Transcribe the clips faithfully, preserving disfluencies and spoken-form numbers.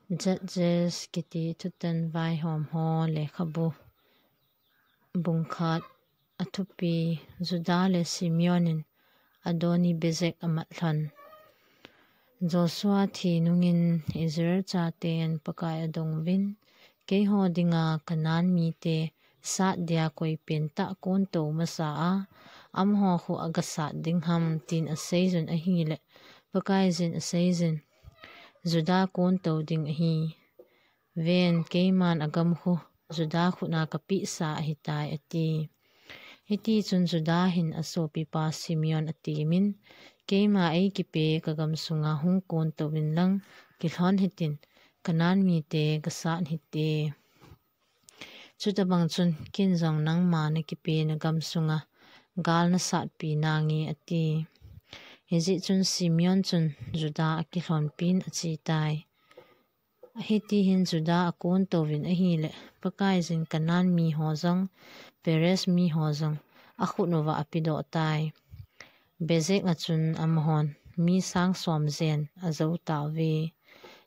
Judges kiti thutan vaihom ho lekhabu bung khat. Athupi: Judah le Simeon in Adoni-Bezek amat lhon. Joshua thi nungin Israel chaten Pakai adong uvin, keiho dinga Canaan mite sat dia koi pentah kon to masa a, amaho khu aga sat ding ham, tin aseijun ahile, Pakaiyin aseijin, Judah kon to ding ahi. Ven, keiman agam khu Judah khut a kapehsa ahitai, ati. Hitichun Judah hin asopipa Simeon atemin, keima eikipe kagam sunga hung kon tovin lang kilhon hitin, Canaan mite gasat hite. Chutabang chun ken jong nangma nakipe nagam sunga gal nasatpi nange, ati. Hijeh chun Simeon chun Judah akilhonpin achetai. Hitihin Judah akon tovin ahile, Pakaiyin Canaan miho jong, Perez miho jong akhut uva apedoh tai. Bezek a chun amahon mi sang som jen ajou tauve.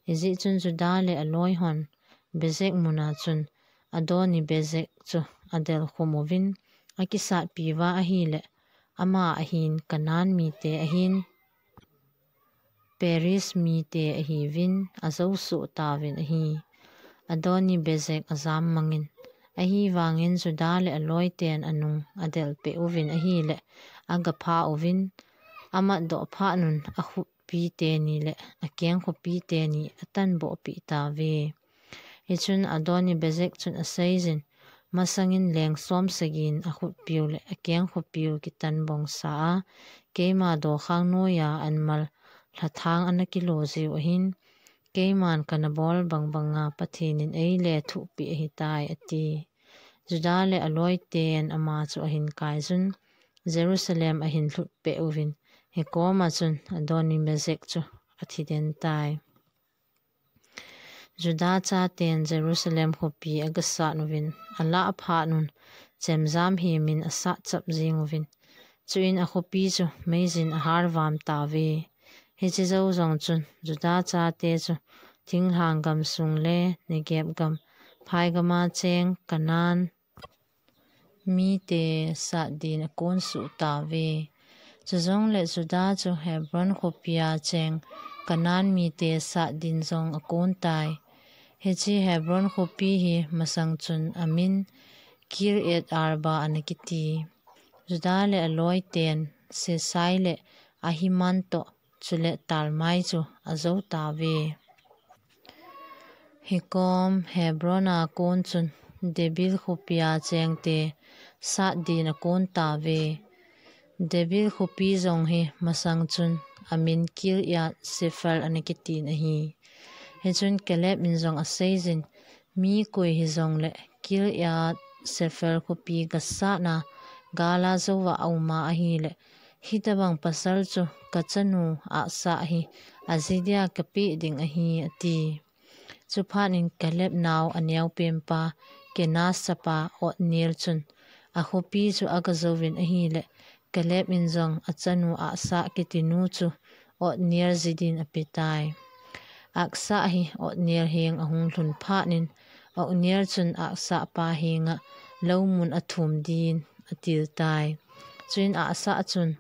Hijeh chun Judah le aloihon Bezek muna chun Adoni-Bezek chu adelkhum uvin, akisatpi uva ahile, ama ahin Canaan mite ahin, Perez mite ahiuvin, ajou soh tauvin ahi. Adoni-Bezek ajam mangin, ahivangin Judah le aloiten anung adelpeh uvin ahile, agapha uvin, amatdoh phatnun akhutpi teni le akeng khupi teni atanbohpeh tauve. Hichun Adoni-Bezek chun aseijin, masangin leng som sagin akhutpiu le akeng khupiu kitanbongsa a, keima dokhang noiya anmal lhathang ana kilo jiu ahin, keiman kanabol bangbanga Pathen in eile thuhpeh ahitai, ati. Judah le aloiten ama chu ahin kaijun, Jerusalem ahin lhutpeh uvin, hikoma chun Adoni-Bezek chu athiden tai. Judah chaten Jerusalem khopi agasat uvin, alah phatnun chemjam hemin asat chap jing uvin, chuin akhopi chu meijin aharvam tauve. Hiche jou jong chun Judah chate chu thinglhang gamsung le Negeb gam, phaigama cheng Canaan mite sat din akon suh tauve. Chujongle Judah chu Hebron khopia cheng Canaan mite sat din jong akon tai. Hiche Hebron khopi hi masang chun amin Kiriath Arba ana kiti. Judah le aloiten Sesai le Ahiman toh chule Talmai chu ajou tauve. Hikom Hebron a kon chun Debir khopia chengte sat din akon tauve. Debir khopi jong hi masang chun amin Kiriath Sefer ana kitin ahi. Hichun Caleb in jong aseijin, mi koi hijongle Kiriath Sefer khopi gasatna gala jouva auma ahile, hitabang pasal chu kachanu Achsah hi aji dia kapeh ding ahi, ati. Chuphat in Caleb nao aneopenpa Kenaz chapa Othniel chun akhopi chu agajouvin ahile, Caleb in jong achanu Achsah kitinu chu Othniel ji din apetai. Achsah hi Othniel heng ahung lhun phat in, Othniel chun Achsah pa henga lou mun athum din atiltai. Chuin Achsah chun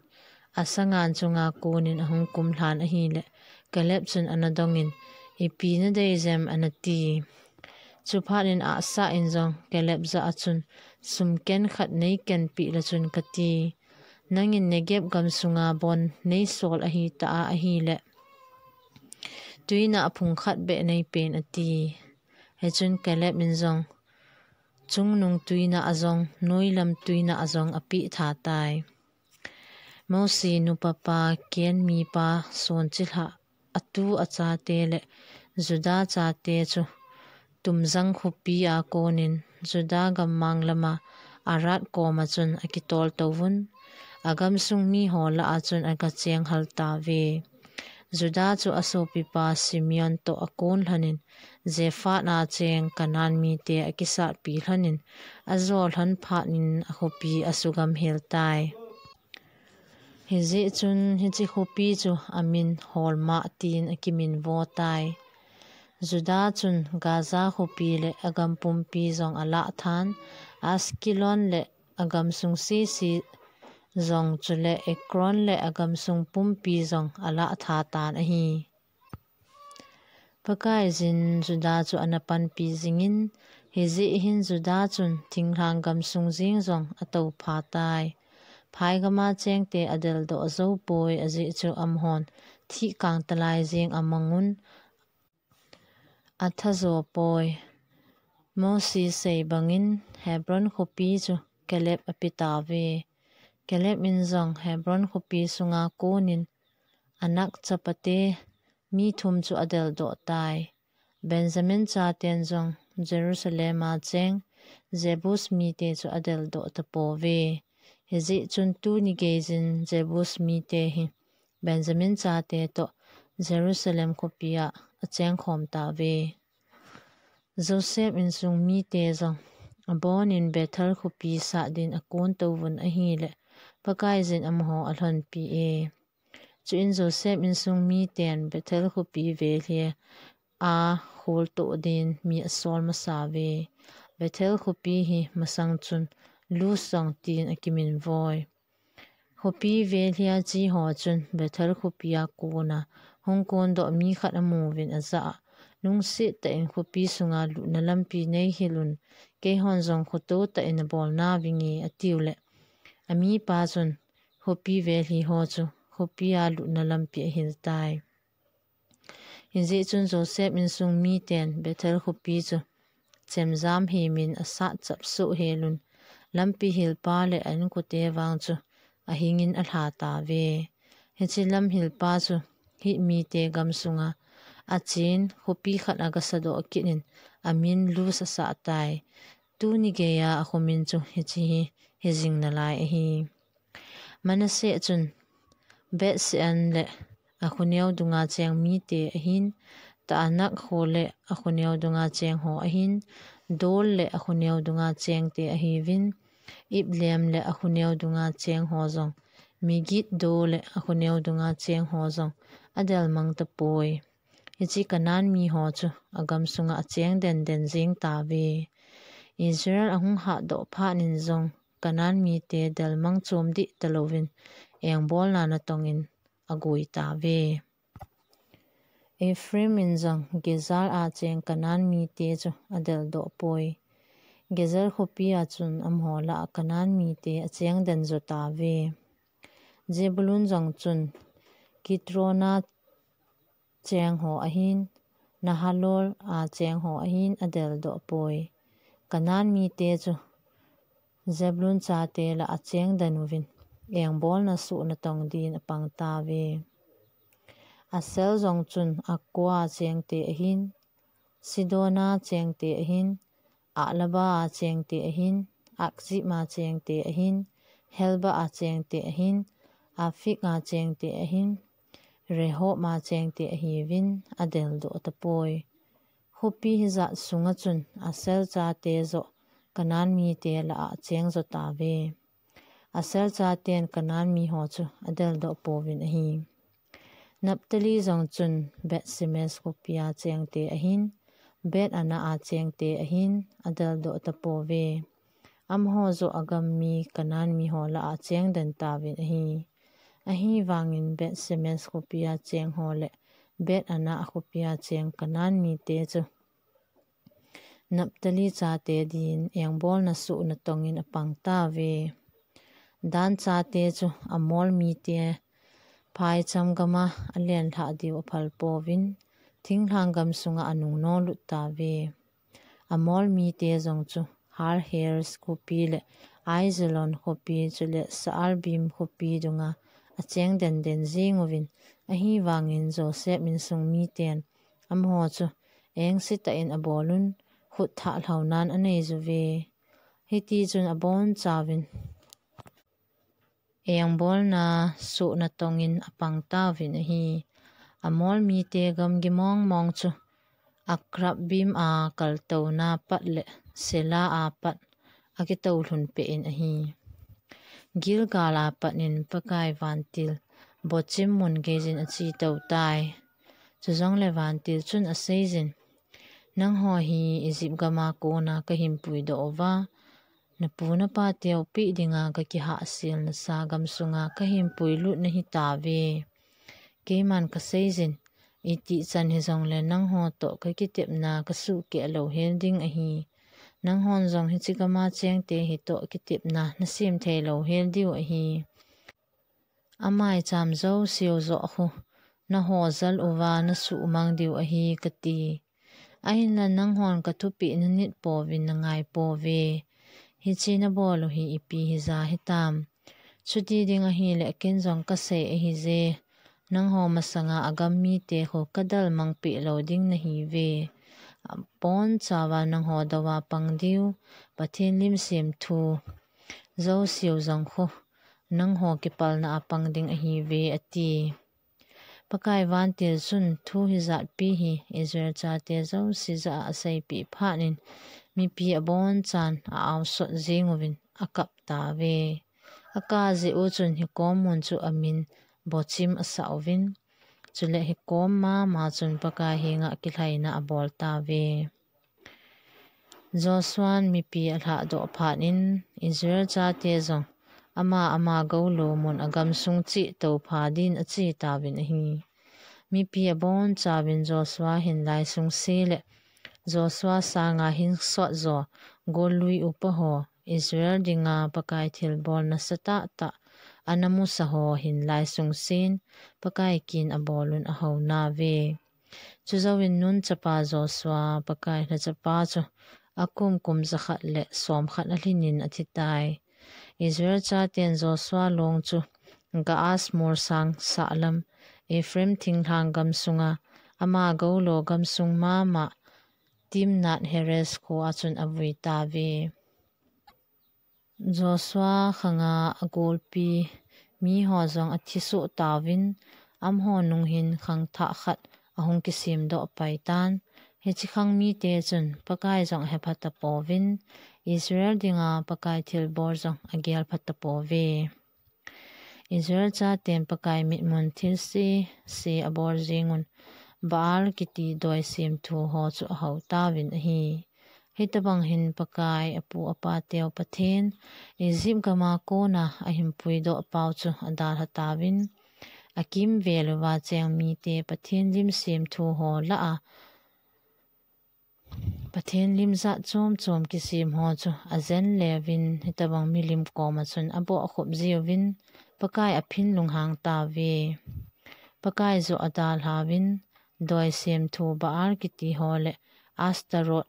asangan chunga konin ahung kumlhan ahile, Caleb chun anadongin, ipi nadei jem, anati. Chuphat in Achsah in jong Caleb jah a chun, sum ken khat neikenpeh le chun kati, nangin Negeb gamsunga bon neisol ahitah a ahile, tuinah phung khat beh neipen, ati. Hichun Caleb in jong chungnung tuinah ajong, noilam tuinah ajong apeh tha tai. Mosi nupapa Ken mipa Son chilhah atu achate le Judah chate chu Tumjang khopi a konin Judah gammang lama Arad koma chun akitol touvun, agamsung miho lah a chun agacheng hal tauve. Judah chu asopipa Simeon toh akon lhonin, Zephath a cheng Canaan mite akisatpi lhonin, ajo lhon phat in akhopi asugam hel tai. Hijeh chun hiche khopi chu amin Hormah tin akiminvo tai. Judah chun Gaza khopi le agam pumpi jong alah than, Askelon le agam sung sisi jong, chule Ekron le agam sung pumpi jong alah tha tan ahi. Pakaiyin Judah chu ana panpi jingin, hijeh hin Judah chun thinglhang gam sung jeng jong ato pha tai. Phai gama chengte adeldoh jou poi, ajeh chu amahon thih kang talai jeng amangun, atha jo poi. Moses sei bangin Hebron khopi chu Caleb ape tauve. Caleb in jong Hebron khopi sunga konin Anak chapate mi thum chu adeldoh tai. Benjamin chaten jong Jerusalem a cheng Jebus mite chu adeldoh tapouve. Hijeh chun tuni geiyin Jebus mite hi Benjamin chate toh Jerusalem khopia acheng khom tauve. Joseph insung mite jong abonin Bethel khopi sah din akon touvun ahile, Pakaiyin amaho alhonpi e. Chuin Joseph insung miten Bethel khopi velhia kholtoh din mi asol masauve. Bethel khopi hi masang chun Luz jong tin akiminvoi. Khopi velhia chi ho chun Bethel khopia kona hung kondoh mi khat amuvin ajah a, Lungset tah in khopi sunga lutna lampi neihil un, keihon jong khoto tah in abol nauvinge, atiu le, amipa chun khopi velhi ho chu khopia lutna lampi ahil tai. Hijeh chun Joseph insung miten Bethel khopi chu chemjam hemin asat chapsoh helun, lampi hilpa le a-inkote vang chu ahingin alha tauve. Hiche lam hilpa chu Hit mite gam sunga achen khopi khat aga sadoh kit in amin Luz asah tai. Tuni geia akhomin chu hiche hi hijing nalai ahi. Manasseh chun Beth-sean le akhoneo dunga cheng mite ahin, Taanakh kho le akhoneo dunga cheng ho ahin, Dor le akhoneo dunga chengte ahiuvin, Ibleam le akhoneo dunga cheng ho jong, Megiddo le akhoneo dunga cheng ho jong adelmang tapoi. Hiche Canaan mi ho chu agam sunga acheng denden jing tauve. Israel ahung hatdoh phat in jong Canaan mite delmang chom dih talouvin engbolna natongin agui tauve. Ephraim in jong Gezer a cheng Canaan mite chu adeldoh poi. Gezer khopia chun amaho lah a Canaan mite acheng den jo tauve. Zebulun jong chun Kitrona cheng ho ahin, Nahalol a cheng ho ahin adeldoh poi. Canaan mite chu Zebulun chate lah a acheng den uvin engbolna soh natong din apang tauve. Asher jong chun Akko a chengte ahin, Sidon a chengte ahin, Ahlab a chengte ahin, Akzib a chengte ahin, Helba a chengte ahin, Aphik a chengte ahin, Rehob a chengte ahiuvin adeldoh tapoi. Khopi hijat sunga chun Asher chate joh Canaan mite lah a acheng jo tauve. Asher chaten Canaan mi ho chu adeldoh pouvin ahi. Naphtali jong chun Beth-semes khopia chengte ahin, Beth-anah a chengte ahin adeldoh tapouve. Amaho joh agam mi Canaan mi ho lah a acheng den tauvin ahi. Ahivangin Beth-semes khopia cheng ho le Beth-anah khopia cheng Canaan mite chu Naphtali chate din engbolna soh natongin apang tauve. Dan chate chu Amor mite phaicham gama alenlhah diu aphal pouvin, thinglhang gam sunga anung nolut tauve. Amor mite jong chu Har-heres khopi le Aijalon khopi chule Shaalbim khopi dunga acheng denden jing uvin, ahivangin Joseph insung miten amaho chu engse tah in abolun, khut thah lhaunan anei juve. Hitichun abonchauvin engbolna soh natongin apang tauvin ahi. Amor mite gamgi mongmong chu Akrabbim a kaltouna pat le Sela a pat akitoulhun peh in ahi. Gilgal a pat in Pakai vantil bochim mun geiyin achetou tai. Chujongle vantil chun aseijin, Nangho hi Egypt gama kona kahin puidoh uva, napu napa teu peh dinga kakihahsel nasa gam sunga kahin puilut nahi tauve. Keiman kaseijin, itih chan hijongle nangho toh kakitepna kasuhkeh louhel ding ahi. Nanghon jong hiche gama chengte hitoh kitepna nasem thei louhel diu ahi. Amaicham jouseu joh khu nahojal uva nasuhmang diu ahi kati. Ahinla nanghon kathupeh nanit pouvin nangai pouve. Hiche nabol u hi ipi hija hitam. Chuti ding ahile ken jong kasei ahije. Nangho masanga agam mite khu kadalmang peh lou ding nahiuve. Abonchauva nangho douva pang diu, Pathen lim semthu jouseu jong khu nangho kipalna a pang ding ahiuve, ati. Pakai vantil chun thu hijat pi hi Israel chate jouse jah a aseipeh phat in mipi abonchan a-ausot jeng uvin akap tauve. Akap jeh u chun hikom mun chu amin Bochim asah uvin. Chule hikom mama chun Pakai henga kilhaina abol tauve. Joshua'n mipi alhahdoh phat in Israel chate jong ama ama goulou mun agamsung cheh toupha din ache tauvin ahi. Mipi abonchauvin Joshua hinlai sungse le Joshua sanga hinsot jo gollui upa ho, Israel dinga Pakai thilbol nasatah tah ana musa ho hinlai sungsen Pakai kin abolun ahou nauve. Chujouvin Nun chapa Joshua, Pakai lhachapa chu akum kum jakhat le somkhat alhinin athitai. Israel chaten Joshua long chu Gaas molsang sahlam, Ephraim thinglhang gamsunga, ama goulou gamsung mama, Timnath Heres khoa chun avui tauve. Joshua khanga agolpi miho jong athisoh tauvin, amaho nung hin khangthah khat ahung kisemdoh paitan. Hiche khang mite chun Pakai jong ahepha tapouvin, Israel dinga Pakai thilbol jong agelpha tapouve. Israel chaten Pakai mitmun thilse se abol jengun, Baal kiti doi semthu ho chu ahou tauvin ahi. Hitobang hin Pakai apu apateu Pathen, Egypt gama kona ahin puidoh pau chu adalha tauvin, akimvel uva cheng mite Pathen lim semthu ho lah a, Pathen lim jat chom chom kisem ho chu ajen leuvin hitobang milim koma chun abohkhup jiuvin Pakai aphin lunghang tauve. Pakai joh adalhauvin doi semthu Baal kiti ho le Ashtaroth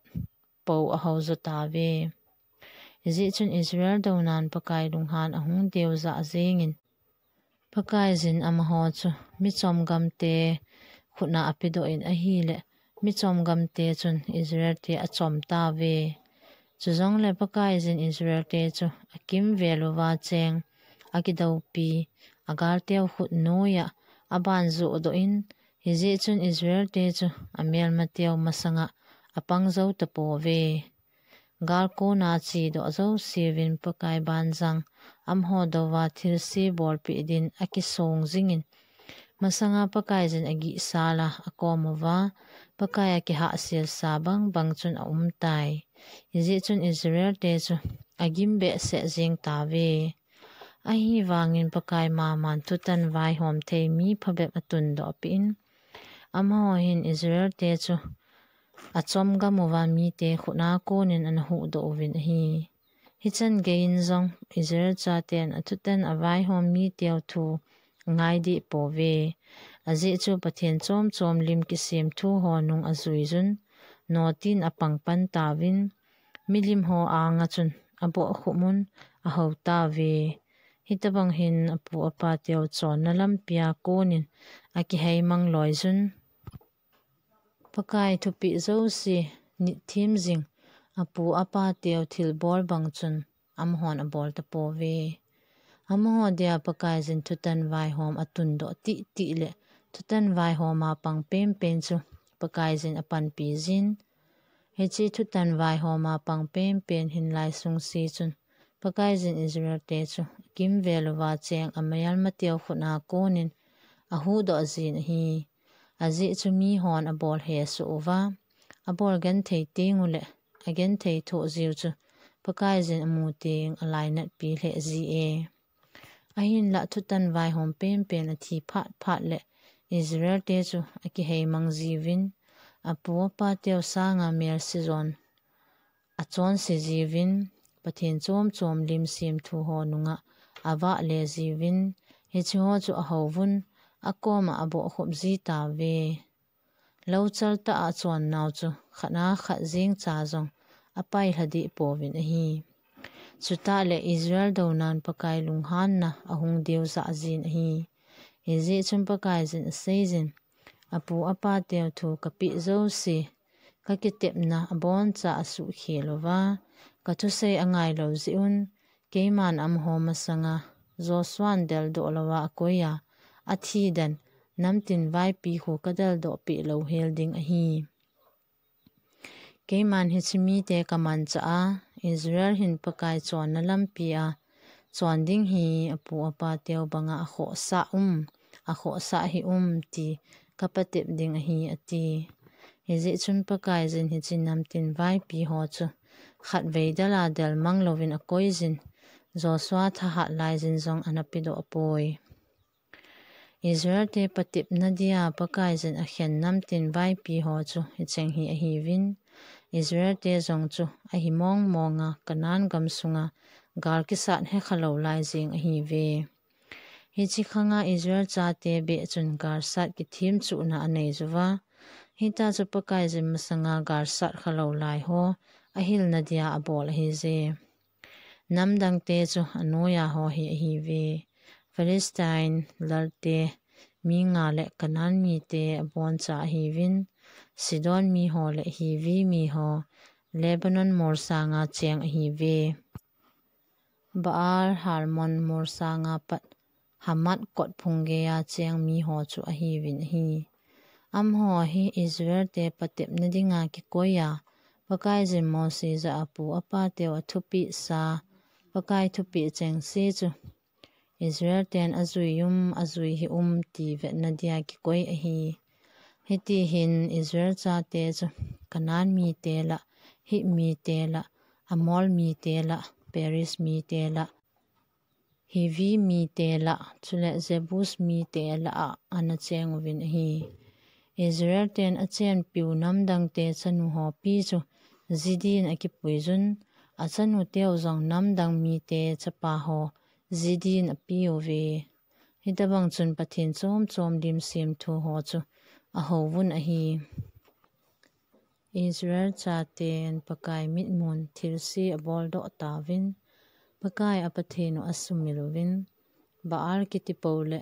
pou ahou jo tauve. Hijeh chun Israel dounan Pakai lunghan ahung deujah jengin, Pakaijin amaho chu michom gamte khutna apedoh in ahile, michom gamte chun Israelte achom tauve. Chujongle Pakaijin Israelte chu akimvel uva cheng, akidoupi, agalteu khut noiya aban johdoh in, hijeh chun Israelte chu amelmateu masanga apang jou tapouve. Gal kona chedoh jouseuvin Pakai banjang amaho douva thilse bolpeh din akisong jingin, masanga Pakaijin agihsal a akom uva, Pakai akihahsel sa bang bang chun aumtai. Hijeh chun Israelte chu agim behseh jeng tauve. Ahivangin Pakai maman thutan vaihom thei mi phabep atundoh peh in, amaho hin Israelte chu achom gam uva mite khutna konin ana huhdoh uvin ahi. Hichan geiyin jong Israel chaten athutan avaihom miteu thu angaideh pouve. Ajeh chu Pathen chom chom lim kisemthu ho nung ajuijun, notin apangpan tauvin, milim ho anga chun abohkhup un, ahou tauve. Hitobang hin apu apateu chonna lampia konin akiheimang loijun, Pakai thupeh jouse nitthem jing apu apateu thilbol bang chun amahon abol tapouve. Amaho dia Pakaijin thutan vaihom atundoh tihtih le thutan vaihoma pang penpen chu Pakaijin apanpi jin. Hiche thutan vaihoma pang penpen hinlai sungse chun Pakaijin Israelte chu akimvel uva cheng amelmateu khutna konin ahuhdoh jin ahi. Ajeh chu mihon abol hesoh uva, abol genthei teng uleh agenthei thoh jiu chu Pakaiyin amu teng alainatpi lheh ji e. Ahinlah thutan vaihom penpen athi phat phat leh Israel te chu akiheimang jiuvin, apu apateu sanga melsejon achonse jiuvin, Pathen chom chom lim semthu ho nunga avah le jiuvin, hiche ho chu ahouvun, akoma abohkhop ji tauve. Louchal tah a achonnau chu khat a khat jengcha jong apailha deh pouvin ahi. Chutah leh Israel dounan Pakai lunghanna ahung deu jah jin ahi. Hijeh chun Pakaiyin aseijin, apu apateu thu kapeh jouse, kakitepna aboncha asuhkhel uva, kathusei angailou jeh un, keiman amaho masanga Joshua'n deldoh louva akoiya, athi den, namtin vaipi khu kadeldoh peh louhel ding ahi. Keiman hiche mite kamanchah a, Israel hin Pakai chonna lampia chon ding hi apu apateu banga akhohsah um, akhohsah hih um ti kapatep ding ahi, ati. Hijeh chun Pakaiyin hiche namtin vaipi ho chu khatvei dela delmang louvin akoijin, Joshua thahat laijin jong ana pedoh poi. Israel te patepna dia Pakaiyin akhen namtin vaipi ho chu hicheng hi ahiuvin, Israel te jong chu ahi mong monga Canaan gamsunga gal kisat hekhalou lai jeng ahiuve. Hiche khanga Israel chate beh chun galsat kithemchuhna anei uva, hitia chu Pakaiyin masanga galsat khalou lai ho ahilna dia abol ahije. Namdangte chu anoiya ho hi ahiuve. Philistine lalte mi nga le Canaan mite aboncha ahiuvin, Sidon mi ho le Hivi mi ho, Lebanon molsanga cheng ahiuve. Baal Hermon molsanga pat Hamath kot phung geiya cheng mi ho chu ahiuvin ahi. Amaho hi Israel te patepna dinga kikoiya, Pakaiyin Mose jah a apu apateu athupeh sa, Pakai thupeh chengse chu Israel ten ajui um, ajui hih um ti vetna dia kikoi ahi. Hiti hin Israel chate chu Canaan mite lah, Hit mite lah, Amor mite lah, Periz mite lah, Hivi mite lah, chule Jebus mite lah a ana cheng uvin ahi. Israel ten achenpiu namdangte chanu hopi chu ji din akipuijun, achanuteu jong namdang mite chapa ho ji din apiuve. Hitobang chun Pathen chom chom lim semthu ho chu ahouvun ahi. Israel chaten Pakai mitmun thilse aboldoh tauvin, Pakai a Pathen u asumil uvin, Baal kiti pou le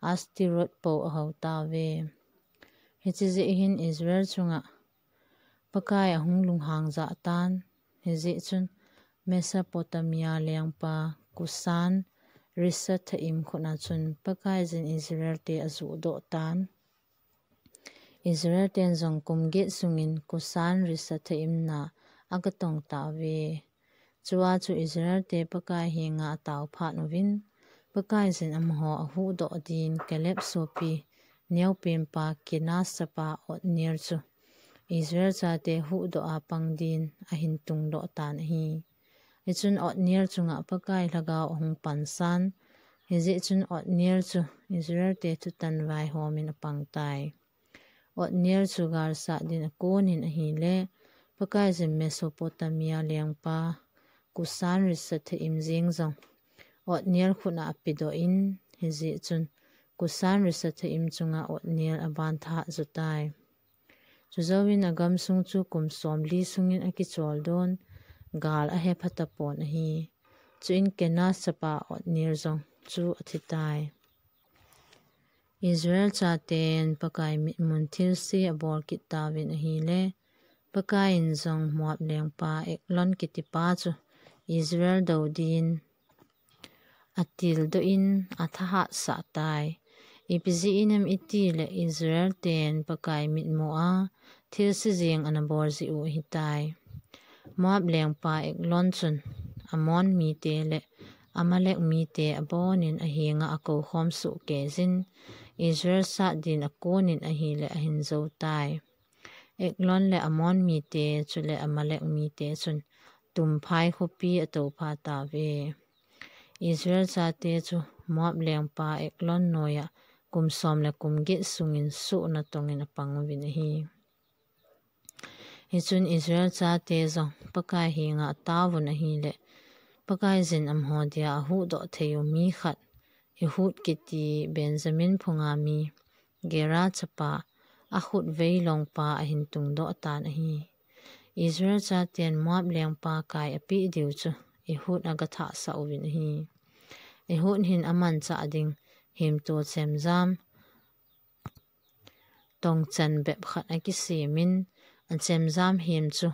Ashtaroth pou ahou tauve. Hiche jeh hin Israel chunga Pakai ahung lunghang jah tan, hijeh chun Mesopotamia lengpa Cushan Rishathaim khut a chun Pakaiyin Israel te ajuhdoh tan. Israel ten jong kum get sungin Cushan Rishathaim na agatong tauve. Chua chu Israel te Pakai henga ataophat uvin, Pakaiyin amaho ahuhdoh din Caleb sopi neopenpa Kenaz chapa Othniel chu Israel chate huhdoh a pang din ahin tungdoh tan ahi. Hichun Othniel chunga Pakai lhagao ahung pansan, hijeh chun Othniel chu Israel te thutan vaihom in apang tai. Othniel chu galsat din akonin ahile, Pakaiyin Mesopotamia lengpa Cushan Rishathaim jeng jong Othniel khut a apedoh in, hijeh chun Cushan Rishathaim chunga Othniel avan thahat jotai. Chujouvin agamsung chu kum somli sungin akicholdoh in, gal ahepha tapon ahi. Chuin Kenaz chapa Othniel jong chu athitai. Israel chaten Pakai mitmun thilse abol kit tauvin ahile, Pakaiyin jong Moab lengpa Eglon kitipa chu Israel dou din atildoh in athahatsah tai. Ipi jeh inem itile Israel ten Pakai mitmu a thilse jeng anabol jeh u ahitai. Moab lengpa Eglon chun Ammon mite le Amalek mite abonin ahenga akoukhom sohkeijin, Israel sat din akonin ahile ahin joutai. Eglon le Ammon mite chule Amalek mite chun tumphai khopi atoupha tauve. Israel chate chu Moab lengpa Eglon noiya kum som le kum get sungin suhna tongin apang uvin ahi. Hichun Israel chate jong Pakai henga ataovun ahile, Pakaiyin amaho dia ahuhdoh thei u mi khat, Ehud kiti Benjamin phunga mi, Gera chapa, akhut veilongpa ahin tungdoh tan ahi. Israel chaten Moab lengpa kai apeh diu chu Ehud agathahsah uvin ahi. Ehud hin amanchah ding hemto chemjam tongchan bep khat akisemin, achemjam hem chu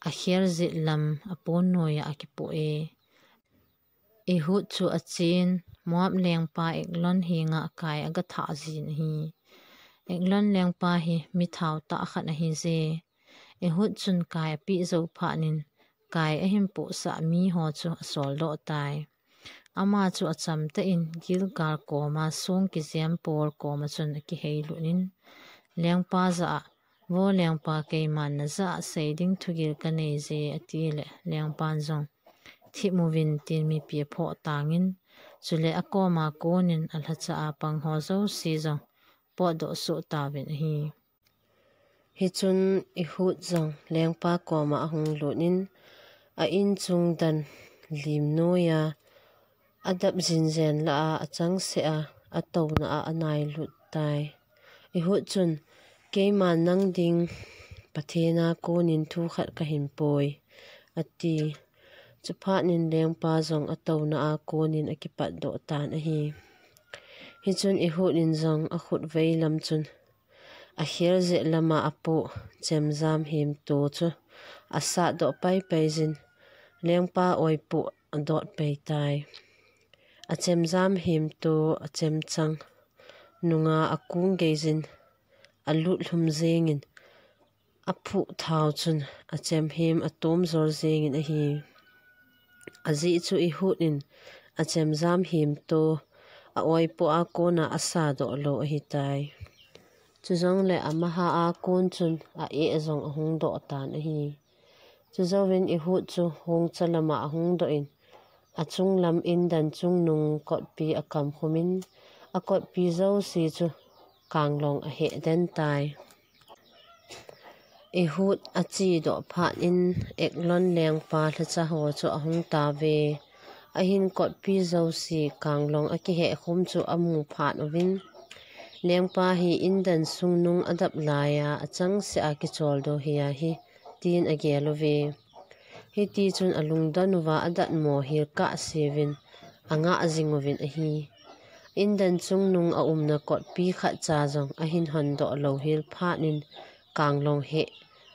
akhel jet lam apon noiya akipoh e. Ehud chu achen Moab lengpa Eglon henga akai agathah jin ahi. Eglon lengpa hi mi thaotah khat ahije. Ehud chun kai apeh jou phatnin kai ahin pohsah miho chu asoldoh tai. Ama chu achamtah in Gilgal koma song kijem pol koma chun akihei lutnin, lengpa jah a, Vo lengpa, keiman najah a seiding thugil kaneije, atile lengpan jong, Thip uvin, tin mipi aphoh tangin, chule akoma konin alhacha a pangho jouse jong potdoh soh tauvin ahi. Hichun Ehud jong lengpa koma ahung lutnin, a-inchung dan lim noiya adap jinjen lah a achangseh a atouna a anailut tai. Ehud chun, Keiman nang ding Pathen a konin thu khat kahin poi, ati. Chuphatnin lengpa jong atouna a konin akipatdoh tan ahi. Hichun Ehud in jong akhut veilam chun akhel jet lama apoh chemjam hemto chu asatdoh paipai jin, lengpa oipoh adot pai tai. Achemjam hemto achemchang nunga akung geijin, alutlhum jengin, aphuh thao chun achem hem atomjol jengin ahi. Ajeh chu Ehud in achemjam hemto a-oipoh a kona asadoh lou ahitai. Chujongle amaha a kon chun a-eh jong ahung doh tan ahi. Chujouvin Ehud chu hongcha lama ahung doh in, achunglam indan chungnung kotpi akamkhumin, akotpi jouse chu kanglong aheh den tai. Ehud achedoh phatnin Eglon lengpa lhacha ho chu ahung tauve. Ahin kotpi jouse kanglong akiheh khum chu amu phat uvin, Lengpa hi indan chungnung adap laiya achangseh a kicholdo hi ahi, tin agel uve. Hitichun alungdon uva adatmo hel kahseuvin angah jing uvin ahi. Indan chungnung aumna kotpi khatcha jong ahin hondoh lou hel phatnin kanglong heh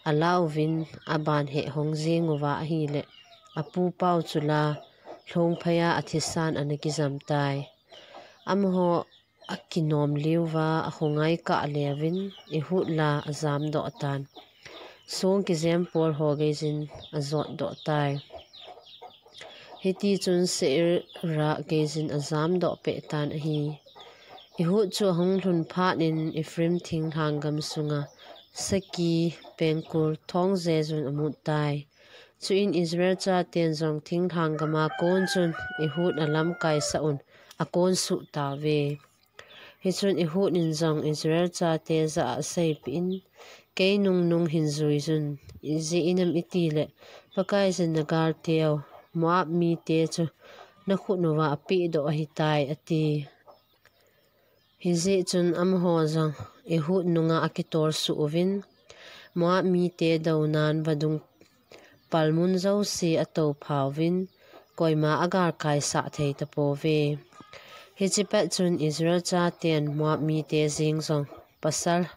ala uvin, aban heh hong jeng uva ahile, apupau chu la lhongphaiya athisan ana kijam tai. Amaho akinom liuva akhongai kah leuvin Ehud la ajamdoh tan. Song kijem pol ho geijin ajotdoh tai. Hitichun Seir rah geijin ajamdoh peh tan ahi. Ehud chu ahung lhun phatnin Ephraim thinglhang gam sunga saki pengkul thong jejun amut tai. Chuin Israel chaten jong thinglhang gama kon chun Ehud alamkaisah un akonsuh tauve. Hichun Ehud in jong Israel chate jah a aseipeh in, Kei nungnung hin juijun, ijeh inem itile Pakaiyin nagalteu Moab mite chu nakhut uva apehdoh ahitai, ati. Hijeh chun amaho jong Ehud nunga akitolsuh uvin, Moab mite dounan vadung palmun jouse atouphauvin, koima agalkaisah thei tapouve. Hiche pet chun Israel chaten Moab mite jeng jong pasal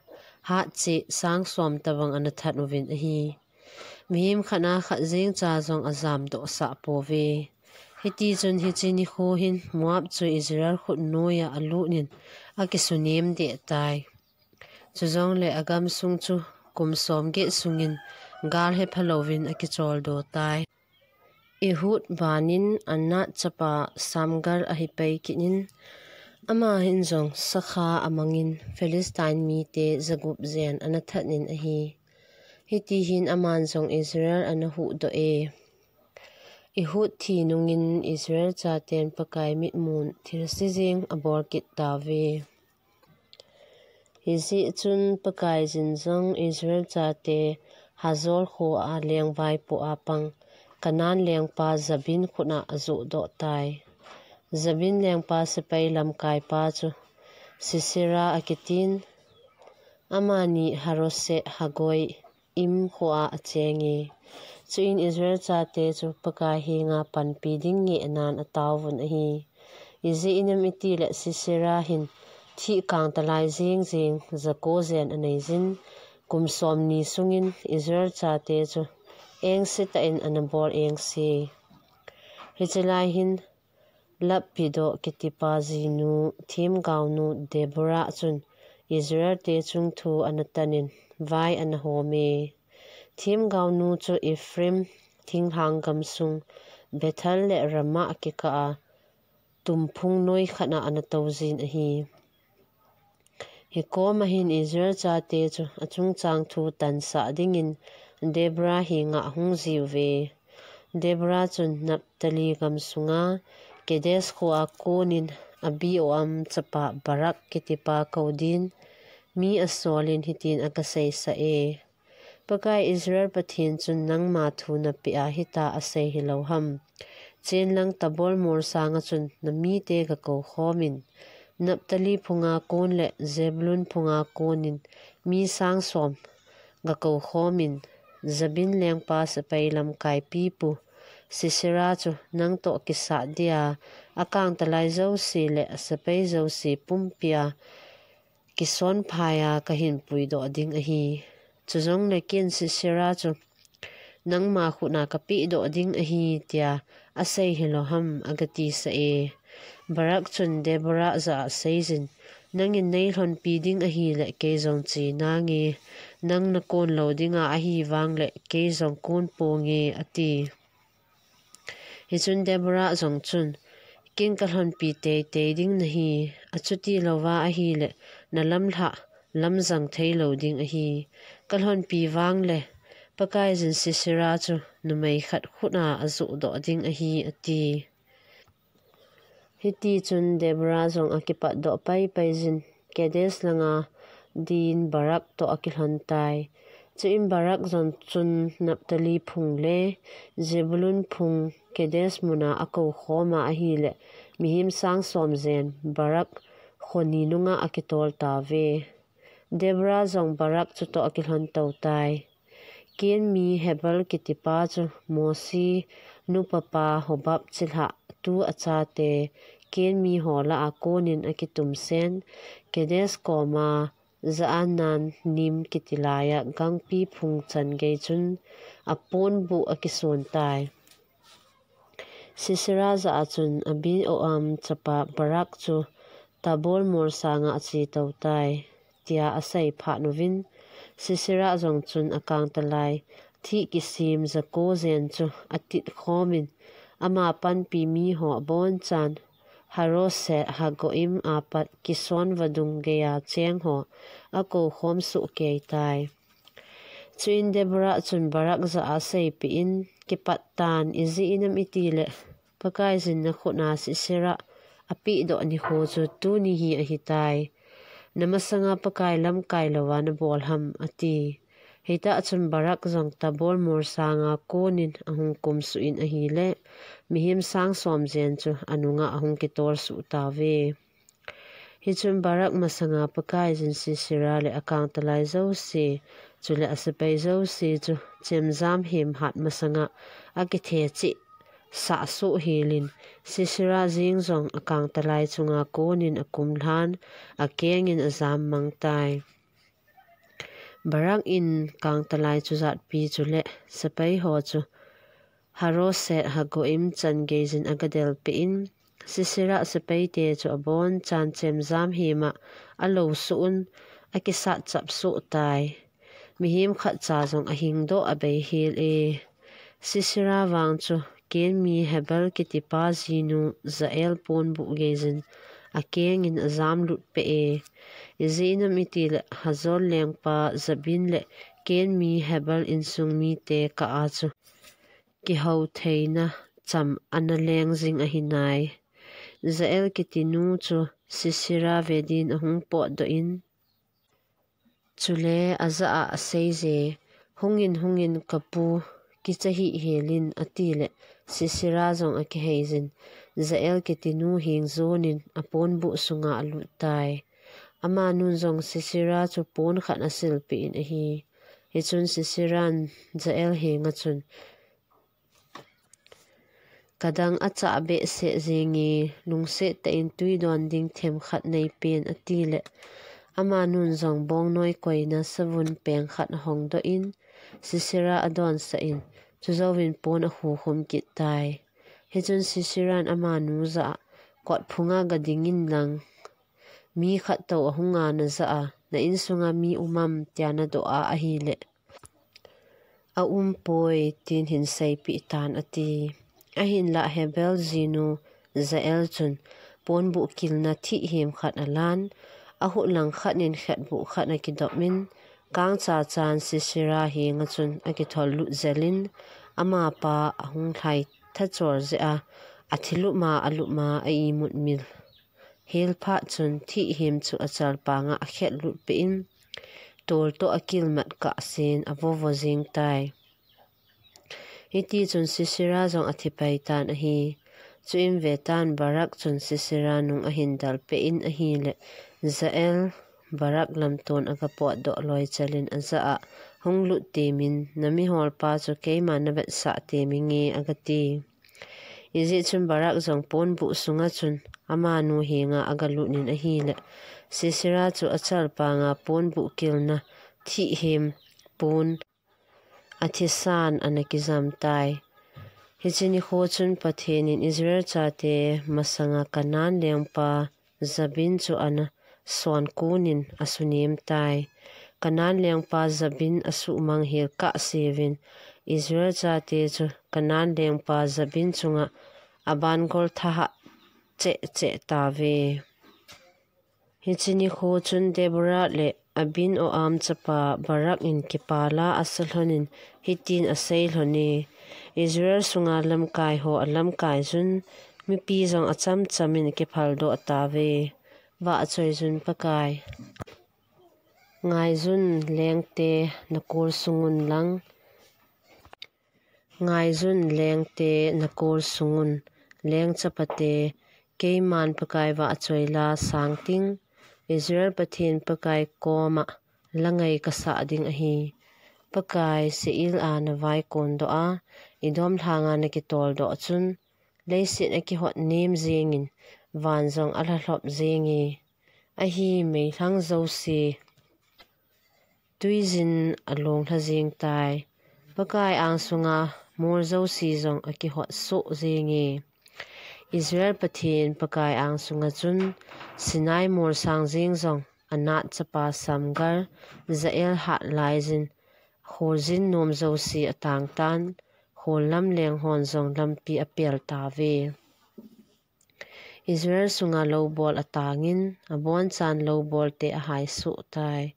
hatcheh sang som tobang ana that uvin ahi. Mihem khat a khat jengcha jong ajamdohsah pouve. Hitichun hiche nikho hin Moab chu Israel khut noiya alutnin akisunem deh tai. Chujongle agamsung chu kum somget sungin gal hephalouvin akicholdo tai. Ehud vanin Anath chapa Shamgar ahipai kitnin, ama hin jong sakha amangin Philistine mite jagup jen ana thatnin ahi. Hiti hin aman jong Israel ana huhdoh e. Ehud thi nungin Israel chaten Pakai mitmun thilse jeng abol kit tauve. Hijeh chun Pakaiyin jong Israel chate Hazor khoa lengvaipoh a pang Canaan lengpa Jabin khut a ajohdoh tai. Jabin lengpa sepai lamkaipa chu Sisera akitin, amani Haroset Hagoyim khoa achenge. Chuin Israel chate chu Pakai henga panpi ding ngehnan ataovun ahi. Ijeh inem itile Sisera hin thih kangtalai jeng jeng jako jen aneijin, kum somni sungin Israel chate chu engse tah in ana bol engse. Hiche lai hin Lappidoth kitipa jinu, themgaonu Deborah chun Israel te chungthu ana tanin vai ana home. Themgaonu chu Ephraim thinglhang gamsung Bethel le Ramah kikah a tumphung noi khat a ana toujin ahi. Hikoma hin Israel chate chu achungchang thu tansah dingin Deborah henga ahung jiuve. Deborah chun Naphtali gamsunga Kedesh khoa konin Abinoam chapa Barak kitipa koudin mi asolin hitin aga seisah e. Pakai Israel Pathen chun nangma thu napeh a hitia asei hilou ham. Chenlang Tabor molsanga chun namite gakou khomin, Naphtali phunga kon le Zebulun phunga konin mi sang som gakou khomin, Jabin lengpa sepai lamkai pipu Sisera chu nangtoh kisat dia akangtalai jouse le asepai jouse pumpia kisonphai a kahin puidoh ding ahi. Chujongle ken Sisera chu nangma khut a kapehdoh ding ahi tia asei hilou ham, aga tisah e. Barak chun Deborah jah a aseijin, nangin neilhonpi ding ahile kei jong che nange, nang nakon lou dinga ahivang le kei jong kon ponge, ati. Hichun Deborah jong chun, ken kalhonpi teitei ding nahi, achuti louva ahile nalamlhah lamjang theilou ding ahi. Kalhonpi vangle Pakaiyin Sisera chu numei khat khut a ajohdoh ding ahi, ati. Hitichun Deborah jong akipatdoh paipai jin Kedesh langa din Barak toh akilhon tai. Chuin Barak jong chun Naphtali phung le Zebulun phung Kedesh muna akou khoma ahile mihem sang som jen Barak kho ni nunga akitol tauve. Deborah jong Barak chutoh akilhon tou tai. Ken mi Heber kitipa chu Mosi nupapa Hobab chilhah tu achate Ken mi ho lah a konin akitumsen, Kedesh koma Zaanannim kiti laiya gangpi phung chan gei chun aponbuh akison tai. Sisera jah a chun Abinoam chapa Barak chu Tabor molsanga ache tou tai, tia asei phat uvin, Sisera jong chun akangtalai thih kisem jako jen chu atit khomin, ama panpi miho abonchan Haroset Hagoyim apat kison vadung geiya cheng ho akou khom soh kei tai. Chuin Deborah chun Barak jah a aseipeh in, kipat tan, ijeh inem itile Pakaiyin nakhut a Sisera apehdoh nikho chu tuni hi ahitai. Namasanga Pakai lamkai louva nabol ham, ati. Hitah chun Barak jong Tabor molsanga konin ahung kumsuh in ahile, mihem sang som jen chu anunga ahung kitol suh tauve. Hichun Barak masanga Pakaiyin Sisera le akangtalai jouse, chule asepai jouse chu chemjam hemhat masanga akithecheh sah soh helin, Sisera jeng jong akangtalai chunga konin akumlhan, akengin ajam mang tai. Barak in kangtalai chujatpi chule sepai ho chu Haroset Hagoyim chan geijin agadelpeh in, Sisera sepaite chu abonchan chemjam hema alou soh un, akisat chap soh tai. Mihem khatcha jong ahingdoh abei hel e. Sisera vang chu Ken mi Heber kitipa jinu Jael ponbuh geijin akengin ajamlut peh e. Ijeh inem itile Hazor lengpa Jabin le Ken mi Hebel insung mite kah a chu kihou theina cham ana leng jing ahi nai. Jael kiti nu chu Sisera ve din ahung potdoh in, chule ajah a asei je, "Hungin, hungin, ka pu, kicha hih hel in," ati le, Sisera jong akihei jin, Jael kiti nu heng jon in aponbuh sunga alut tai. Amanun jong Sisera chu pon khat asilpeh in ahi. Hichun Sisera'n Jael henga chun, "Ka dang achah behseh jenge, lungset tah in tui don ding themkhat neipen," ati le, amanun jong bongnoi koina savun peng khat ahongdoh in, Sisera adonsah in, chujouvin pon akhukhum kit tai. Hichun Sisera'n amanu jah a, "Kotphunga gading in lang, mi khat tou ahunga najah a, na insunga mi um am?" tia nadoh a ahile, "Aumpoi," tin hin seipeh tan, ati. Ahinlah Hebel jinu Jael chun ponbuh kilna thihhem khat alan, ahut lang khat in khetbuh khat akidop in, kangcha chan Sisera henga chun akithol lut jel in, amapa ahung lhai thachol jeh a, athilupma alupma a imut mil hel phat chun thihhem chu achalpanga akhet lut peh in, tol toh akilmat kahsen avovo jing tai. Hitichun Sisera jong athi pai tan ahi. Chuin vetan Barak chun Sisera nung ahin dalpeh in ahile, Jael Barak lamton aga potdoh loichal in ajah a, "Hung lut temin, na miholpa chu keima navetsah teminge," agati. Ijeh chun Barak jong ponbuh sunga chun amanu henga agalut in ahile, Sisera chu achalpanga ponbuh kilna thihhem pon athisan ana kijam tai. Hiche nikho chun Pathen in Israel chate masanga Canaan lengpa Jabin chu ana son kunin asunem tai. Canaan lengpa Jabin asuhmang hel kahseuvin, Israel chate chu Canaan lengpa Jabin chunga abangol thahat cheh cheh tauve. Hiche nikho chun Deborah le Abinoam chapa Barak in kipah a asa lhonin hitin asei lhone, Israel sunga lamkai ho alamkai jun, mipi jong achamchamin akiphaldoh tauve. Vahchoijun Pakai. Ngaijun lengte nakol sungun lang. Ngaijun lengte nakol sungun, leng chapate, keiman Pakai vahchoi la sang ting, Israel Pathen Pakai koma langai kasah ding ahi. Pakai, Seir a navaikondoh a, Edom lhanga nakitoldoh chun, leiset akihot nem jengin, van jong alhalhop jenge. Ahi meilhang jouse tuijin alonglha jeng tai. Pakai angsunga mol jouse jong akihot soh jenge. Israel Pathen Pakai angsunga chun Sinai mol sang jeng jong Anat chapa Samgar, Jael hat laijin, kholjin nom jouse atang tan, khollam leng hon jong lampi apel tauve. Israel sunga loubol atangin, abonchan loubolte ahai soh tai.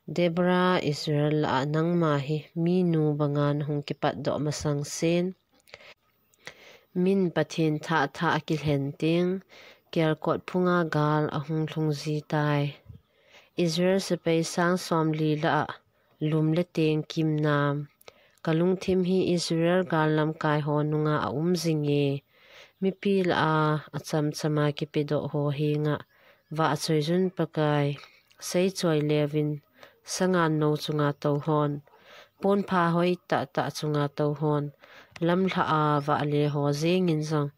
Deborah, Israel lah a nangma hi minu banga nahung kipatdoh masang sen. Min Pathen thah thah akilhen teng, kelkot phunga gal ahung lhung ji tai. Israel sepai sang somli lah a lum le teng kimnam. Kalungthim hi Israel gal lamkai ho nunga aum jinge. Mipi lah a achamchama kipedoh ho henga vahchoijun Pakai. Seichoi leuvin, sangan nou chunga touhon, ponpha hoi tah tah chunga touhon, lamlha a vahle ho jengin jong,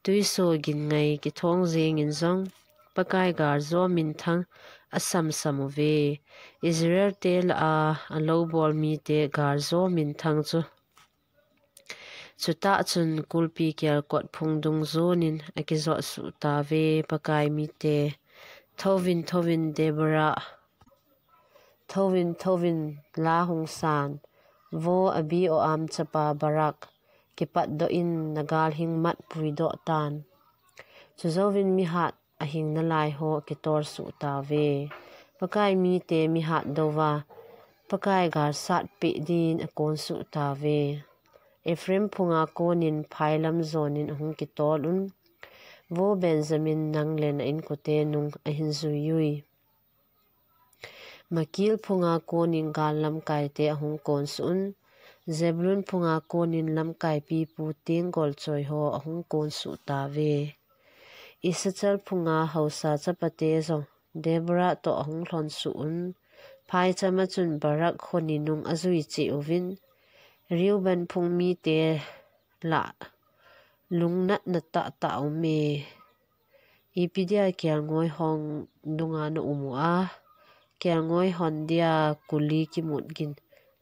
tuiso gin ngai kithong jengin jong, Pakai galjo minthang asamsam uve. Israel te lah a aloubol mite galjo minthang chu. Chutah chun kulpi kelkot phung dungjunin akijot suh tauve Pakai mite. Thouvin, thouvin Deborah. Thouvin, thouvin la hung san. Vo Abinoam chapa Barak. Kipatdoh in nagal hing mat puidoh tan. Chujouvin mihat ahing nalai ho kitol suh tauve. Pakai mite mihat douva Pakai gal satpeh din akon suh tauve. Ephraim phunga konin phailam jonin ahung kitol un. Vo Benjamin, nang le na inkote nung ahin jui ui. Makir phunga konin gal lamkaite ahung kon suh un. Zebulun phunga konin lamkai pipu tenggol choi ho ahung kon suh tauve. Issachar phunga haosa chapate jong Deborah toh ahung lhon suh un. Phaichama chun Barak khoni nung ajui cheh uvin, Reuben phung mite lah lungnatna tahtah aume. Ipi dia kelngoi hong dunga na um u a, kelngoi hon dia kuli kimut gin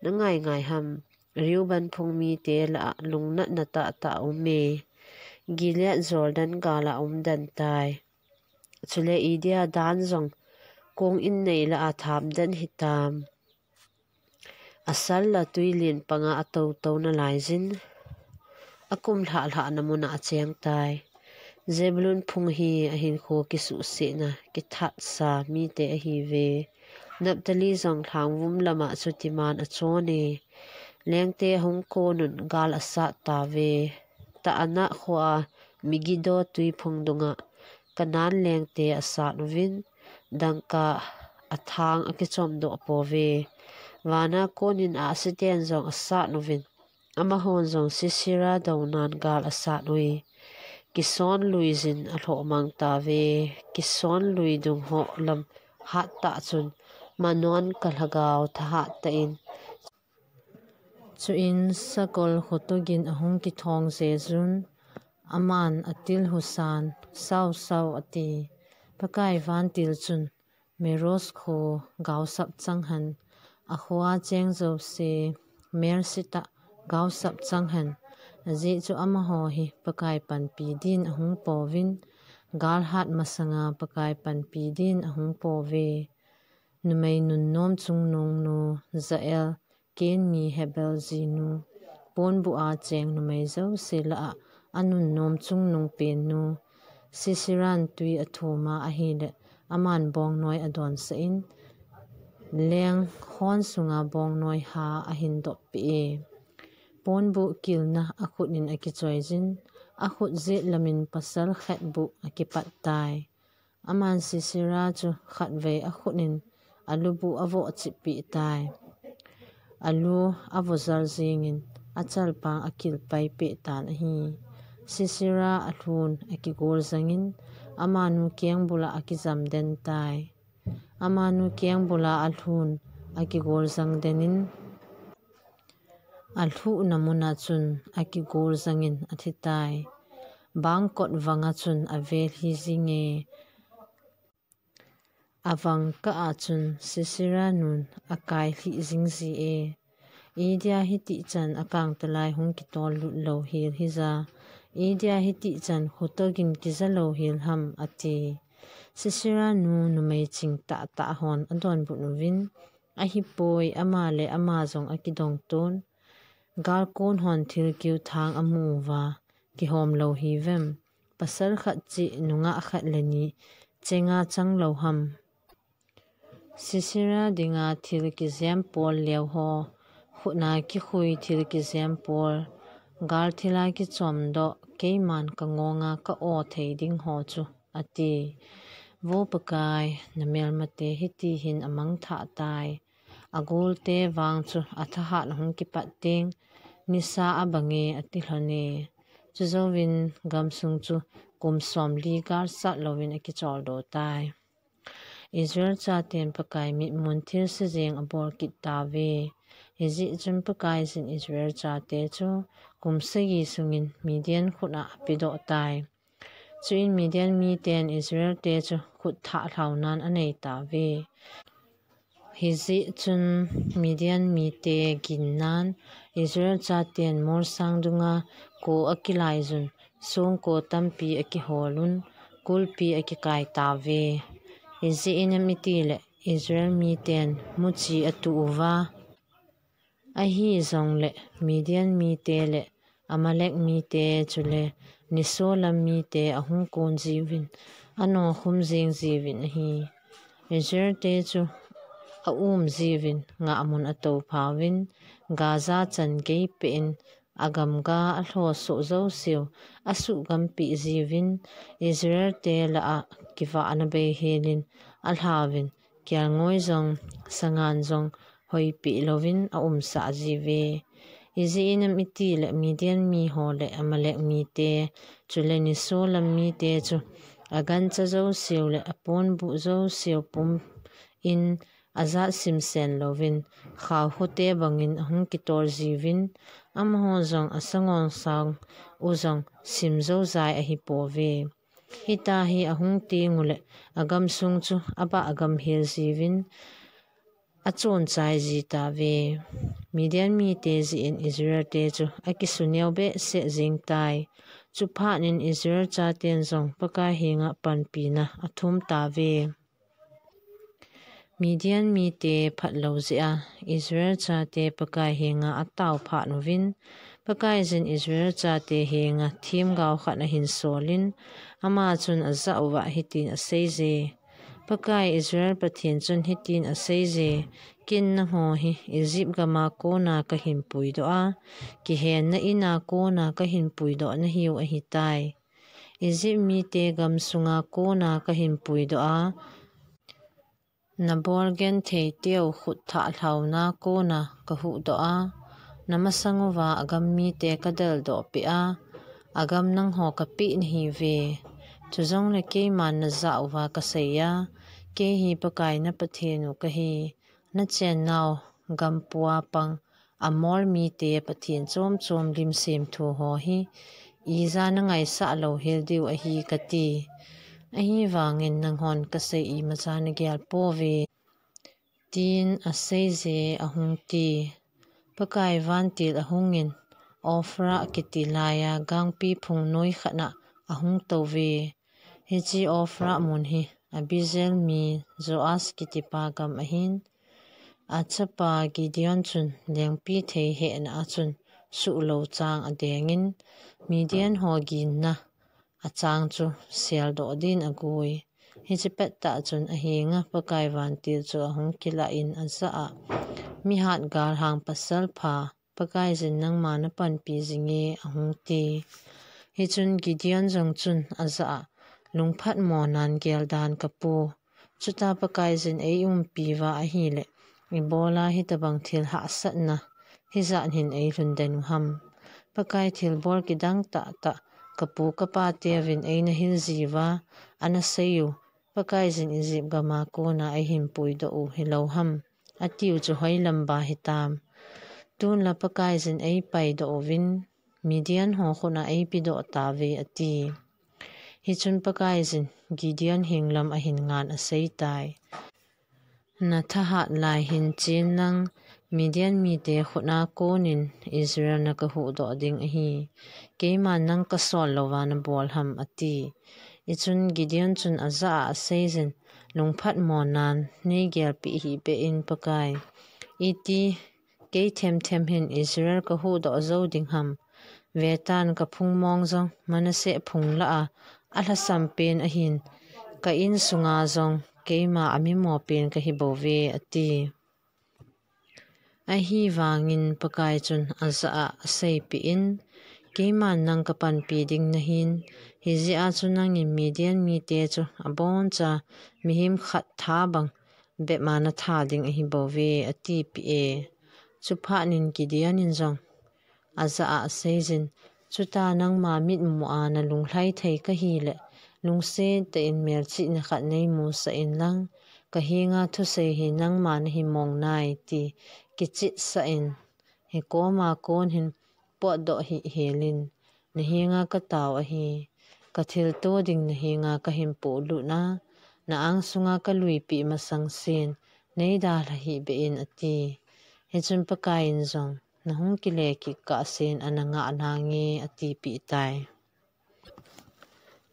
na ngaingai ham? Reuben phung mite lah lungnatna tahtah aume. Gilead Jordan gala um den tai. Chule idia Dan jong kong in nei lah a tham den hitam? Asal la tuilen panga atoutona laijin, akum lhahlhahna muna acheng tai. Zebulun phung hi ahinkho kisuhsetna kithatsa mite ahiuve. Naphtali jong lhangvum lama chu timan achon e. Lengte ahung kon un, gal asat tauve. Taanah khoa Megiddo tuiphung dunga Canaan lengte asat uvin, dangka athang akichomdoh pouve. Vana konin ahsiten jong asat uvin, amahon jong Sisera dounan gal asat ui. Kishon luijin alhohmang tauve. Kishon lui dung ho lam hattah chun Maon ka lhagao thahat tah in. Chuin sakol khotogin ahung kithong jejun, aman atilhusan, "Sau, sau," ati. Pakai vantil chun, "Meroz kho gaosap chang hen, akhoa cheng jouse, Meroz-a gaosap chang hen, ajeh chu amaho hi Pakai panpi din ahung pouvin, galhat masanga Pakai panpi din ahung pouve. Numei nunnom chungnungnu, Jael, Ken mi Hebel jinu, ponbuh a cheng numei jouse lah a anunnom chungnung pennu, Siseran tui athum a ahileh, aman bongnoi adonsah in, leng hon sunga bongnoi ha ahin doppeh e. Ponbuh kilna akhut in akichoijin, akhut jet lamin pasal khat buh akipat tai. Aman Sisera chu khatvei akhut in alubuh avoh chipeh tai. Alu avojal jingin achalpang akilpai peh tan ahi. Sisera alhun akigol jangin, amanu kengbul a akijam den tai. Amanu kengbul a alhun akigol jang denin, alhuhna muna chun akigol jangin athi tai. Bangkot vanga chun avelhi jinge. Avang kah a chun Sisera nun akailhih jing jie. Idia hitichan akangtalai hung kitol lut lou hel hija. Idia hitichan khotogin kija lou hel ham, ati. Sisera nu numei ching tahtah hon adonbut uvin, ahipoi, ama le ama jong akidong ton. Galkon hon thilkeu thang amu uva, kihom lou hivem? Pasal khat cheh nungah khat le ni chenga chang lou ham? Sisera dinga thil kijem pol leu ho, khutna kikhui thil kijem pol, gal thila kichomdoh, keiman kangonga ka-o thei ding ho chu, ati. Vo Pakai, namelmate hiti hin amangthah tai. Agolte vang chu athahat ahung kipat teng, nisa abange ati lhone. Chujouvin gamsung chu kum somli gal sat louvin akicholdo tai. Israel chaten Pakai mitmun thilse jeng abol kit tauve. Hijeh chun Pakaiyin Israel chate chu kum sagi sungin Midian khut a apedoh tai. Chuin Midian miten Israel te chu khut thah lhaunan anei tauve. Hijeh chun Midian mite ginnan Israel chaten molsang dunga ko akilaiyun, songko tampi akiholun, kulpi akikai tauve. Ijeh inem itile Israel miten muchi atuh uva. Ahijongle Midian mite le Amalek mite chule Neso lam mite ahung kon jiuvin, anokhum jeng jiuvin ahi. Israel te chu aum jiuvin, ngahmun ato phauvin, Gaza chan gei peh in, agam ga alhosoh jouseu, asuhgampeh jiuvin, Israel te lah a kivahna beihelin alhauvin, kelngoi jong, sangan jong, hoipeh louvin aumsah jiuve. Ijeh inem itile Midian miho le Amalek mite, chule nisolam mite chu, agancha jouseu le aponbuh jouseu pum in ajat simsen louvin, khaokhote bangin ahung kitol jiuvin, amaho jong asangonsang u jong sim joujai ahipouve. Hitia hi ahung tengule, agamsung chu abah gamhel jiuvin, achonchai jitauve. Midian mite jeh in Israel te chu akisuneo behseh jengtai. Chuphat in Israel chaten jong Pakai henga panpina athum tauve. Midian mite phatlou jeh a Israel chate Pakai henga ataophat uvin, Pakaiyin Israel chate henga themgao khat ahin solin, ama chun ajah uva hitin aseije, Pakai Israel Pathen chun hitin aseije, Ken nangho hi Egypt gama kona kahin puidoh a, kihenna ina kona kahin puidoh nahiu ahitai. Egypt mite gamsunga kona kahin puidoh a, nabol genthei teu khut thah lhauna kona kahuhdoh a, namasang uva agam mite kadeldoh peh a, agam nangho kapeh nahiuve. Chujongle keiman najah uva kaseiya, Kei hi Pakai na Pathen u kahi, nachennau gampua pang Amor mite pathen chomchom lim semthu ho hi ija nangaisah louhel diu ahi kati. Ahivangin nanghon kasei imacha nagel pouve, tin aseije, ahung ti. Pakai vantil ahungin, Ophrah kiti laiya gangpi phungnoi khat na ahung touve. Hiche Ophrah mun hi Abiezrite mi Joash kitipa gam ahin, achapa Gideon chun lengpithei hehna a chun suhlou chang adengin, Midian ho ginna achang chu seldoh din agoi. Hiche pettah chun ahenga Pakai vantil chu ahung kilah in ajah a, Mihat galhang pasalpha, Pakaiyin nangma napanpi jinge, ahung ti. Hichun Gideon jong chun ajah a, Lungphat monan geldan kapu, chuta Pakaiyin eiumpi uva ahile, ibola hitobang thil hahsatna hijat hin eilhun den u ham? Pakai thilbol kidang tahtah kapu kapateuvin eina hilji uva anasei u, Pakaiyin Egypt gama kona eihin puidoh u hilou ham, atiu chu hoilam ba hitam? Tunla Pakaiyin eipaidoh uvin, Midian ho khut a eipedoh tauve, ati. Hichun Pakaiyin Gideon henglam ahin ngan aseitai. Nathahat lai hin chen lang, Midian mite khut a konin Israel nakahuhdoh ding ahi. Keiman nang kasol louva nabol ham, ati. Hichun Gideon chun ajah a aseiyin, Lungphat monan neigelpeh hihbeh in Pakai, iti kei themthem hin Israel kahuhdoh jou ding ham? Vetan, kaphung mong jong Manasseh phung lah a alhasam pen ahin, ka insunga jong keima amimo pen kahibouve, ati. Ahivangin Pakai chun ajah a aseipeh in, Keiman nang kapanpi ding nahin, hijeh a chu nangin Midian mite chu aboncha mihem khat tha bang bep ma natha ding ahibouve, atipeh e. Chuphat in Gideon in jong ajah a aseiyin, Chuta nangma mitmu a nalunglhai thei kahile, lungset tah in melchihna khat neimusah inlang, kahenga thusei hi nangma nahi mong nai ti kichetsah in, hikoma kon hin potdoh hihhel in, nahenga katao ahi. Kathilto ding nahenga kahin polut a, na angsunga kaluipeh masang sen neidalha hihbeh in, ati. Hichun Pakai in jong, Nahung kile kit kahsen ana ngah nange, atipeh tai.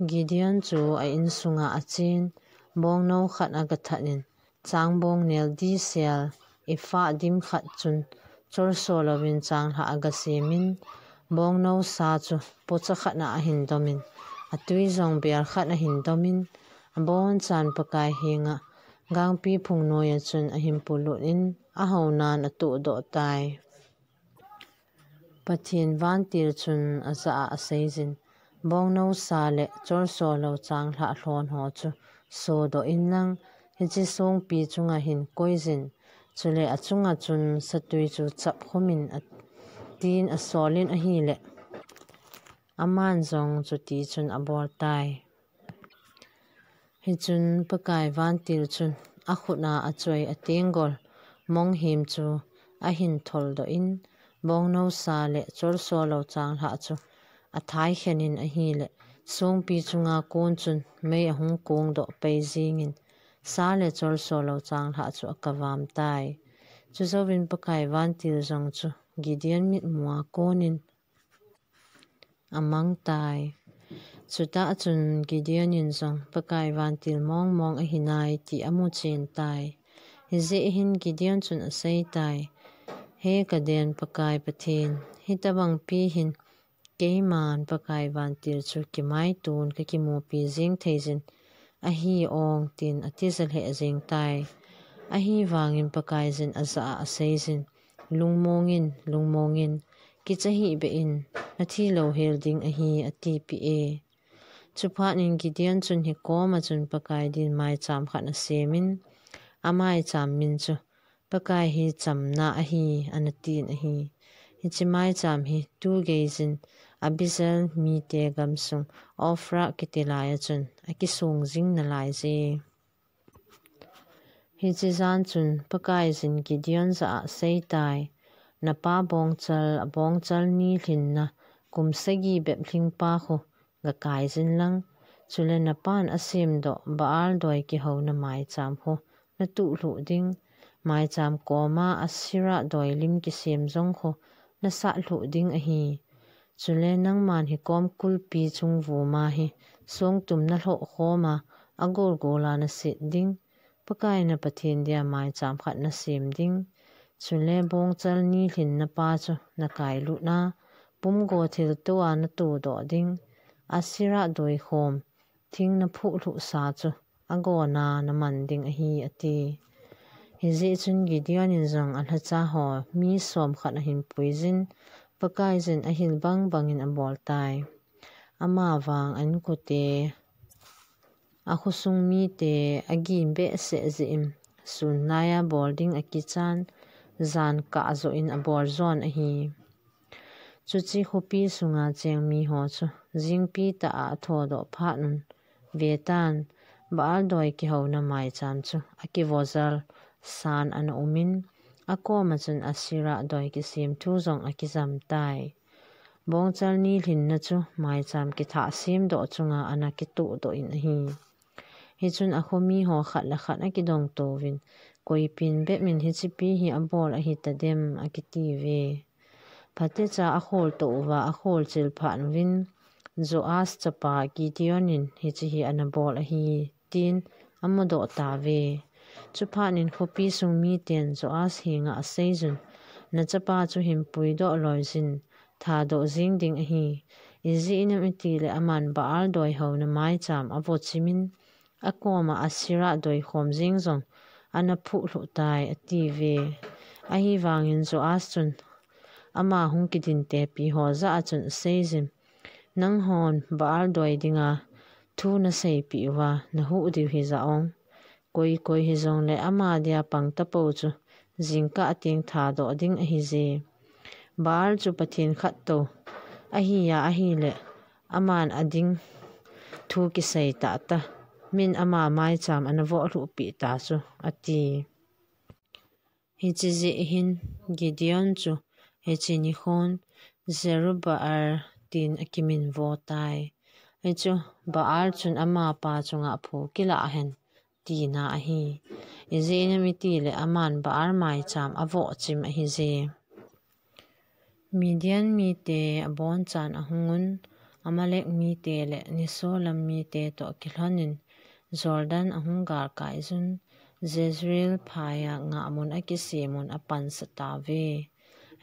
Gideon chu a insunga achen, bongnou khat agathat in, changbong nel disel, ephah dim khat chun, cholso louvin changlhah agasemin, bongnou sa chu pocha khat a ahin domin, atui jong bel khat ahin domin, abonchan Pakai henga gangpi phung noiya chun ahin pulut in, ahounan atuhdoh tai. Pathen vantil chun ajah a aseijin, bongnou sa le cholso lou changlhah lhon ho chu sodoh inlang, hiche songpi chunga hin koijin, chule achunga chun satui chu chapkhumin atin asolin ahile, aman jong chuti chun abol tai. Hichun Pakai vantil chun akhutna achoi atenggol monghem chu ahin tholdoh in, bongnou sa le cholso lou changlhah chu athaikhen in ahile, songpi chunga kon chun mei ahung kongdoh pai jingin, sa le cholso lou changlhah chu akavam tai. Chujouvin Pakai vantil jong chu Gideon mitmua konin amang tai. Chutah chun Gideon in jong Pakai vantil mongmong ahinai ti amuchen tai. Hijeh hin Gideon chun aseitai, He kaden Pakai Pathen, hitobangpi hin keiman Pakai vantil chu kimaitun kakimupi jeng theijin ahi ong, tin atija lheh jeng tai. Ahivangin Pakaiyin ajah a aseijin, Lungmongin, lungmongin, kicha hih behin, nathi louhel ding ahi, atipeh e. Chuphat in Gideon chun hikoma chun Pakai din maicham khat asemin, amaicham min chu Pakai hi chamna ahi, anatin ahi. Hiche maicham hi tugeijin Abiezrites mite gamsung Ophrah kiti laiya chun akisong jing nalaije. Hiche jan chun Pakaiyin Gideon jah a aseitai, Napa bongchal, abongchal ni lhinna kum sagi bep lhingpa khu gakaijin lang, chule napan asemdoh Baal doi kihouna maicham khu natuh lhuh ding, maicham koma Asherah doi lim kisem jong khu nasat lhuh ding ahi. Chule nangman hikom kulpi chung vuma hi songtum nalhoh khoma agolgola naset ding, Pakai na Pathen dia maicham khat nasem ding. Chule bongchal ni lhinnapa chu nakailutna, pumgo thiltoa natodoh ding, Asherah doikhom thing naphuh lhuhsa chu agona naman ding ahi, ati. Hijeh chun Gideon in jong alhacha ho mi somkhat ahin puiyin, Pakaiyin ahil bangbangin aboltai. Amavang a-inkote, akhosung mite agim behseh jeh in, sun laiya bol ding akichan, jan kah joh in abol jon ahi. Chuche khopi sunga cheng miho chu jingpi tah a athodoh phat un, vetan, Baal doi kihouna maicham chu akivojal san ana umin, akoma chun Asherah doi kisem thu jong akijamtai. Bongchal ni lhinna chu maicham kithah semdoh chunga ana kitohdoh in ahi. Hichun akhomiho khat le khat akidongtouvin, koipin bepmin hichepi hi abol ahitadem, akitiuve. Phatecha akholtoh uva akholchil phat uvin, Joash chapa Gideon in hiche hi anabol ahi, tin amudoh tauve. Chuphat in khopi sung miten Joash henga aseiyun, Nachapa chu hin puidoh loiyin, thadoh jeng ding ahi. Ijeh inem itile aman Baal doi houna maicham avochimin, akoma Asherah doikhom jeng jong anaphuh lhuh tai, atiuve. Ahivangin Joash chun ama hung kidintepi ho jah a chun aseiyun, Nanghon Baal doi dinga thu naseipeh uva nahuh diu hijeh ong, koi koi hijongle ama dia pang tapou chu jingkah teng thadoh ding ahije. Baal chu Pathen khattou ahi a ahile, aman ading thu kisei tahtah, min ama maicham anavoh lhuhpeh ta chu, ati. Hiche jeh hin Gideon chu hiche nikhon Jerubbaal tin akiminvo tai. Hichu Baal chun amapa chunga phu kilah hen tina ahi. Ijeh inem itile aman Baal maicham avohchim ahije. Midian mite abonchan ahungun, Amalek mite le Neso lam mite toh akilhonin, Jordan ahung galkaiyun, Jezreel phaiya ngahmun akisemun apansa tauve.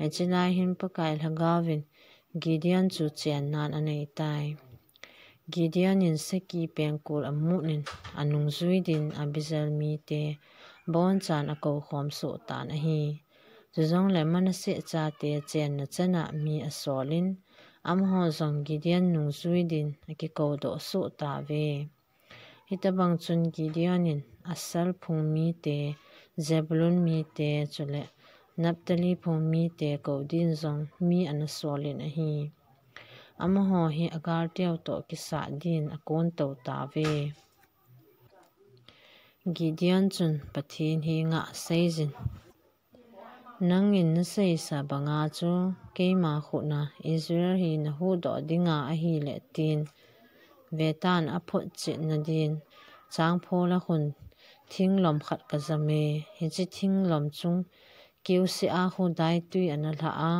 Hiche lai hin Pakai lhagaovin Gideon chu chennan aneitai. Gideon in saki pengkul amun in anungjui din Abiezer mite abonchan akou khom soh tan ahi. Chujongle Manasseh chate chenna chana mi asol in, amaho jong Gideon nungjui din akikou doh soh tauve. Hitabang chun Gideon in Asher phung mite, Zebulun mite, chule Naphtali phung mite kou din jong mi ana sol in ahi. Amaho hi agalteu toh kisat din akon tou tauve. Gideon chun Pathen henga aseiyin, "Nangin naseisa banga chu keima khutna Israel hi nahuhdoh dinga ahile tin, vetan aphotchetna din, changphol a khun thinglom khat kajam e, hiche thinglom chung kiusea khu daitui ana lha a,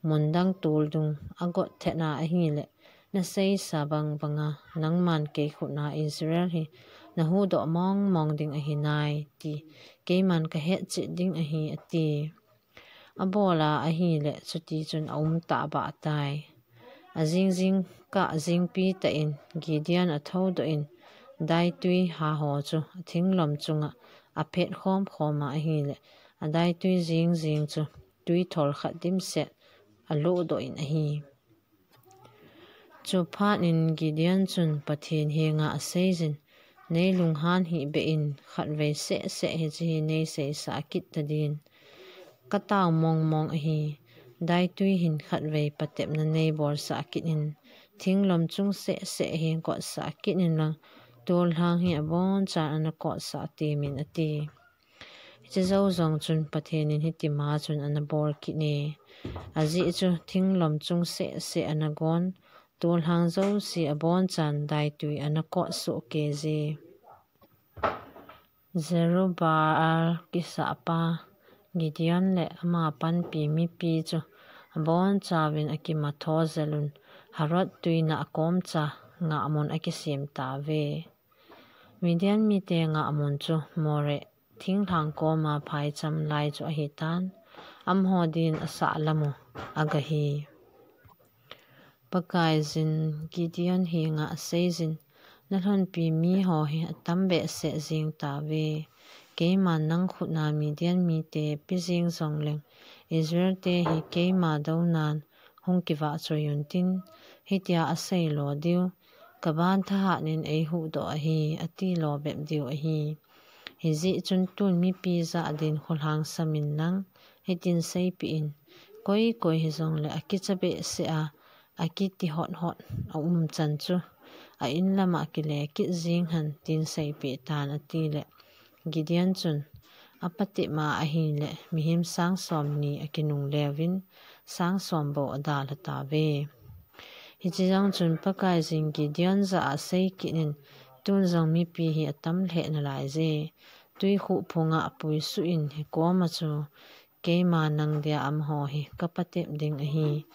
mun dang tol dung agot thetna ahile, naseisa bang banga nangman kei khutna Israel hi nahuhdoh mong mong ding ahi nai ti keiman kahetchet ding ahi," ati. Abola ahile, chuti chun aum tahbeh tai. Ajing jingkah jingpi tah in Gideon athoudoh in, daitui haho chu athinglom chunga aphet khom khom a ahile, adaitui jing jing chu tuithol khat dimset alodoh in ahi. Chuphat in Gideon chun Pathen henga aseiyin, "Nei lunghan hih beh in, khatvei seh seh hiche hi neiseisa kit tadin. Katao mong mong ahi, daitui hin khatvei patepna neibolsah kit in, thinglom chung seh seh hi kotsah kit in lang, tolhang hi abonchan ana kotsah temin," ati. Hiche jou jong chun Pathen in hitima chun ana bol kit e. Ajeh chu thinglom chung seh seh ana gon, tolhang jouse abonchan daitui ana kot soh kei e. Jerubbaal kisahpa Gideon le ama panpi mipi chu abonchauvin akimatho jel un, Harod tuina akomcha ngahmun akisem tauve. Midian mite ngahmun chu Moreh thinglhang koma phaicham lai chu ahitan, amaho din asah lam u agahi. Pakaiyin Gideon henga aseiyin, "Nalhonpi miho hi atam behseh jing tauve. Keiman nang khutna Midian mite pe jing jongleng, Israel te hi keima dounan hung kivahchoi untin, hitia asei lo diu, kaban thahat in eihuhdoh ahi, ati lo bep diu ahi. Hijeh chun tun mipi jah din kholhang samin lang, hitin seipeh in, koi koi hijongle akicha behseh a, akiti hot hot aum chan chu, a-in lama kile kit jing hen," tin seipeh tan, atile, Gideon chun apatep ma ahile, mihem sang somni akinung leuvin, sang som bou adalha tauve. Hiche jong chun Pakaiyin Gideon jah a asei kit in, "Tun jong mipi hi atam lheh nalaiye. Tuikhuh phunga apuisuh in, hikoma chu keima nang dia amaho hi kapatep ding ahi.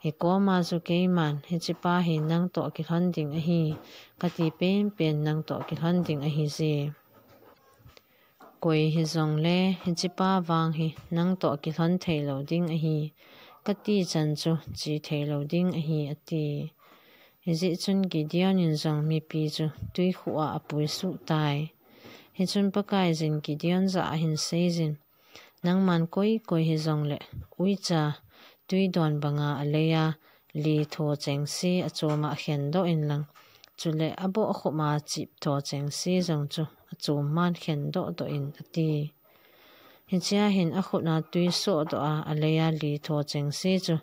Hikoma chu keiman, hichepa hi nangtoh kilhon ding ahi, kati penpen nangtoh kilhon ding ahije. Koi hijongle, hichepa vang hi nangtoh kilhon theilou ding ahi, kati chan chu che theilou ding ahi," ati. Hijeh chun Gideon in jong mipi chu tuikhuh a apuisuh tai. Hichun Pakaiyin Gideon jah a ahin seiyin, "Nangman koi koi hijongle, uicha tuidon banga aleiya li tho chengse achoma akhendoh inlang, chule abohkhupma chip tho chengse jong chu achomman khendoh doh in," ati. Hichea hin akhutna tui sohdoh a, aleiya li tho chengse chu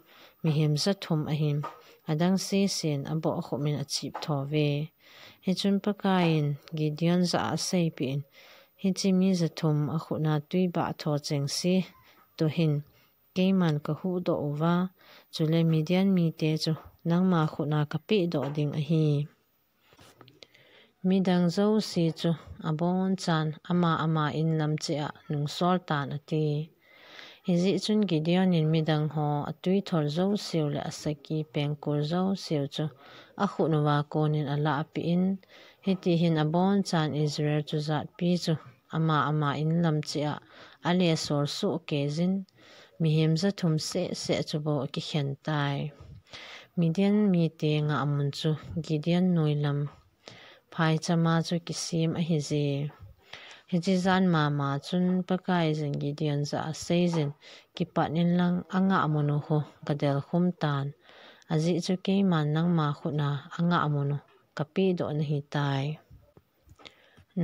mihem jathum ahin, adang sesen abohkhup in achip thouve. Hichun Pakaiyin Gideon jah a aseipeh in, "Hiche mi jathum akhutna tui bah tho chengse toh hin keiman kahuhdoh uva, chule Midian mite chu nangma khutna kapehdoh ding ahi. Midang jouse chu abonchan ama ama inlam cheh a nungsol tan," ati. Hijeh chun Gideon in midang ho atuithol jouseu le asaki pengkul jouseu chu akhut uva konin alahpeh in, hitihin abonchan Israel chujatpi chu ama ama inlam cheh a alesol sohkeiyin, mihem jathum seh seh chu bou akikhen tai. Midian mite ngahmun chu Gideon noilam phaichama chu kisem ahi je. Hiche jan mama chun Pakaiyin Gideon jah a aseiyin, "Kipat inlang angahmun u khu gadelkhum tan. Ajeh chu keiman nangma khut a angahmun u kapehdoh nahitai.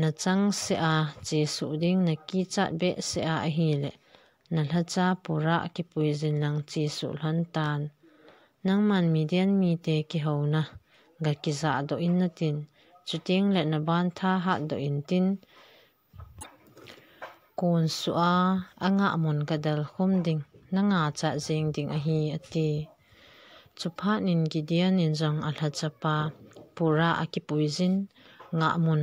Nachangseh a chesuh ding nakichat behseh a ahileh, nalhacha Purah kipuiyin lang chesuh lhon tan. Nangman Midian mite kihouna gakijahdoh in natin, chuteng leh naban thahatdoh intin, konsuh a angahmun gadelkhum ding nangachat jeng ding ahi," ati. Chuphat in Gideon in jong alhachapa Purah akipuiyin, ngahmun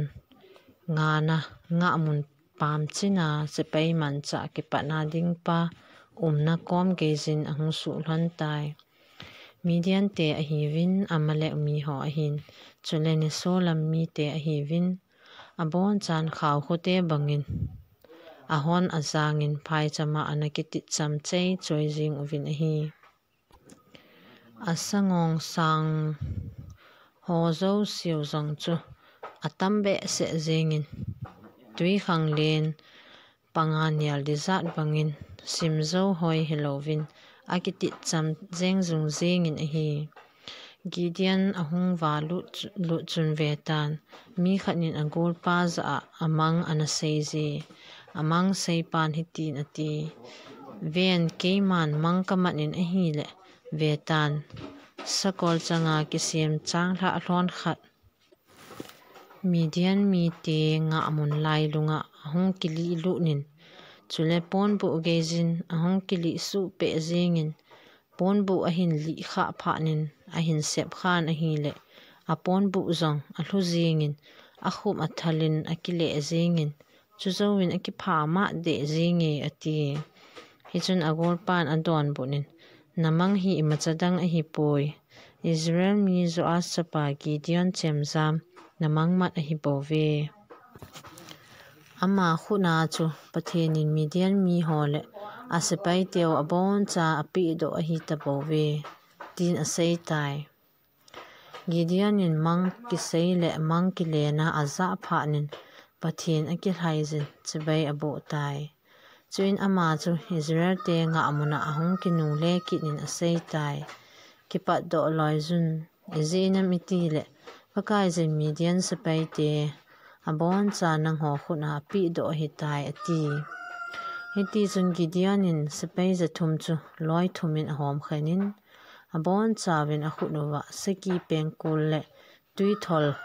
ngana, ngahmun pamchin a sepai manchah kipatna ding pa umna kom geiyin ahung suh lhon tai. Midian te ahiuvin, Amalek miho ahin, chule Neso lam mite ahiuvin, abonchan khaokhote bangin ahon ajangin phaichama ana kititcham chei choi jing uvin ahi. Asangong sang ho jouseu jong chu atam behseh jengin, twikhanglen panga nel dijat bangin, simjou hoi hilouvin akititcham jeng jung jengin ahi. Gideon ahung valut chu, lut chun vetan, mi khat in agolpa jah a amang ana seije. Amang seipan hitin ati, "Ven, keiman mang kamat in ahileh, vetan, sakol changa kisem changlhah lhon khat Midian mite ngahmun lailunga ahung kilih lut in, chule ponbuh geiyin ahung kilih suh peh jengin, ponbuh ahin lih khah phat in ahin sep khan ahileh, aponbuh jong alhu jengin, akhup athalin akileh jengin, chujouvin akipha mah deh jenge," ati. Hichun agolpan adonbut in, "Namang hi imacha dang ahipoi. Israel mi Joash chapa Gideon chemjam namang mat ahibouve. Ama khut a chu Pathen in Midian miho le asepaiteu aboncha apehdoh ahitabouve," tin aseitai. Gideon in mang kisei le mang kilena ajah phat in Pathen akilhaiyin chibai abohtai. Chuin ama chu Israel te ngahmun a ahung kinungle kit in aseitai, "Kipatdoh loiyun, ijeh inem itileh, Pakaiyin Midian sepaite aboncha nangho khut a apehdoh ahitai," ati. Hitichun Gideon in sepai jathum chu loi thum in ahomkhen in, abonchauvin akhut uva saki pengkul le twithol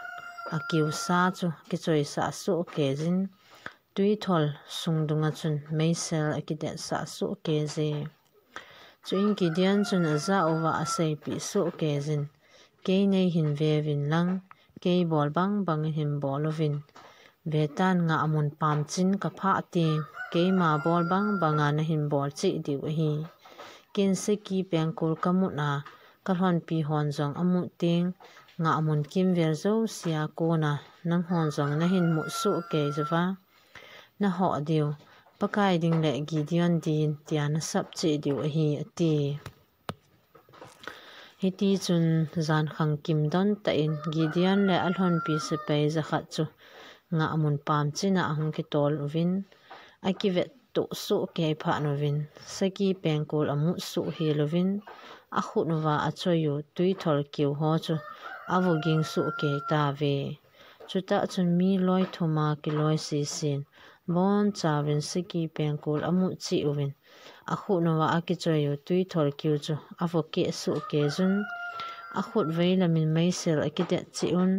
akiusa chu kichoisah sohkeijin, twithol sungdunga chun meisel akidetsah sohkeije. Chuin Gideon chun ajah uva aseipeh sohkeijin, "Kei neihin veuvin lang, kei bol bangbang in hin bol uvin. Vetan, ngahmun pamchin kaphah teng, keima bol bangbanga nahin bol cheh diu ahi. Ken saki pengkul kamut a, kalhonpi hon jong amut teng, ngahmun kimvel jousea kona nanghon jong nahin mut sohkei uva, nahoh diu Pakai ding le Gideon din tia nasap cheh diu ahi," ati. Hitichun jankhang kim dontah in Gideon le alhonpi sepai jakhat chu ngahmun pamchin a ahung kitol uvin, akivettoh sohkei phat uvin, saki pengkul amut sohhel uvin, akhut uva achoiyu twithol kiu ho chu avo ging sohkei tauve. Chutah chun mi loi thum a kiloi sesen, abonchauvin saki pengkul amut cheh uvin, akhut uva akichoiyu twithol kiu chu avo keh sohkeijun, akhut veilam in meisel akidet cheh un,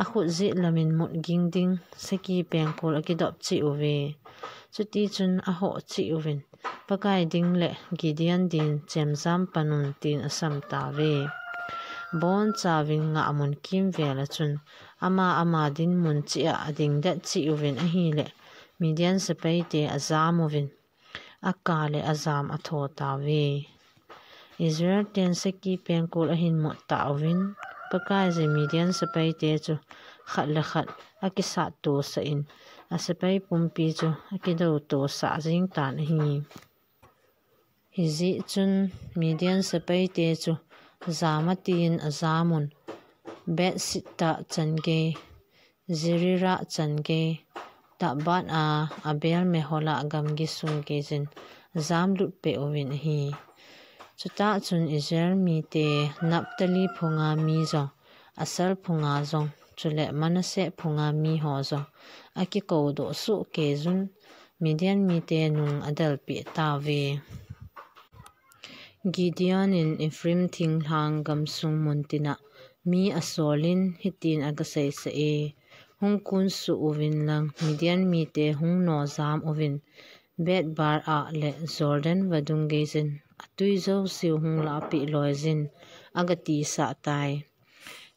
akhut jetlam in mut ging ding saki pengkul akidop cheh uve. Chutichun ahoh cheh uvin, "Pakai ding le Gideon din chemjam pan un," tin asam tauve. Abonchauvin ngahmun kimvel a chun ama ama dinmun cheh a adingdet cheh uvin ahile, Midian sepaite ajam uvin, akah le ajam atho tauve. Israel ten saki pengkul ahin mut tauvin, Pakaiyin Midian sepaite chu khat le khat akisat tosah in, asepai pumpi chu akidou tosah jeng tan ahi. Hijeh chun Midian sepaite chu jam atin ajam un, Bethsitta chan gei, Zerera chan gei, Tabbath a Abel Meholah gamgi sung gei jin ajam lut peh uvin ahi. Chutah chun Israel mite Naphtali phunga mi jong, Asher phunga jong, chule Manasseh phunga mi ho jong akikoudoh soh kei jun, Midian mite nung adelpeh tauve. Gideon in Ephraim thinglhang gamsung muntin a mi asolin hitin agaseisah e, Hung kunsuh uvin lang, Midian mite hung nojam uvin, Beth-barah le Jordan vadung gei jin atui jouseu hung lahpeh loi jin, agatisah tai.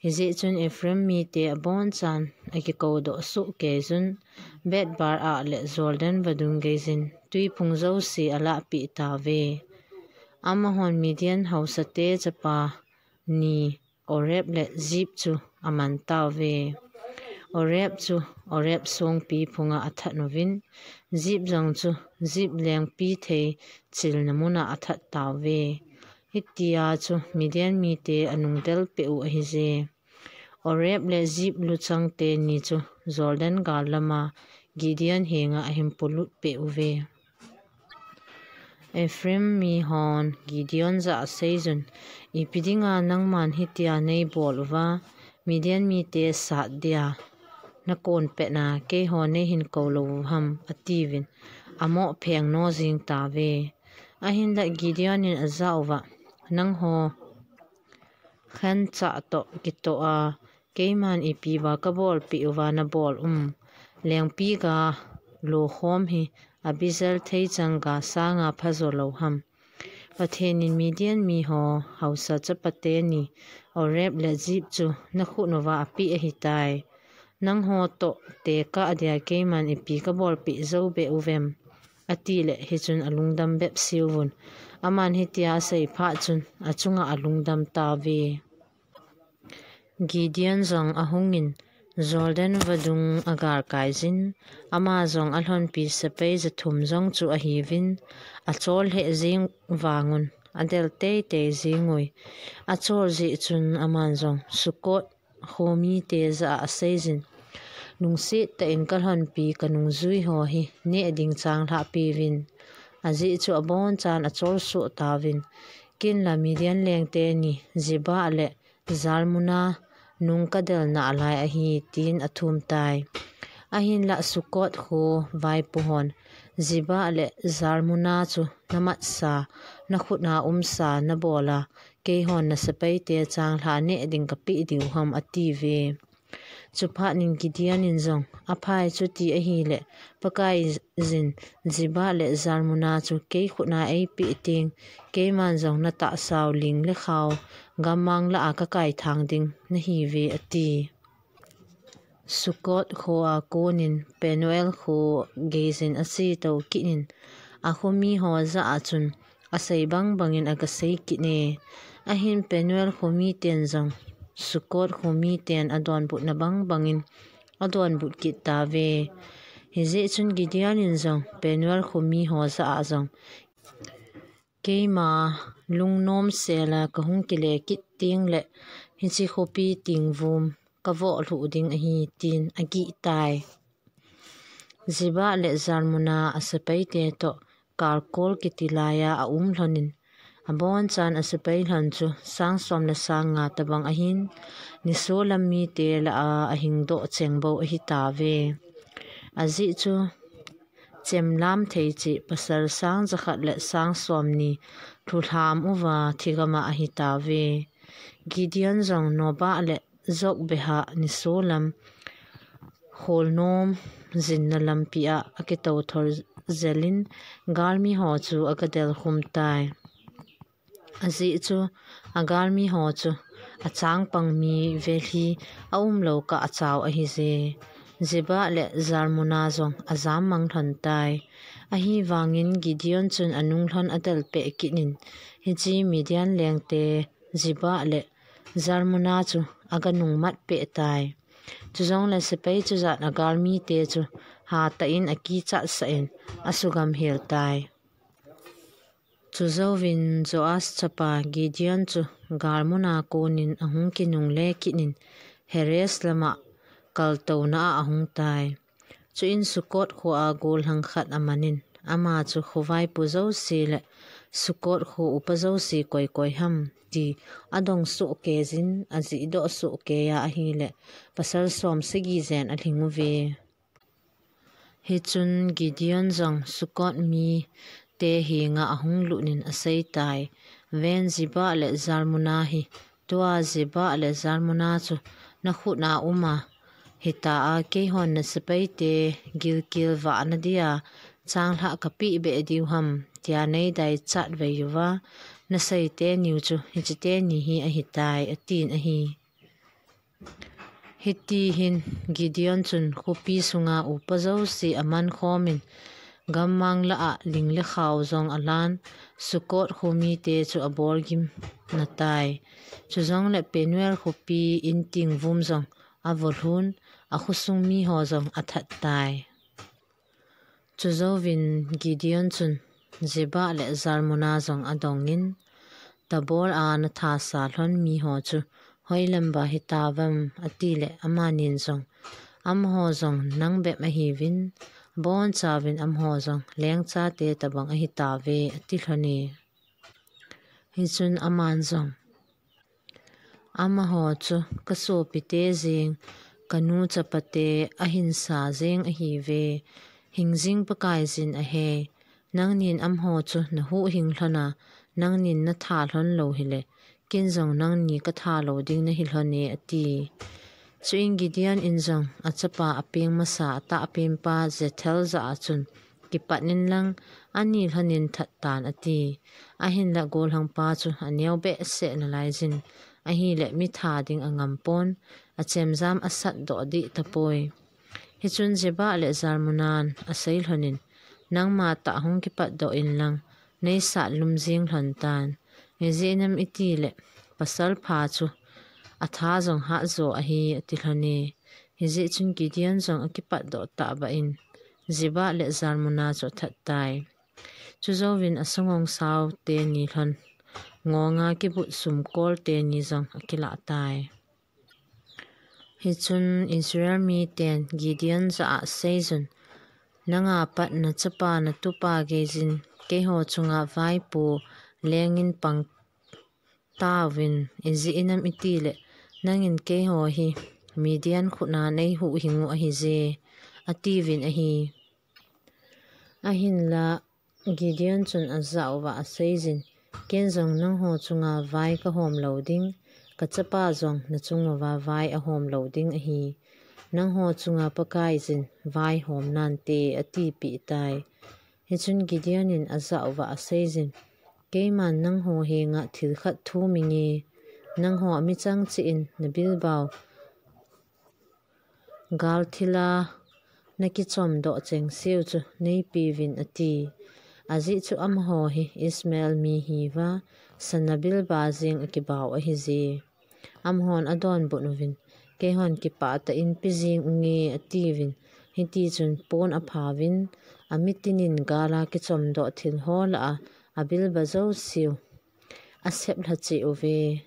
Hijeh chun Ephraim mite abonchan akikoudoh soh kei jun, Beth-barah le Jordan vadung gei jin tui phung jouse alahpeh tauve. Amahon Midian haosate chapa ni Oreb le Zeeb chu aman tauve. Oreb chu Horeb songpi phunga athat uvin, Zeeb jong chu Zeeb lengpithei chilna muna athat tauve. Hitia chu Midian mite anung delpeh u ahije. Oreb le Zeeb luchang teni chu Jordan gal lama Gideon henga ahin polut peh uve. Ephraim mihon Gideon jah a aseijun, Ipi dinga nangman hitia neibol uva, Midian mite sat dia nakon petna keiho neihin kou lou u ham, atiuvin, amoh pheng no jing tauve. Ahinlah Gideon in ajah uva, Nangho khanchah toh kitoh a, keiman ipi uva kabolpeh uva nabol um? Lengpi ga lokhom hi Abiezer theichang ga sanga phajo lou ham? Pathen in Midian miho haosa chapa teni Oreb le Zeeb chu nakhut uva apeh ahitai. Nangho toh tekah dia keiman ipi kabolpeh jou beh uvem? Atileh hichun alungdam bepseuvun. Aman hitia asei phat chun achunga alungdam tauve. Gideon jong ahungin Jordan vadung agalkai jin, ama jong alhonpi sepai jathum jong chu ahiuvin, achol lheh jeng vangun, adel teitei jeng ui. Achol jeh chun aman jong Sukkot khomite jah a aseijin, Lungset tah in kalhonpi kanungjui ho hi neh ding changlhah peuvin. Ajeh chu abonchan achol soh tauvin, Ken la Midian leng teni Zeba le Zalmuna nung kadel nalai ahi, tin athum tai. Ahinlah Sukkot kho vaipo hon Zeba le Zalmuna chu namatsa, nakhut a umsa nabol a, keihon nasepaite changlhah neh ding kapeh diu ham, atiuve. Chuphat in Gideon in jong, Aphai, chuti ahileh Pakaiyin Zeba le Zalmuna chu kei khut a eipeh teng, keiman jong natahsau ling le khao gammang lah a kakaithang ding nahiuve, ati. Sukkot kho a konin Penuel kho geijin achetou kit in, akhomi ho jah a chun asei bangbangin agasei kit e. Ahin Penuel khomiten jong Sukkot khomiten adonbutna bangbangin adonbut kit tauve. Hijeh chun Gideon in jong Penuel khomi ho jah a jong, Keima lungnom sela kahung kile kit teng le hiche khopi tingvum kavoh lhuh ding ahi, tin agih tai. Zeba le Zalmuna asepaite toh Karkor kiti laiya aum lhonin, abonchan asepai lhon chu sang som le sang nga tabang ahin, nisolam mite lah a ahingdoh chengbou ahitauve. Ajeh chu chemlam thei cheh pasal sang jakhat le sang somni lhulham uva thigam a ahitauve. Gideon jong Nobah le Jogbehah nisolam kholnom jinna lampi a akitouthol jelin galmi ho chu agadelkhum tai. Ajeh chu agalmi ho chu achangpang mi vel hi aumlou kah achao ahije. Zeba le Zalmuna jong ajam mang lhon tai. Ahivangin Gideon chun anung lhon adelpeh kit in, hiche Midian lengte Zeba le Zalmuna chu aganung matpeh tai. Chujongle sepai chujat agalmite chu hatah in akichatsah in asugam hel tai. Chujouvin Joas chapa Gideon chu galmuna konin ahung kinungle kitnin Heres lama kaltouna a ahung tai. Chuin Sukot khoa gollhang khat amanin ama chu khovaipo jouse le Sukot kho upa jouse koi koi ham ti adong sohkeijin ajihdoh sohkei a ahile pasal som sagi jen alhing uve. Hichun Gideon jong Sukot mite henga ahung lutnin aseitai, Ven, Zeba le Zalmuna hi, tua Zeba le Zalmuna chu nakhut a uma hita a, keihon nasepaite gilkel vahna dia changlhah kapeh beh diu ham, tia neidai chatvei uva, naseite niu chu hiche teni hi ahitai, atin ahi. Hitihin Gideon chun khopi sunga upa jouse amankhomin, gammang lah a ling le khao jong alan, Sukot kho mite chu abolgim natai. Chujongle Penuel khopi inting vum jong avolhun, akhosung miho jong athat tai. Chujouvin Gideon chun Zeba le Zalmuna jong adongin, Tabor a nathasa lhon miho chu hoilam ba hitauvem, atile amanin jong, Amaho jong nang bep ahiuvin, abonchauvin amaho jong lengchate tobang ahitauve, ati lhone. Hichun aman jong, Amaho chu kasopite jeng, kanu chapate ahinsa jeng ahiuve, hingjing Pakaiyin ahe. Nangnin amaho chu nahuhhing lhona, nangnin natha lhon lou hile, ken jong nangni katha lou ding nahi lhone, ati. Chuin Gideon in jong achapa apeng masa atahpenpa Jethel jah a chun, Kipatnin lang, ani lhonin that tan, ati. Ahinla gollhangpa chu aneo behseh nalaijin, ahile mitha ding angampon, achemjam asatdoh dih tapoi. Hichun Zeba le Zalmunan asei lhonin, Nangma tah hung kipatdoh inlang, neisat lum jing lhon tan. Ijeh inem itile, pasalpha chu atha jong hatjo ahi, ati lhone. Hijeh chun Gideon jong akipatdoh tahbeh in, Zeba le Zalmuna chu athat tai. Chujouvin asangong sao teni lhon, ngonga kibut sumkol teni jong akilah tai. Hichun Israel miten Gideon jah a aseiyun, Nanga pat nachapa natupa geiyin keiho chunga vaipo lengin pang tauvin, ijeh inem itile, nangin keiho hi Midian khut a neihuhhing u ahije, atiuvin ahi. Ahinla Gideon chun ajah uva aseijin, Ken jong nangho chunga vai kahom lou ding, kachapa jong nachung uva vai ahom lou ding ahi. Nangho chunga Pakaiyin vai hom nante, atipeh tai. Hichun Gideon in ajah uva aseijin, Keiman nangho henga thil khat thuminge, nangho amichang cheh in nabilbao gal thila nakichomdoh chengseu chu neipeuvin, ati. Ajeh chu amaho hi Ishmael mi hiuva, sana bilba jeng akibau ahije. Amahon adonbut uvin, Keihon kipah tah in pe jeng unge, atiuvin. Hitichun pon aphauvin, amitinin gala kichomdoh thil ho lah a abilba jouseu asep lhacheh uve.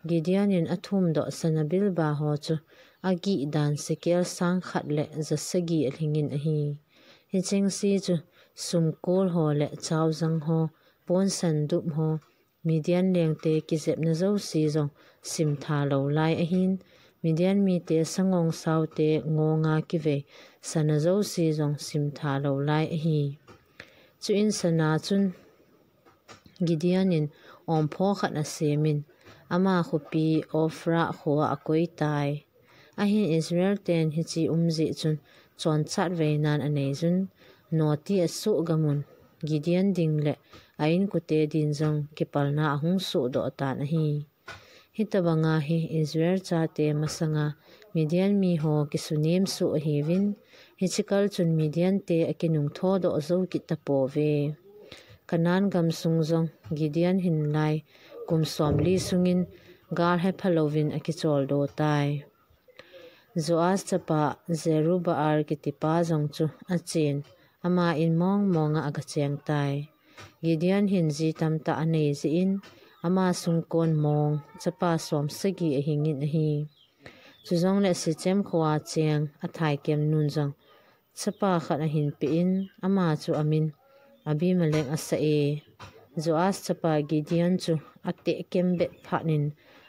Gideon in athumdoh sana bilba ho chu agih dan sekel sang khat le ja sagi alhingin ahi. Hichengse chu sumkol ho le chaojang ho, ponsan dup ho, Midian lengte kijepna jouse jong simtha lou lai ahin, Midian mite sangong saote ngonga kivei sana jouse jong simtha lou lai ahi. Chuin sana chun Gideon in ompho khat asemin, ama khopi Ophrah khoa akoi tai. Ahin Israel ten hiche umjeh chun chonchat veinan aneiyun, noti asoh gamun, Gideon ding le a inkote din jong kipalna ahung sohdoh tan ahi. Hitobanga hi Israel chate masanga Midian miho kisunem soh ahiuvin, hiche kal chun Midian te akinungthodoh jou kit tapouve. Canaan gamsung jong Gideon hinlai kum somli sungin gal hepha louvin akicholdo tai. Joas chapa Jerubaal kitipa jong chu achen, ama in mong monga agacheng tai. Gideon hin ji tamtah anei jeh in, ama sungkon mong chapa som sagi ahingin ahi. Chujongle Sichem khoa cheng athaikem nun jong chapa khat ahin pein, ama chu amin Abimelech asah e. Joas chapa Gideon chu ateh kembet phat in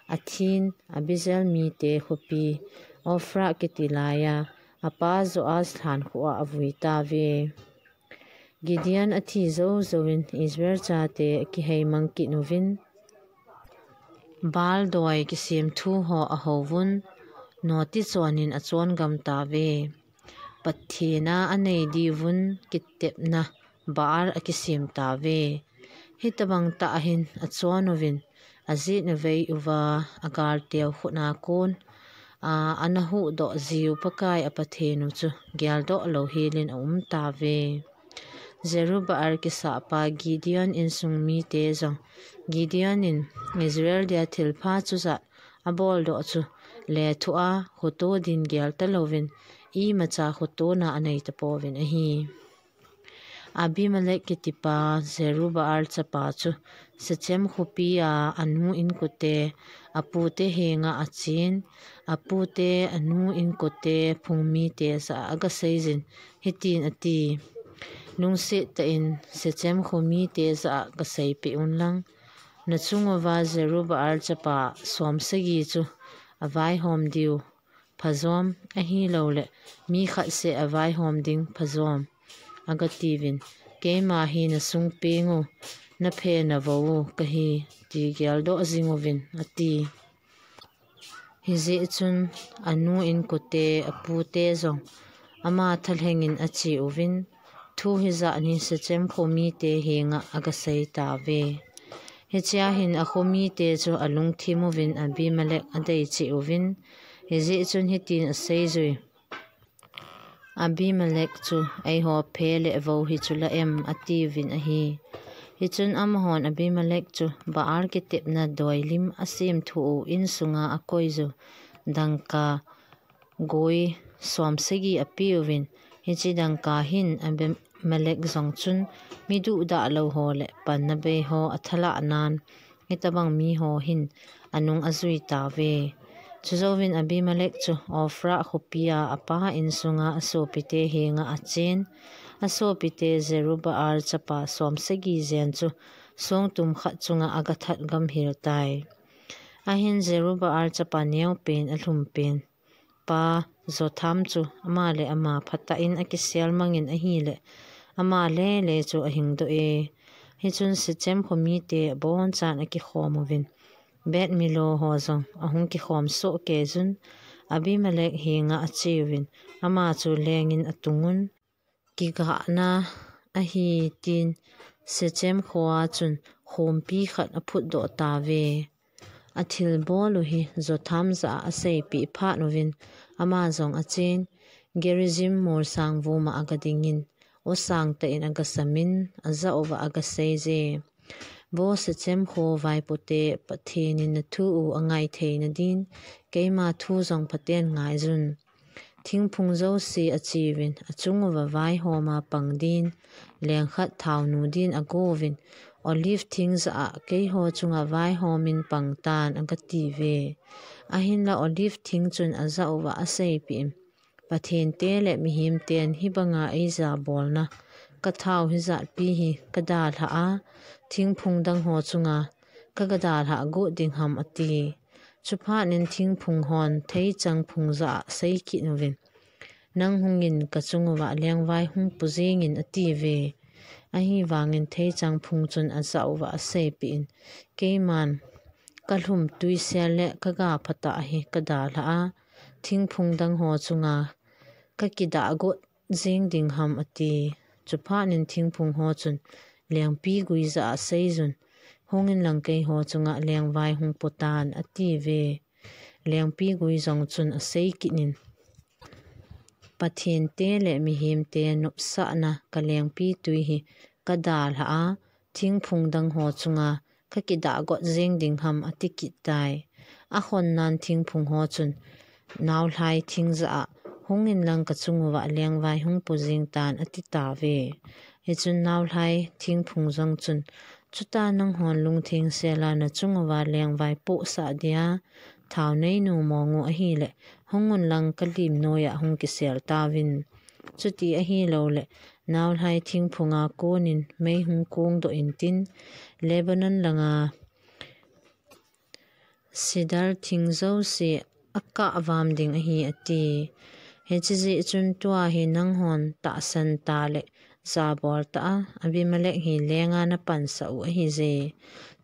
athin Abiezer mite khopi Ophrah kiti laiya apa Joas lhan khoa avui tauve. Gideon athi joujou in Israel chate akiheimang kit uvin, Baal doi kisem thu ho ahouvun, noti chonin achon gam tauve. Pathen a anei diuvun kitepna Baal akisem tauve. Hitabang tah hin achon uvin, ajet uvei uva, agal teu khut a kon, a, ana huhdoh jiu Pakai a Pathen u chu geldoh lou helin aum tauve. Jerubbaal kisahpa Gideon insung mite jong, Gideon in Israel dia thilpha chujat aboldoh chu lethuh a, khoto din gel talouvin, imacha khotona anei tapouvin ahi. Abimelech kitipa Jerubbaal chapa chu Sichem khopi a anu inkote, apute henga achen, apute anu inkote phungmite jah a agaseijin, hitin ati, Lungset tah in Sichem kho mite jah a gaseipeh unlang, nachung uva Jerubbaal chapa som sagi chu avaihom diu phajom ahilouleh mi khat seh avaihom ding phajom, agatiuvin, keima hi nasung peng u, naphe navou u kahi, ti geldoh jing uvin, ati. Hijeh chun anu inkote, apute jong ama thalhengin ache uvin, thu hijat hi Sichem kho mite henga agasei tauve. Hichea hin akho mite chu alungthim uvin Abimelech adei cheh uvin, hijeh chun hitin aseijui, Abimelech chu eiho phe le vou hi chu la em, atiuvin ahi. Hichun amahon Abimelech chu Baal kitepna doi lim asemthu u insunga akoiju dangka goi som sagi apeuvin, hiche dangka hin Abimelech jong chun mi duhdah lou ho le panna bei ho athalah nan, hitabang miho hin anung ajui tauve. Chujouvin Abimelech chu Ophrah khopia apa insunga asopite henga achen, asopite Jerubbaal chapa som sagi jen chu songtum khat chunga agathat gamhel tai. Ahin Jerubbaal chapa neopen alhumpen pa Jotham chu ama le ama phatah in akisel mangin ahile, ama lele chu ahingdoh e. Hichun Sichem kho mite abonchan akikhom uvin, Beth Millo ho jong ahung kikhom soh keijun, Abimelech henga acheuvin, ama chu lengin atungun, kigahna ahi tin Sichem khoa chun khompi khat aphutdoh tauve. Athilbol u hi Jotham jah a aseipeh phat uvin, ama jong achen, Gerizim molsang vuma agadingin, osang tah in agasamin, ajah uva agaseije, Vo Sichem kho vaipote, Pathen in nathu u angai theina din, keima thu jong phaten ngaijun. Thingphung jouse acheuvin, achung uva vaihoma pang din, lengkhat thaonu din agouvin, Olive thing jah a keiho chunga vaihomin pangtan, agatiuve. Ahinla Olive thing chun ajah uva aseipeh in, Pathen te le mihem ten hibanga eijabolna kathao hijatpi hi kadalhah a, thingphung dang ho chunga kagadalhah got ding ham, ati. Chuphat in thingphung hon theichang phung jah a seikit uvin, Nang hungin kachung uva lengvai hung pu jengin, atiuve. Ahivangin theichang phung chun ajah uva aseipeh in, Keiman kalhum tuisel le kaga phatah hi kadalhah a, thingphung dang ho chunga kakidah got jeng ding ham, ati. Chuphat in thingphung ho chun lengpi gui jah a aseijun, Hungin lang keiho chunga lengvai hung putan, atiuve. Lengpi gui jong chun aseikit in, Pathen te le mihem te nopsahna kalengpi tui hi kadalhah a, thingphung dang ho chunga kakidah got jeng ding ham, atikit tai. Ahonnan thingphung ho chun naolhai thing jah a, Hungin lang kachung uva lengvai hung pu jengtan, atitauve. Hichun naolhai thingphung jong chun, "Chuta nanghon lungtheng sela nachung uva lengvai pohsah dia thaonei nu mong u ahile, hungun lang kalim noiya hung kisel tauvin. Chuti ahilouleh, naolhai thingphunga konin mei hung kongdoh intin, Lebanon langa sidar thing jouse akahvam ding ahi," ati. "Hiche jeh chun tua hi nanghon tahsan ta le jabol tah a, Abimelech hi lenga napansah u ahije.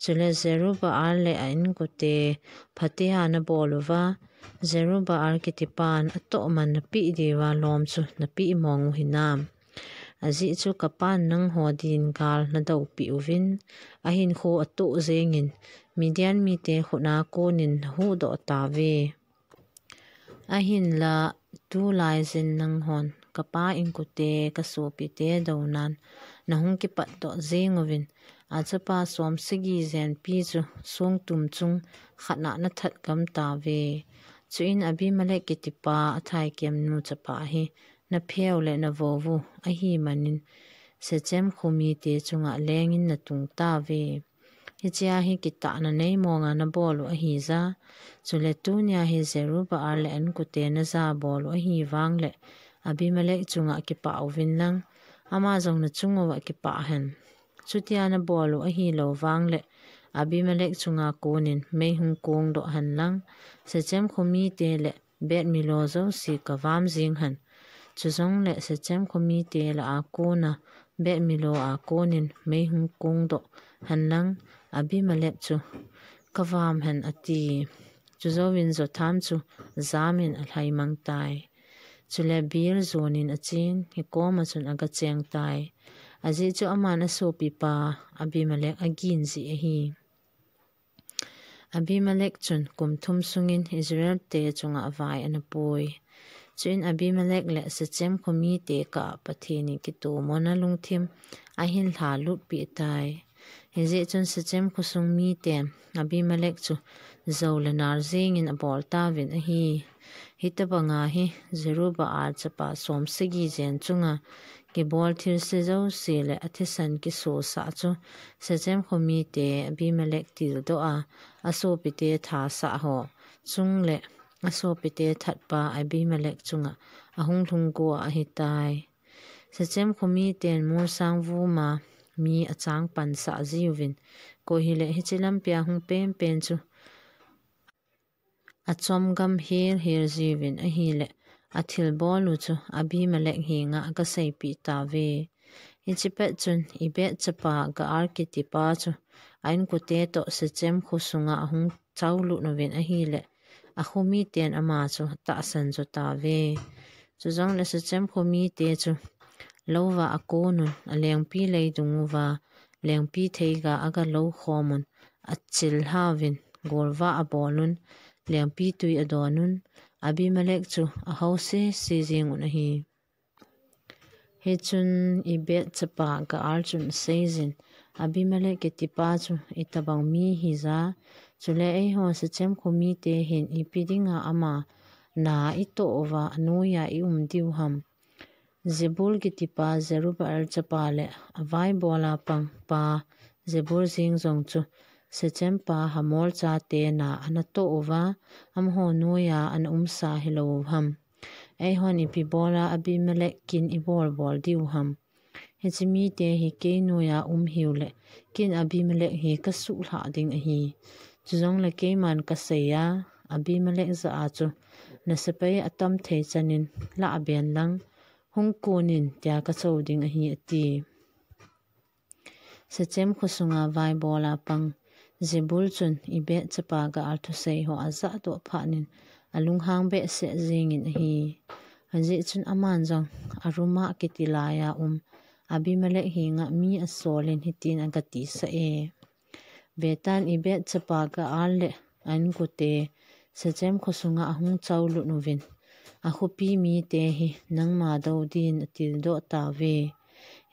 Chule Jerubaal le a inkote phatea nabol uva, Jerubaal kitipan atohman napeh diuva lom chu napeh mong u hinam? Ajeh chu kapan nangho din gal nadoupeh uvin, ahinkho atoh jengin, Midian mite khutna konin nahuhdoh tauve. Ahinla, tulai jin nanghon kapa inkote, kasopite dounan nahung kipatdoh jeng uvin, achapa somsagi jenpi chu songtum chung khatna nathat gam tauve. Chuin Abimelech kitipa athaikem nu chapa hi napheu le navou u ahimanin, Shechem khomite chunga lengin natung tauve. Hichea hi kitahna nei monga nabol u ahija, chule tunia hi Jerubaal le a inkote najabol u ahivangle, Abimelech chunga kipah uvin lang, ama jong nachung uva kipah hen. Chutia nabol u ahilou vangle, Abimelech chunga konin mei hung kongdoh hen lang, Shechem khomite le Beth Millo jouse kavam jeng hen. Chujongle Shechem khomite lah a kona Beth Millo a konin mei hung kongdoh hen lang, Abimelech chu kavam hen, ati. Chujouvin Jotham chu jamin alhaimang tai. Chule Beer jonin achen, hikoma chun agacheng tai. Ajeh chu aman asopipa Abimelech agin jeh ahi. Abimelech chun kum thum sungin Israelte chunga vai anapui. Chuin Abimelech le Shechem khomite kah a Pathen in kitomona lungthim ahin lhalutpeh tai. Hijeh chun Shechem khosung miten Abimelech chu jou le nal jengin abol tauvin ahi. Hitobanga hi Jerubaal chapa somsagi jen chunga kibol thilse jouse le athisan kisosah chu Shechem khomite Abimelech tildoh a, asopite thasah ho chungle asopite thatpa Abimelech chunga ahung lhung go a ahitai. Shechem khomiten molsang vuma mi achang pansah jiuvin, koi hile hiche lampia hung penpen chu achom gam helhel jiuvin ahile, athilbol u chu Abimelech henga agaseipeh tauve. Hiche pet chun Ebed chapa Gaal kitipa chu a inkote toh Shechem khosunga ahung chaolut uvin ahile, akhomiten ama chu atahsan jo tauve. Chujongle Shechem khomite chu louva akonun, alengpi leidung uva lengpi theiga agaloukhom un, achilhauvin, golvah abolun, lengpi tui adonun, Abimelech chu ahao sese jengun ahi. Hichun Ebed chapa Gaal chun aseijin, Abimelech kitipa chu itobang mi hija, chule eiho Shechem khomite hin ipi dinga ama na itoh uva anoiya ium diu ham? Jebul kitipa Jerubaal chapa le avaibola pangpa Jebul jeng jong chu Shechem pa Hamor chate na anatoh uva, amaho noiya anaumsa hilou ham? Eihon ipi bola Abimelech kin ibolbol diu ham? Hiche mite hi kei noiya um hiule, kin Abimelech hi kasuhlhah ding ahi. Chujongle keiman kaseiya, Abimelech jah a chu nasepai atam thei chanin lahben lang, hung konin tia kachou ding ahi, ati. Shechem khosunga vaibola pang Jebul chun Ebed chapa Gaal thusei ho ajahdoh phatnin alunghang behseh jengin ahi. Ajeh chun aman jong Arumah kiti laiya um Abimelech henga mi asolin hitin agatisah e, Vetan, Ebed chapa Gaal le a inkote Shechem khosunga ahung chaolut uvin, akhopi mite hi nangma dou din atildoh tauve.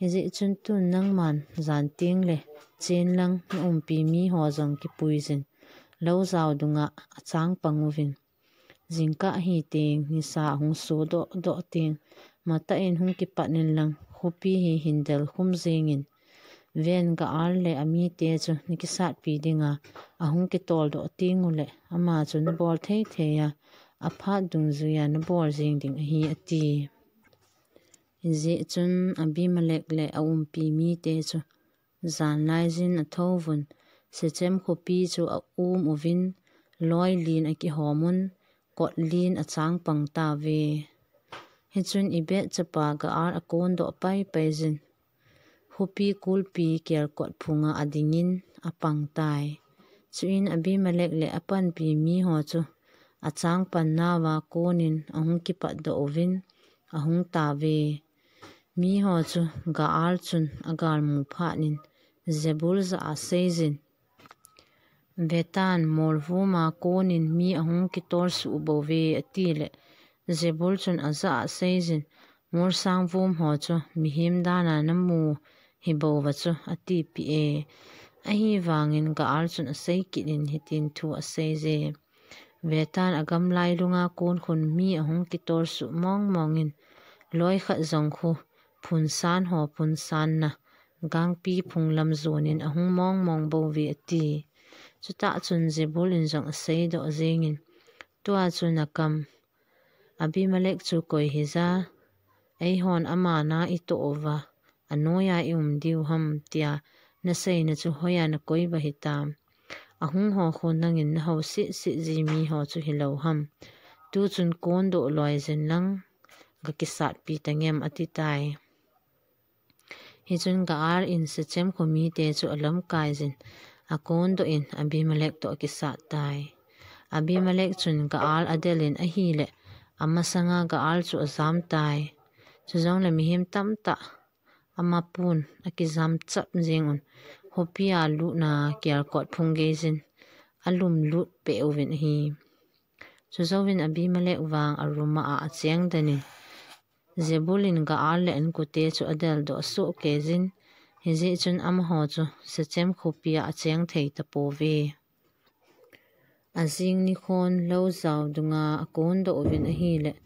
Hijeh chun tun nangman jan tengle chen lang naumpi miho jong kipuijin, lou jao dunga achang pang uvin. Jingkah hiteng nisa ahung sodoh doh teng, matah in hung kipatnin lang khopi hi hin del khum jingin, ven Gaal le amite chu nakisatpi dinga ahung kitoldoh teng uleh ama chu nabol thei thei a, aphat dungjuia nabol jing ding ahi, ati. Hijeh chun Abimelech le aumpi mite chu janlaijin athouvun, Shechem khopi chu aum uvin, loi lin akihomun, kot lin achang pang tauve. Hichun Ebed chapa Gaal akondoh paipai jin, khopi kulpi kelkot phunga adingin apang tai. Chuin Abimelech le apanpi miho chu achang pan nauva konin ahung kipatdoh uvin ahung tauve. Miho chu Gaal chun agalmu phatnin Zebul jah a aseijin, Vetan, molvuma konin mi ahung kitol suh bouve, atileh, Zebul chun ajah a aseijin, Molsang vum ho chu mihem dana namu hibouva chu, atipeh e. Ahivangin Gaal chun asei kitnin hitin thu aseije, Vetan, agamlai lunga kon khun mi ahung kitol suh mong mongin, loi khat jong khu phunsan ho phunsanna gangpi phung lam jonin ahung mong mong bouve, ati. Chutah chun Zebul in jong aseidoh jengin, Tua chu nakam, Abimelech chu koi hija, eihon ama na itoh uva, anoiya ium diu ham, tia naseina chu hoiya nakoi uva hitam? Ahung ho khu nangin nahou seh seh ji miho chu hilou ham? Tuchun kondoh loijin lang gakisatpi tangem, ati tai. Hichun Gaal in Shechem kho mite chu alamkaijin, akondoh in Abimelech toh akisat tai. Abimelech chun Gaal adelin ahileh, amasanga Gaal chu ajam tai. Chujongleh mihem tamtah amapun akijam chap jengun, khopia lutna kelkot phung geijin alum lut peh uvin ahi. Chujouvin Abimelech vang aruma a acheng denin, Zebul in Gaal le ankote chu adeldoh soh keijin, hijeh chun amaho chu Shechem khopia acheng thei tapouve. Ajing nikhon lou jao dunga akondoh uvin ahileh,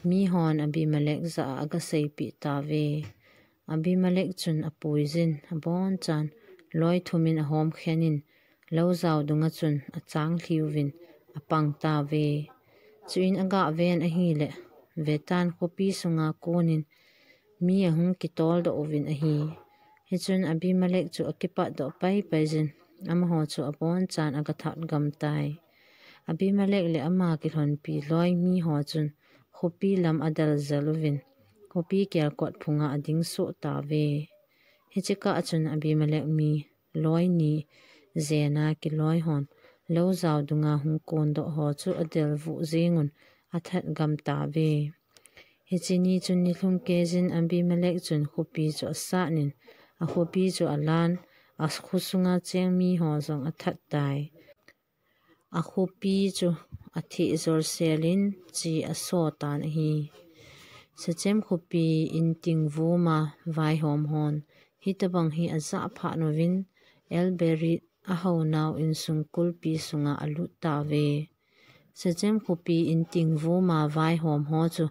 mihon Abimelech jah a agaseipeh tauve. Abimelech chun apuijin, abonchan loi thumin ahomkhenin, lou jao dunga chun achang lhiuvin apang tauve. Chuin agah ven ahileh, Vetan, khopi sunga konin mi ahung kitoldoh uvin ahi. Hichun Abimelech chu akipatdoh paipai jin, amaho chu abonchan agathat gam tai. Abimelech le ama kilhonpi loi miho chun khopi lam adel jel uvin, khopi kelkot phunga ading soh tauve. Hiche kah chun Abimelech mi loi ni jena kiloi hon lou jao dunga hung kondoh ho chu adel vuh jengun athat gam tauve. Hiche ni chun nilhum keijin Abimelech chun khopi chu asatnin, akhopi chu alan, akho sunga cheng miho jong athat tai. Akhopi chu atheh jolselin chi aso tan ahi. Shechem khopi inting vuma vaihom hon hitobang hi ajah phat uvin, Elberith ahao nau insung kulpi sunga alut tauve. Shechem khopi inting vuma vaihom ho chu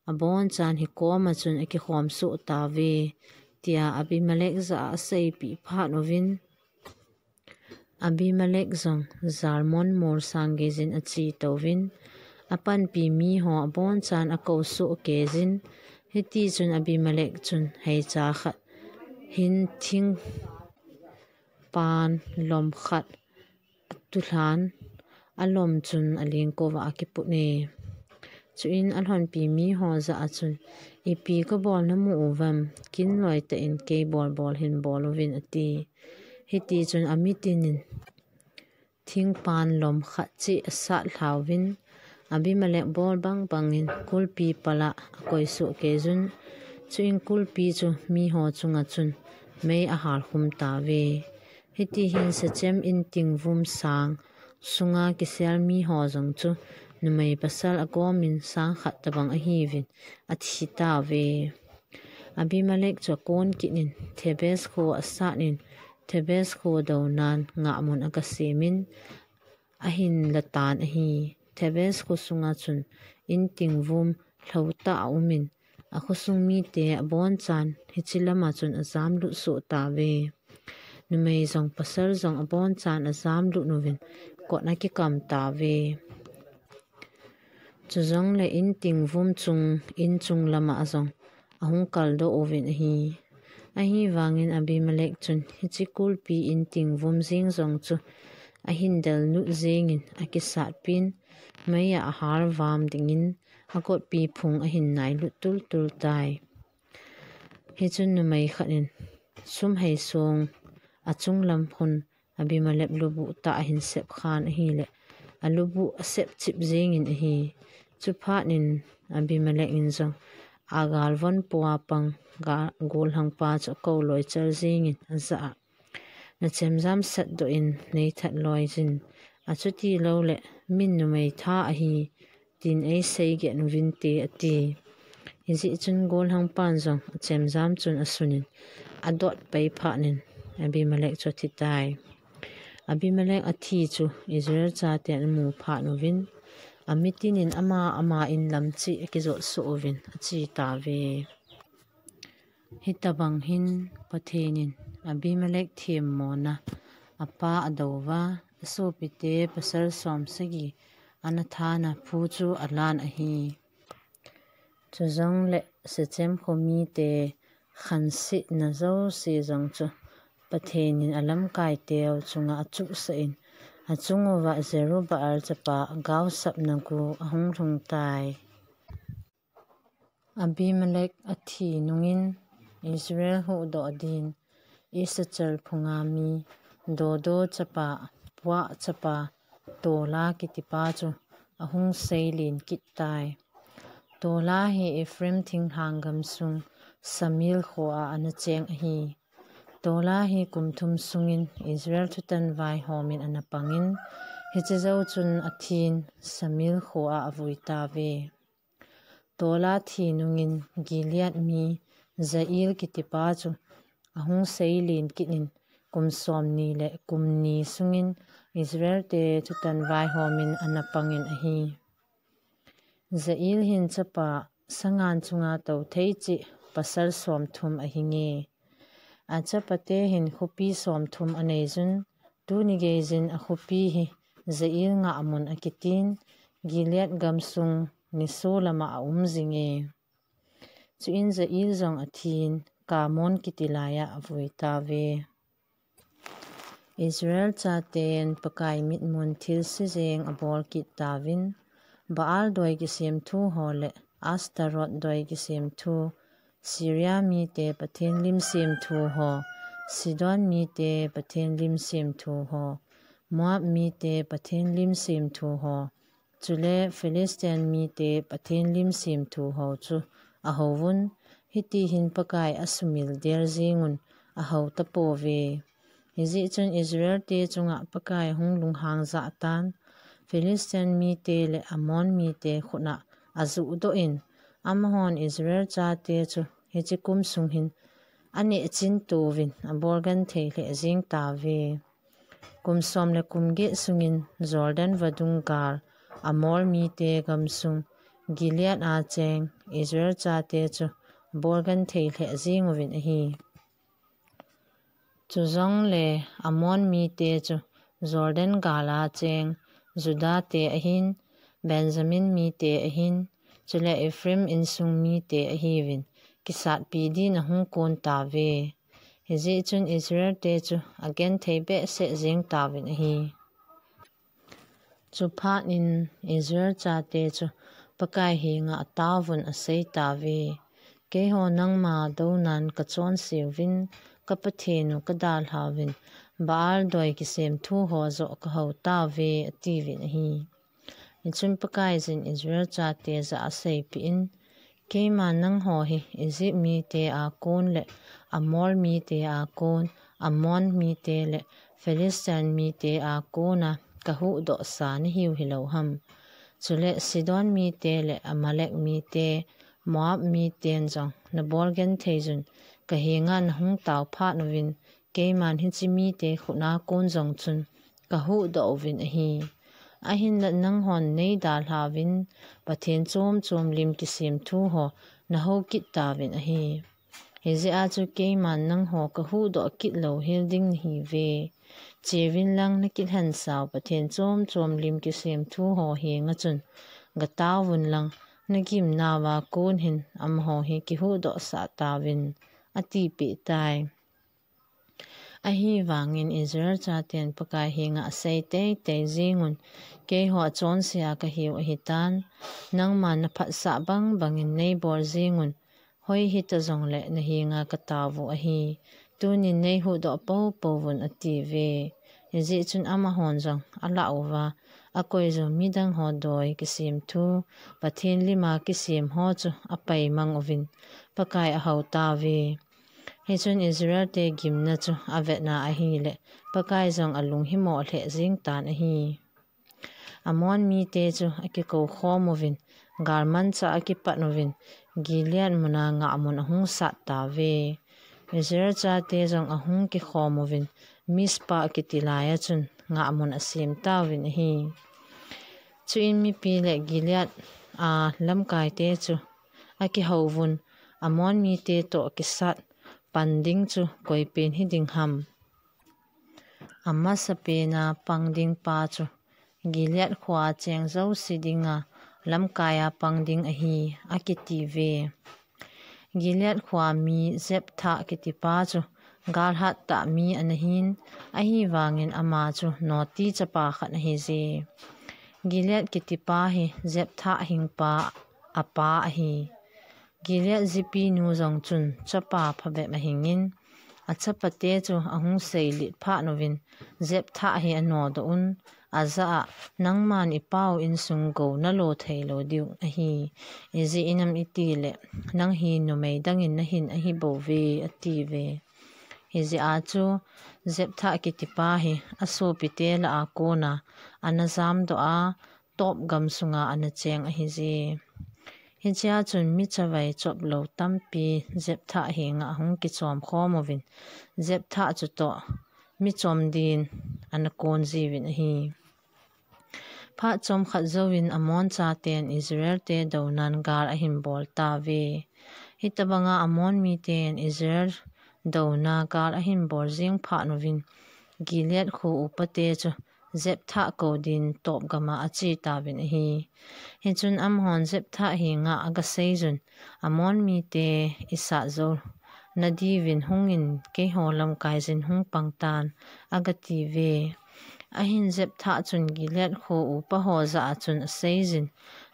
abonchan hikoma chun akikhom soh tauve, tia Abimelech jah a aseipeh phat uvin, Abimelech jong Zalmon molsang geijin ache touvin, apanpi miho abonchan akou soh keijin, hitichun Abimelech chun heicha khat hin thingpan lom khat atulhan, alom chun alengkouva akiputne. Chuin alhonpi miho jah a chun, Ipi kabol namu uvam, kinloi tah in kei bolbol hin bol uvin, ati. Hitichun amitinin thingpan lom khat cheh asat lhauvin, Abimelech bol bang bangin kulpi pala akoi soh keijun, chuin kulpi chu miho chunga chun mei ahal khum tauve. Hitihin Shechem inting vum sang sunga kisel miho jong chu numei pasal agomin sang khat tobang ahiuvin athi tauve. Abimelech chu akon kitnin Thebez kho asatnin, Thebez kho dounan ngahmun agasemin ahin latan ahi. Thebez kho sunga chun inting vum lhou tah aumin, akhosung mite abonchan hiche lama chun ajam lut soh tauve. Numei jong pasal jong abonchan ajam lut uvin kot ana kikam tauve. Chujongle inting vum chung, inchung lama jong ahung kaldoh uvin ahi. Ahivangin Abimelech chun hiche kulpi inting vum jeng jong chu ahin del lut jengin akisatpin, meiya ahal vam dingin akotpi phung ahin nai lut tultul tai. Hichun numei khat in sum hei song achung lam khun Abimelech lubuh tah ahin sep khan ahile, alubuh asep chip jengin ahi. Chuphat in Abimelech in jong agalvon pua pang ga-, golhangpa chu akou loi chal jengin ajah a, "Nachemjam satdoh in neithat loi jin, achuti loule min numei tha ahi, tin eisei geh uvinte," ati. Hijeh chun golhangpan jong achemjam chun asunin, adot pai phat in Abimelech chu athi tai. Abimelech athi chu Israel chaten amu phat uvin, amitinin ama ama in lam cheh akijot soh uvin ache tauve. Hitobang hin Pathen in Abimelech themmona apa adouva, asopite pasal som sagi ana thana phu chu alan ahi. Chujongle Shechem kho mite khansetna jouse jong chu Pathen in alamkaiteu chunga achuhsah in, achunguva Jerubbaal chapa gaosapna gu ahung lhung tai. Abimelech athi nungin Israel huhdoh din Issachar phunga mi Dodo chapa, Puah chapa, Tola kitipa chu ahung seilen kit tai. Tola hi Ephraim thinglhang gamsung Shamir khoa ana cheng ahi. Tola hi kum thum sungin Israel thutan vaihomin ana pangin, hiche jou chun athin Shamir khoa avui tauve. Tola thi nungin Gilead mi Jael kitipa chu ahung seilen kit in, kum somni le kum ni sungin Israel te thutan vaihomin ana pangin ahi. Jael hin chapa sangan chunga tou thei cheh pasal somthum ahinge. Achapate hin khopi somthum aneiyun, tuni geijin akhopi hi Jael ngah mun akitin, Gilead gamsung niso lama aum jinge. Chuin Jael jong athin Kamon kiti laiya avui tauve. Israel chaten Pakai mitmun thilse jeng abol kit tauvin, Baal doi kisemthu ho le Ashtaroth doi kisemthu, Syria mite Pathen lim semthu ho, Sidon mite Pathen lim semthu ho, Moab mite Pathen lim semthu ho, chule Philistine mite Pathen lim semthu ho chu ahouvun, hiti hin Pakai asumil del jingun ahou tapouve. Hijeh chun Israel te chunga Pakai ahung lunghang jah tan, Philistine mite le Ammon mite khutna ajuhdoh in, amahon Israel chate chu hiche kum sung hin aneh chin touvin abol genthei lheh jeng tauve. Kum som le kum get sungin Jordan vadung gal Amor mite gamsung Gilead a cheng Israel chate chu abol genthei lheh jeng uvin ahi. Chujongle Amon mite chu Jordan gal a cheng Judah te ahin, Benjamin mite ahin, chule Ephraim insung mite ahiuvin, kisatpi din ahung kon tauve. Hijeh chun Israel te chu agenthei behseh jeng tauvin ahi. Chuphat in Israel chate chu Pakai henga ataovun asei tauve. Keiho nangma dounan kachonseuvin, ka Pathen u kadalhauvin, Baal doi kisemthu ho joh kahou tauve, atiuvin ahi. Hichun Pakaiyin Israel chate jah a aseipeh in, Keiman nangho hi Egypt mite a kon le Amor mite a kon, Ammon mite le Philistine mite a kona kahuhdoh sa nahiu hilou ham? Chule Sidon mite le Amalek mite, Moab miten jong nabol genthei jun kahenga nahung tao phat uvin, keiman hiche mite khutna kon jong chun kahuhdoh uvin ahi. Ahinla nanghon neidalhauvin, pathen chom chom lim kisemthu ho nahou kit tauvin ahi. Hijeh a chu keiman nangho kahuhdoh kit lou hel ding nahiuve. Cheuvin lang nakilhensau Pathen chom chom lim kisem thu ho henga chun gataovun lang, nagimnauva kon hin amaho hi kihuhdohsah tauvin, atipeh tai. Ahivangin Israel chaten Pakai henga asei teitei jengun, keiho achonsea kahiu ahitan, nangman naphatsah bang bangin neibol jengun, hoi hita jongle nahenga kataovu ahi. Tunin neihuhdoh poupouvun, atiuve. Hijeh chun amahon jong alah uva, akoijou midang ho doi kisem thu, Pathen lima kisem ho chu apaimang uvin, Pakai ahou tauve. Hichun Israelte gimna chu avetna ahile, Pakai jong alunghimo lheh jeng tan ahi. Amon mite chu akikou khom uvin, galmanchah akipat uvin, Gilead muna ngahmun ahung sat tauve. Israel chate jong ahung kikhom uvin, Mizpah kiti laiya chun ngahmun asem tauvin ahi. Chuin mipi le Gilead a lamkaite chu akihouvun, Amon mite toh kisat pan ding chu koipen hiding ham? Amasapena pang ding pa chu Gilead khoa cheng jouse dinga lamkaia pang ding ahi, akitiuve. Gilead khoa mi Jephthah kiti pa chu galhat tah mi anahin, ahivangin ama chu Noti chapa khat ahije. Gilead kiti pa hi Jephthah hingpa apa ahi. Gilead jipinu jong chun chapa phabep ahingin, achapate chu ahung seilet phat uvin, Jephthah hi anodoh un, ajah a, Nangman ipau insung gou nalo theilou diu ahi. Ijeh inem itile, nang hi numei dangin nahin ahibouve, atiuve. Hijeh a chu Jephthah kiti pa hi asopite lah a kona ana jamdoh a, Tob gam sunga ana cheng ahije. Hichea chun mi chavai choplou tampi Jephthah henga ahung kichom khom uvin, Jephthah chutoh mi chom din ana kon jiuvin ahi. Phat chomkhat jouvin Amon chaten Israelte dounan gal ahin bol tauve. Hitobanga Amon miten Israel douna gal ahin bol jeng phat uvin, Gilead kho upate chu Jephthah kou din Tob gama ache tauvin ahi. Hichun amahon Jephthah henga agaseijun, Amon mite isat jou nadiuvin hungin, keiho lamkaijin hung pangtan, agatiuve. Ahin Jephthah chun Gilead kho upa ho jah a chun aseijin,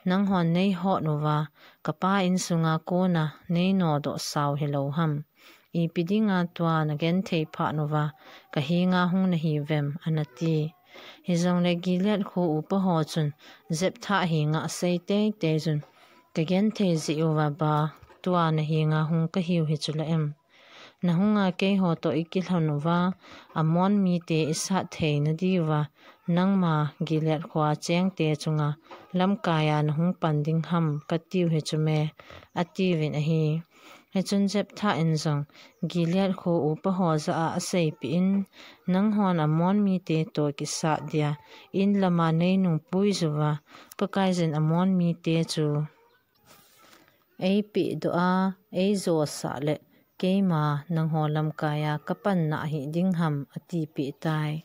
Nanghon neihot uva, kapa insunga kona neinodoh sao hilou ham? Ipi dinga tua nagenthei phat uva, kahenga hung nahiuvem? anati. Hijongle Gilead kho upa ho chun Jephthah henga asei teitei jun, Kagenthei jeh uva ba tua nahenga hung kahiu hichu la em? Nahunga keiho toh ikilhon uva, Amon mite isat thei nadiuva, nangma Gilead khoa chengte chunga lamkaia nahung pan ding ham katiu hichu me, atiuvin ahi. Hichun Jephthah in jong Gilead kho upa ho jah a aseipeh in, Nanghon Amon mite toh kisat dia in lama neinungpui uva, Pakaijin Amon mite chu eipehdoh a, eijosah le keima nangho lamkaia kapanna hiding ham, atipeh tai.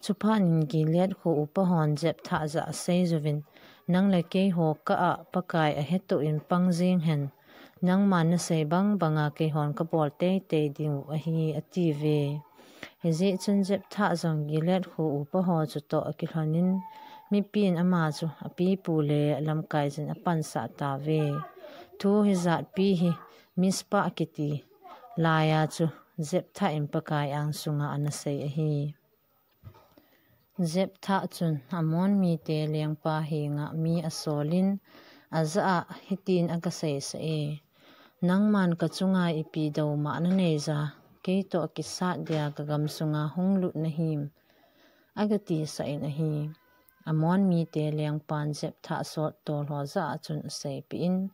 Chuphat in Gilead kho upa hon Jephthah jah a aseijuvin, Nang le keiho kah a Pakai ahetoh in pang jeng hen, nangman nasei bang banga keihon kabol teitei diu ahi, atiuve. Hijeh chun Jephthah jong Gilead kho upa ho chutoh akilhonin, mipin ama chu apipu le alamkaijin apansah tauve. Thu hijatpi hi Mizpah kiti laiya chu Jephthah in Pakai angsunga anasei ahi. Jephthah chun Amon mite lengpa henga mi asolin, ajah a hitin agaseisah e, Nangman kachunga ipi douma naneija, keitoh kisat dia kagam sunga hunglut nahim? agatisah in ahi. Amon mite lengpan Jephthah sottol ho jah a chun aseipeh in,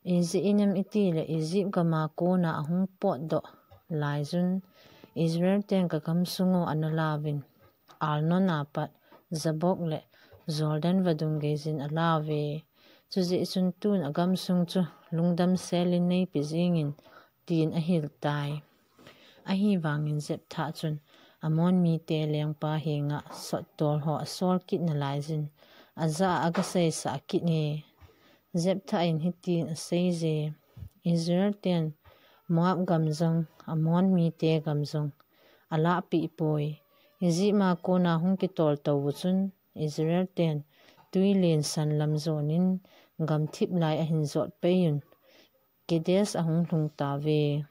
Ijeh inem itile Egypt gama kona ahung potdoh laiyun, Israel ten kagam sungu analauvin, Arnon apat, Jabbok le Jordan vadung geijin alauve. Chujeh chun tun agamsung chu lungdam selin neipe jingin, tin ahil tai. Ahivangin Jephthah chun Ammon mite lengpa henga sottol ho asol kit nalaijin, ajah a agaseisah kit e. Jephthah in hitin aseiye, Israel ten Moab gam jong, Ammon mite gam jong alahpeh poi. Hijeh ma kona hung kitol tou u chun, Israel ten tuilen san lam jonin gamthip lai ahin jot peiyun, Kadesh ahung lhung tauve.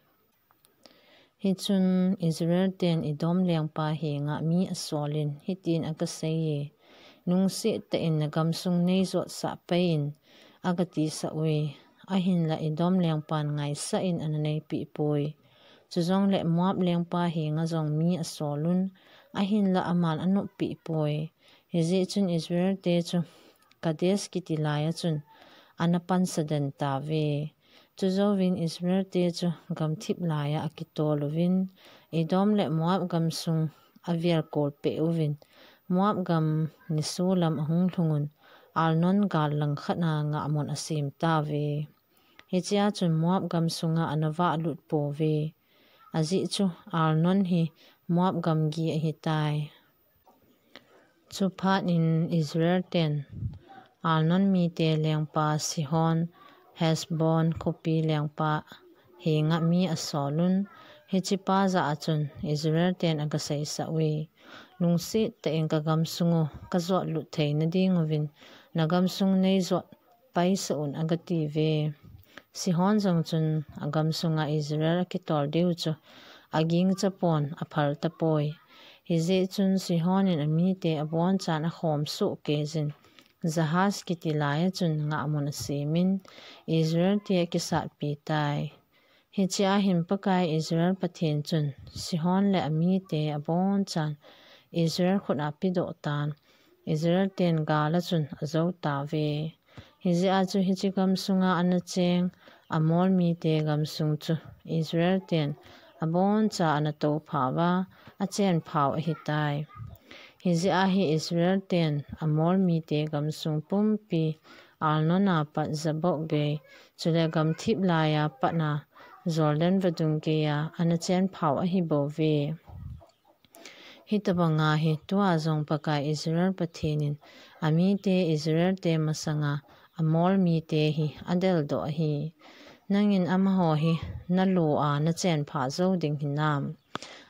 Hichun Israel ten Edom lengpa henga mi asolin, hitin agaseiye, Lungset tah in nagamsung neijotsah peiyin, agatisah uve. Ahinla Edom lengpan ngaisah in ana neipeh poi. Chujongle Moab lengpa henga jong mi asolun, ahinla aman anoppeh poi. Hijeh chun Israel te chu Kadesh kiti laiya chun ana pansa den tauve. Chujouvin Israel te chu gamthip laiya akitol uvin, Edom le Moab gamsung avel kol peh uvin, Moab gam nisolam ahung lhungun, Arnon gal langkhat a ngahmun asem tauve. Hichea chun Moab gamsunga ana vahlut pouve. Ajeh chu Arnon hi Moab gamgi ahitai. Chuphat in Israel ten Arnon mite lengpa Sihon, Heshbon khopi lengpa henga mi asolun, hichepa jah a chun Israel ten agaseisah uve, Lungset tah in kagamsung u kajotlut theina dinguvin, nagamsung neijot paisah un, agatiuve. Sihon jong chun agamsunga Israel akitol diu chu agingcha pon, aphal tapoi. Hijeh chun Sihon in amite abonchan akhom sohkeijin, Jahaz kiti laiya chun ngahmun asemin, Israel te akisatpi tai. Hichea hin Pakai Israel Pathen chun Sihon le amite abonchan Israel khut a apedoh tan, Israel ten gal a chun ajou tauve. Hijeh a chu hiche gamsunga ana cheng Amor mite gamsung chu Israel ten aboncha ana touphauva, achenphau ahitai. Hijeh a hi Israel ten Amor mite gamsung pumpi Arnon a pat Jabok gei, chule gamthip laiya patna Jordan vadung geiya ana chenphau ahibouve. Hitobanga hi tua jong Pakai Israel Pathen in amite Israel te masanga Amor mite hi adeldoh ahi. Nangin amaho hi nalo a nachenphah jou ding hinam?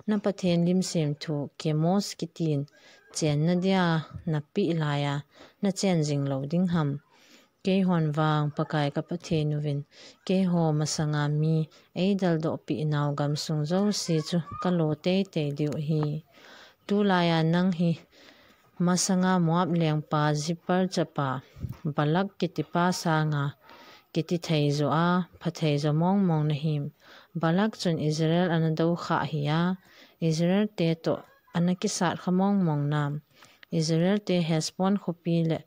Na Pathen lim semthu Kemosh kitin chenna dia napeh laiya nachen jing lou ding ham? Keihon vang Pakai ka Pathen uvin, keiho masanga mi eideldohpeh nau gamsung jouse chu kalo teitei diu ahi. Tulaiya nang hi masanga Moab lengpa Zippor chapa Balak kitipa sanga kitithei jo a, phathei jo mongmong nahim. Balak chun Israel ana doukhah ahi a, Israel te toh ana kisat kha mongmong nam? Israel te Heshbon khopi le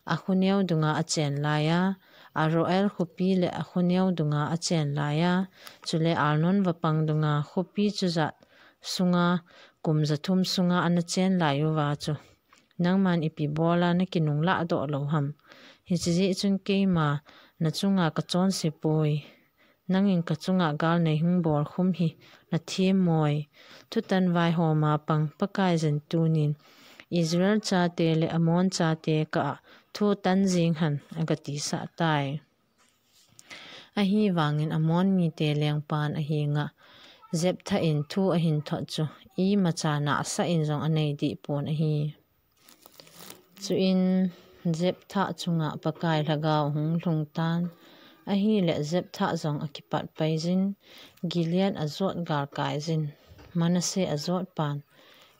akhoneo dunga achen laiya, Aroer khopi le akhoneo dunga achen laiya, chule Arnon vapang dunga khopi chujat sunga kum jathum sunga ana chen lai uva chu nangman ipi bola nakinunglah doh lou ham? Hiche jeh chun keima nachunga kachonse poi. Nangin kachunga gal neihung bolkhum hi nathem moi. Thutan vaihoma pang Pakai jen tunin Israel chate le Amor chate kah a thu tan jing hen, agatisah tai. Ahivangin Amor mite lengpan ahenga Jephthah in thu ahin thot chu imacha nahsah in jong anei deh pon ahi. Chuin Jephthah chunga Pakai lhagao ahung lhung tan, ahile Jephthah jong akipat paijin, Gilead ajot galkai jin, Manasseh ajotpan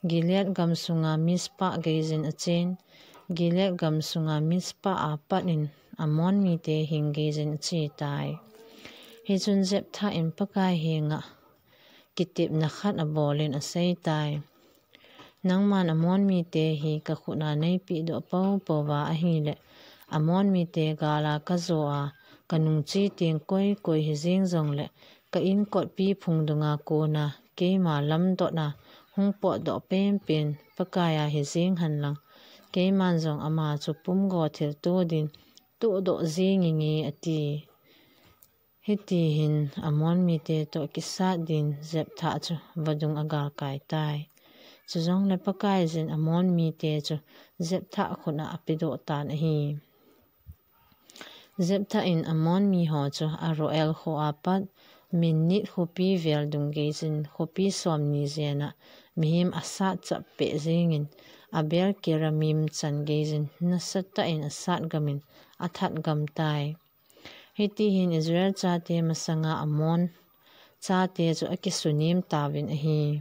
Gilead gamsunga Mizpah geijin achen, Gilead gamsunga Mizpah a pat in Amor mite hing geijin achetai. Hichun Jephthah in Pakai henga kitepna khat abolin aseitai. Nangman Amor mite hi kakhut a neipehdoh poupouva ahile, Amor mite gal a kajo a, kanungche teng koikoi hijeng jongle, ka inkotpi phung dunga kona keima lamdot a hung potdoh penpen Pakai a hijeng henlang, keiman jong ama chu pumgo thilto din tohdoh jeng inge, ati. Hiti hin Ammon mite toh kisat din Jephthah chu vadung agalkai tai. Chujongle Pakaiyin Ammon mite chu Jephthah khut a apedoh tan ahi. Jephthah in Ammon miho chu Aroer kho apat Minnith khopi vel dung geiyin khopi somni jen a mihem asat chap peh jengin, Abel Keramim chan geiyin nasatah in asat gamin athat gam tai. Hiti hin Israel chate masanga Ammon chate chu akisunem tauvin ahi.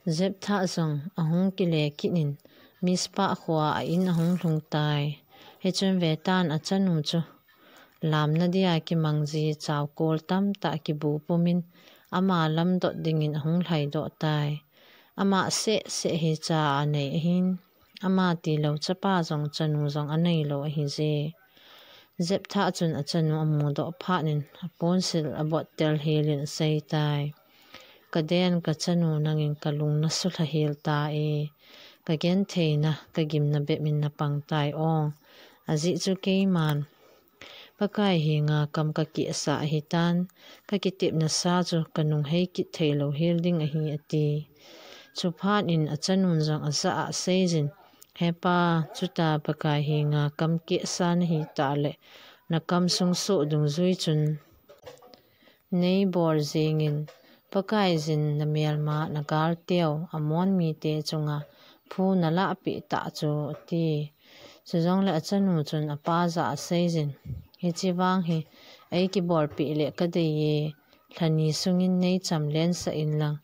Jephthah jong ahung kile kit in Mizpah khoa a in ahung lhung tai. Hichun vetan achanu chu lamna dia kimangji chaukol tamtah kibu pumin ama lamdot dingin ahung lhaidoh tai. Ama seh seh hi cha anei ahin, ama tilou chapa jong chanu jong aneilou ahije. Jephthah chun achanu amudoh phat in aponsil abottel helin asei tai. Kaden kachanu, nangin kalung nasulha hel ta e. Kagentheina, kagimna bep in napang tai o. Ajeh chu keiman Pakai henga kam kakehsa ahitan, kakitepna sa chu kanung hei kit theilou hel ding ahi, ati. Chuphat in achanun jong ajah a aseiyin, He pa, chuta Pakai henga kam kehsa nahi tah le, nakam sung soh dungjui chun neibol jengin, Pakaiyin namelma nagalteu Ammon mite chunga phu nalah peh tah chu, ati. Chujongle achanu chun apa jah a aseiyin, Hiche vang hi eikibolpeh le kadei e, lhani sungin neicham lensah inlang,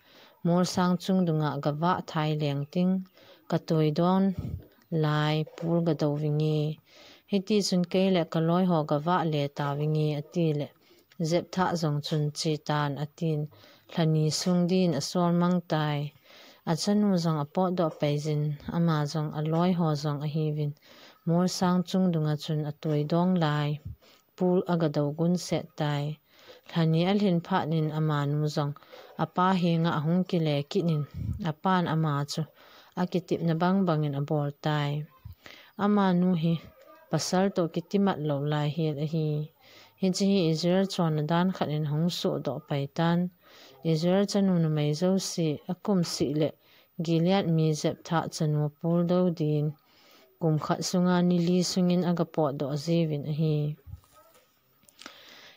molsang chung dunga gavah thai leng ting, katuidong lai pul gadou vinge. Hitichun kei le kaloi ho gavah le tauvinge, ati le, Jephthah jong chun, Chetan, atin, lhani sung din asol mang tai. Achanu jong apotdoh paiyin, ama jong aloi ho jong ahiuvin, molsang chung dunga chun atuidong lai pul agadou gunset tai. Lhani alhin phat in amanu jong apa henga ahung kile kit in, apan ama chu akitepna bang bangin abol tai. Amanu hi pasal toh kitimat lou lai hel ahi. Hiche hi Israel chonna dan khat in ahung sohdoh pai tan. Israel chanu numei jouse akum sih le Gilead mi Jephthah chanu pul dou din kum khat sunga ni li sungin agapotdoh jiuvin ahi.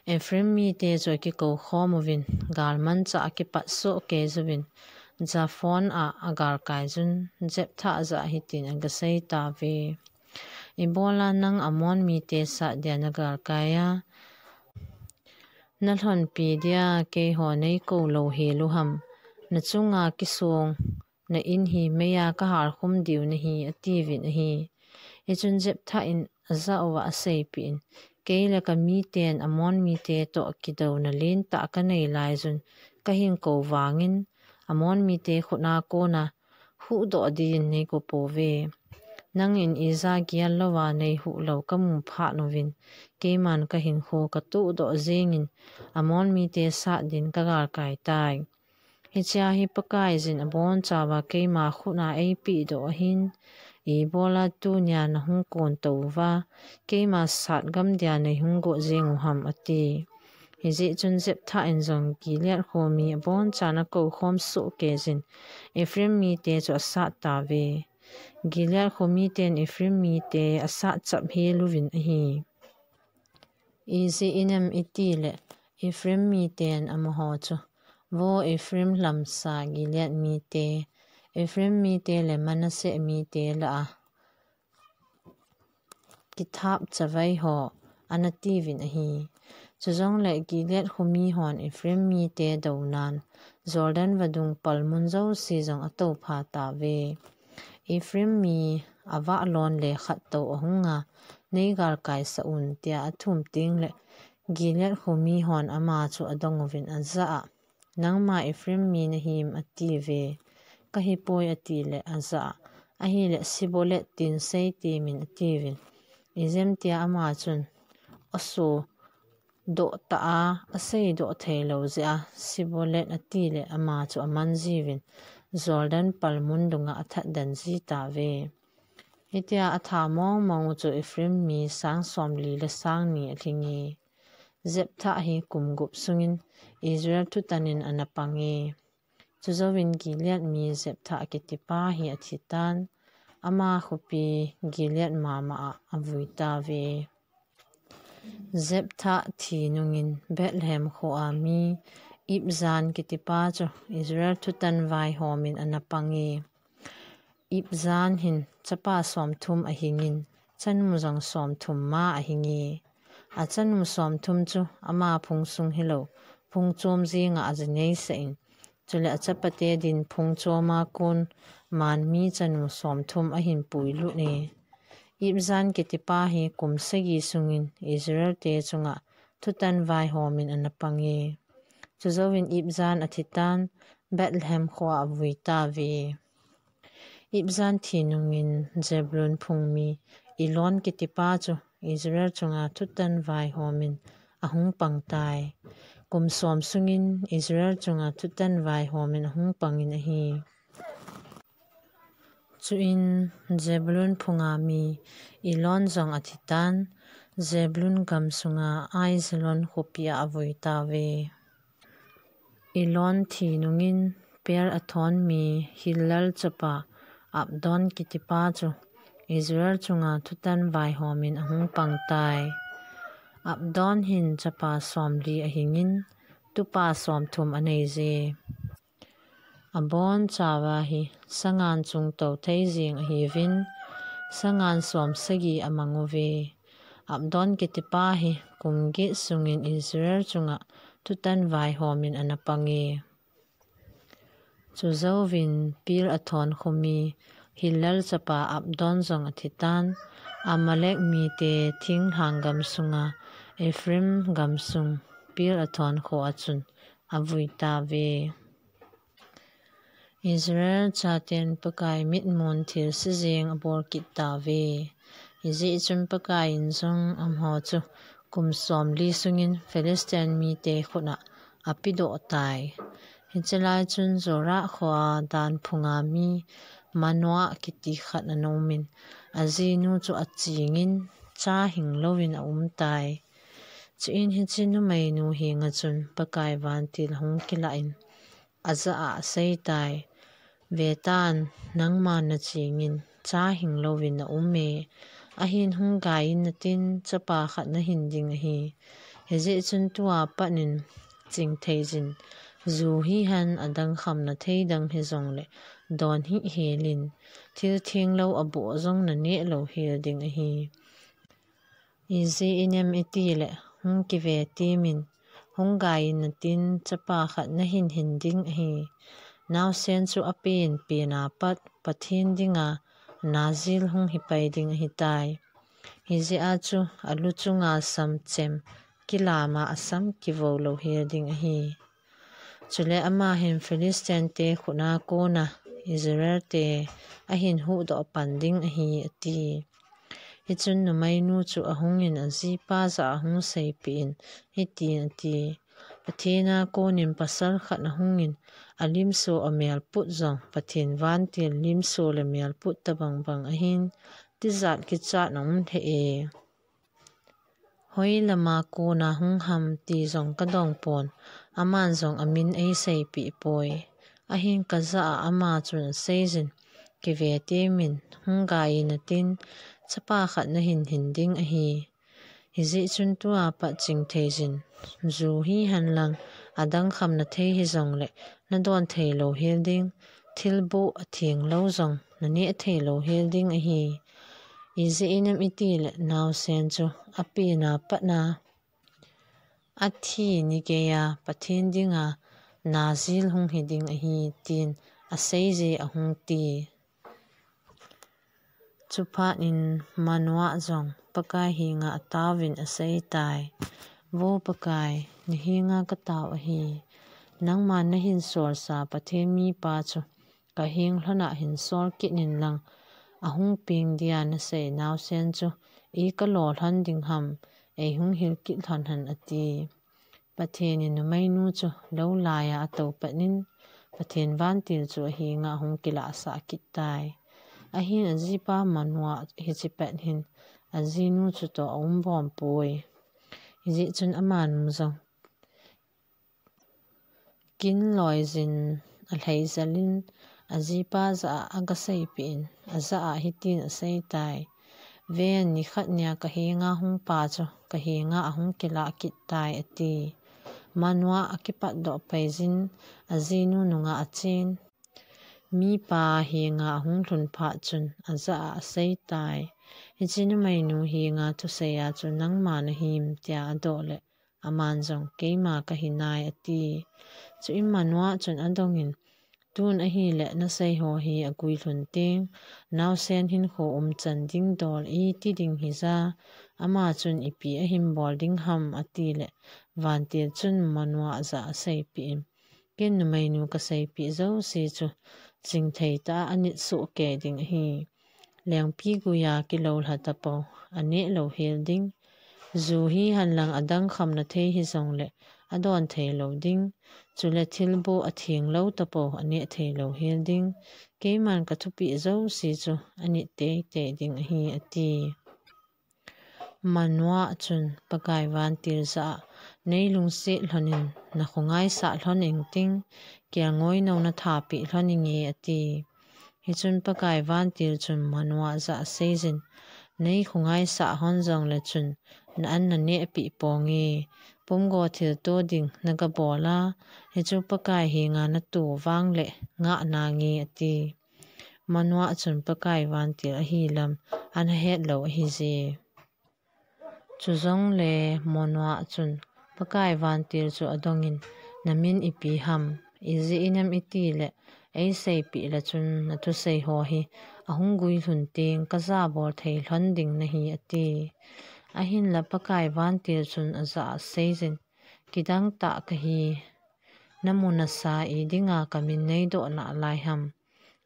Ephraim mite chu akikou khom uvin, galmanchah a akipat soh kei uvin, Zaphon a agalkai jun, Jephthah jah a hitin agasei tauve. Ibola nang Ammon mite sat dia nagalkai a, nalhonpi dia keiho neikou lou hel u ham, nachunga kisong na in hi meiya kahal khum diu nahi, atiuvin ahi. Hichun Jephthah in ajah uva aseipeh in, Kei le kamiten Ammon mite toh kidouna lentah kanei laiyun kahin kou vangin, Ammon mite khut a kona huhdoh din neikou pouve. Nangin ija gel louva neihuh lou kamu phat uvin, keiman kahinkho katohdoh jengin, Ammon mite sat din kagalkai tai. Hichea hi Pakaiyin abonchauva keima khut a eipehdoh ahin, ibola tunia nahung kontou uva, keima sat gam dia neihung got jeng u ham, ati. Hijeh chun Jephthah in jong Gilead khomi abonchan akou khom soh kei jin, Ephraim mite chu asat tauve. Gilead khomiten Ephraim mite asat chap hel uvin ahi. Ijeh inem itile, Ephraim miten amaho chu, Vo Ephraim lamsa Gilead mite, Ephraim mite le Manasseh mite lah a kithap chavai ho, anatiuvin ahi. Chujongle Gilead khomi hon Ephraim mite dounan, Jordan vadung palmun jouse jong atoupha tauve. Ephraim mi avah lon le khat tou ahunga, neigalkai sah un, tia athum tengle, Gilead khomi hon ama chu adong uvin ajah a, Nangma Ephraim mi nahim, atiuve. Kahipoi, atile ajah a, Ahile Shibboleth tin seitemin, atiuvin. Ijemtia ama chun asodoh tah a, aseidoh theilou jeh a Shibboleth atile ama chu aman jiuvin, Jordan palmun dunga athat den ji tauve. Hitia atha mong mong u chu Ephraim mi sang somli le sang ni alhinge. Jephthah hi kum gup sungin Israel thutan in ana pange. Chujouvin Gilead mi Jephthah kitipa hi athitan, ama khopi Gilead mama a avui tauve. Jephthah thi nungin Bethlehem khoa mi Ibzan kitipa chu Israel thutan vaihom in ana pange. Ibzan hin chapa somthum ahingin, chanu jong somthum ma ahinge. Achanu somthum chu ama phung sung hilou, phung chom jenga ajinei sah in, chule achapate din phung choma kon man mi chanu somthum ahin puilut e. Ibzan kitipa hi kum sagi sungin Israel te chunga thutan vaihom in ana pange. Chujouvin Ibzan athitan, Bethlehem khoa avui tauve. Ibzan thi nungin Zebulun phung mi Elon kitipa chu Israel chunga thutan vaihom in ahung pang tai. Kum som sungin Israel chunga thutan vaihom in ahung pangin ahi. Chuin Zebulun phunga mi Elon jong athitan, Zebulun gam sunga Aijalon khopia avui tauve. Elon thi nungin Pirathon mi Hillel chapa Abdon kitipa chu Israel chunga thutan vaihom in ahung pang tai. Abdon hin chapa somli ahingin, tupa somthum anei je. Abon chauva hi sangan chungtou thei jeng ahiuvin, sangan som sagi amang uve. Abdon kitipa hi kum get sungin Israel chunga thutan vaihom in ana pange. Chujouvin Pirathon khomi Hillel chapa Abdon jong athitan, Amalek mite thinglhang gam sunga Ephraim gam sung Pirathon khoa chun avui tauve. Israel chaten Pakai mitmun thilse jeng abol kit tauve. Hijeh chun Pakai in jong amaho chu kum somli sungin Philistine mite khut a apedoh tai. Hiche lai chun Zorah khoa Dan phunga mi Manoah kiti khat ana umin, ajinu chu achingin cha hing louvin aum tai. Chuin hiche numeinu henga chun Pakai vantil ahung kilah in, ajah a asei tai, Vetan, nangman nachingin cha hing louvin naum e. Ahin hung gai in natin chapa khat nahin ding ahi. Hijeh chun tua pat in chingthei jin, ju hihen adang khamna thei dang hijongle don hih hel in, thil thenglou aboh jong naneh lou hel ding ahi. Ijeh inem itile hung kive temin, hung gai in natin chapa khat nahin hin ding ahi. Naosen chu apen pen a pat Pathen dinga Nazir hung hipai ding ahitai. Hijeh a chu alu chunga sam chem kilam a asam kivo lou hel ding ahi. Chule ama hin Philistine te khut a kona Israel te ahin huhdoh pan ding ahi, ati. Hichun numeinu chu ahungin ajipa jah a ahung seipeh in, hitin ati, Pathen a konin pasal khat ahungin, alimso amelput jong Pathen vantil limso le melput tabang bang ahin, tijat kichat aum lheh e. Hoilama kona hung ham ti jong kadong pon, aman jong amin eiseipeh poi. Ahin kajah a ama chun aseijin, kive temin, hung gai in natin, chapa khat nahin hin ding ahi. Hijeh chun tua pat chingthei jin, ju hihen lang, adang khamna thei hijongle, nadon thei lou hel ding, thilboh athenglou jong naneh thei lou hel ding ahi. Ijeh inem itile naosen chu apen a pat a athi ni geiya Pathen dinga Nazir hung hi ding ahi, tin aseije ahung ti. Chuphat in Manoah jong Pakai henga ataovin aseitai, Vo Pakai, nahenga katao ahi. Nangman nahin solsa Pathen mipa chu kaheng lhona hin sol kit in lang, ahung peng dia nasei naosen chu, eikalolhon ding ham, eihung hil kit lhon hen, ati. Pathen in numeinu chu lou laiya atou pat in, Pathen vantil chu ahenga ahung kilahsah kit tai. Ahin ajipa Manoah hiche pet hin ajinu chutoh aum bom poi. Hijeh chun amanu jong kin loijin alhaijalin ajipa jah a agaseipeh in, ajah a hitin aseitai. Ven, nikhat nia kahenga hung pa chu kahenga ahung kilah kit tai, ati. Manoah akipatdoh paijin ajinu nungah achen. Mipa henga ahung lhun phat chun ajah a aseitai. Hiche numeinu henga thusei a chu nangma nahim, tia adoh le aman jong keima kahinai, ati. Chuin Manoah chun adongin, tun ahile nasei ho hi aguilhun teng, naosen hinkho umchan ding dol iti ding hija, ama chun ipi ahin bol ding ham, ati le, vantil chun Manoah jah a aseipeh in, ken numeinu kaseipeh jouse chu chingthei tah a anit soh kei ding ahi. Lengpi guia kilou lha tapou aneh lou hel ding. Ju hi hanlang adang khamna thei hijongle adon thei lou ding. Chule thilboh atheng lou tapou aneh thei lou hel ding. Keiman kathupeh jouse chu anit teitei ding ahi, ati. Manoah chun Pakai vantil jah a, nei lungset lhonin, nakhongaisah lhon ingting, kelngoi nou nathapeh lhon inge, ati. Hichun Pakai vantil chun Manoah jah a aseijin, nei khongaisah lhon jongle chun na an nanehpeh ponge, pumgo thilto ding nagabol a, hichu Pakai henga nato vangle ngah nange, ati. Manoah chun Pakai vantil ahi lam ana het lou ahije. Chujongle Manoah chun Pakai vantil chu adongin, namin ipi ham, ijeh inem itile eiseipeh le chun nathusei ho hi ahung guilhun teng kajabol thei lhon ding nahi, ati. Ahinla Pakai vantil chun ajah a aseijin, kidang tah kahi, namu nasa idinga kamin neidoh nalai ham,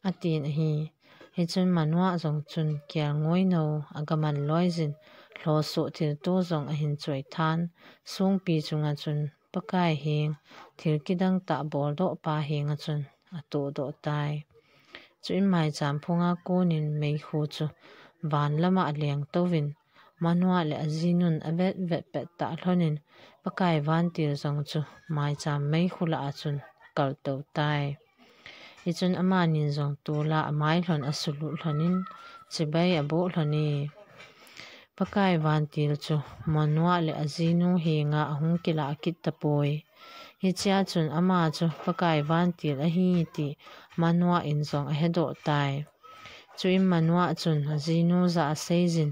atin ahi. Hichun Manoah jong chun kelngoi nou agaman loijin, lhosoh thilto jong ahin choi than, songpi chunga chun Pakai heng, thil kidang tah boldoh pa henga chun atodoh tai. Chuin maicham phunga konin meikhu chu van lama aleng touvin, Manoah le ajinun avet vet pet tah lhonin, Pakai vantil jong chu maicham meikhu lah a chun akaltou tai. Hichun amanin jong tola amai lhon asulut lhonin, chibai aboh lhone. Pakai vantil chu Manoah le ajinu henga ahung kilah kit tapoi. Hichea chun ama chu Pakai vantil ahi ti Manoah in jong ahedoh tai. Chuin Manoah chun ajinu jah a aseijin,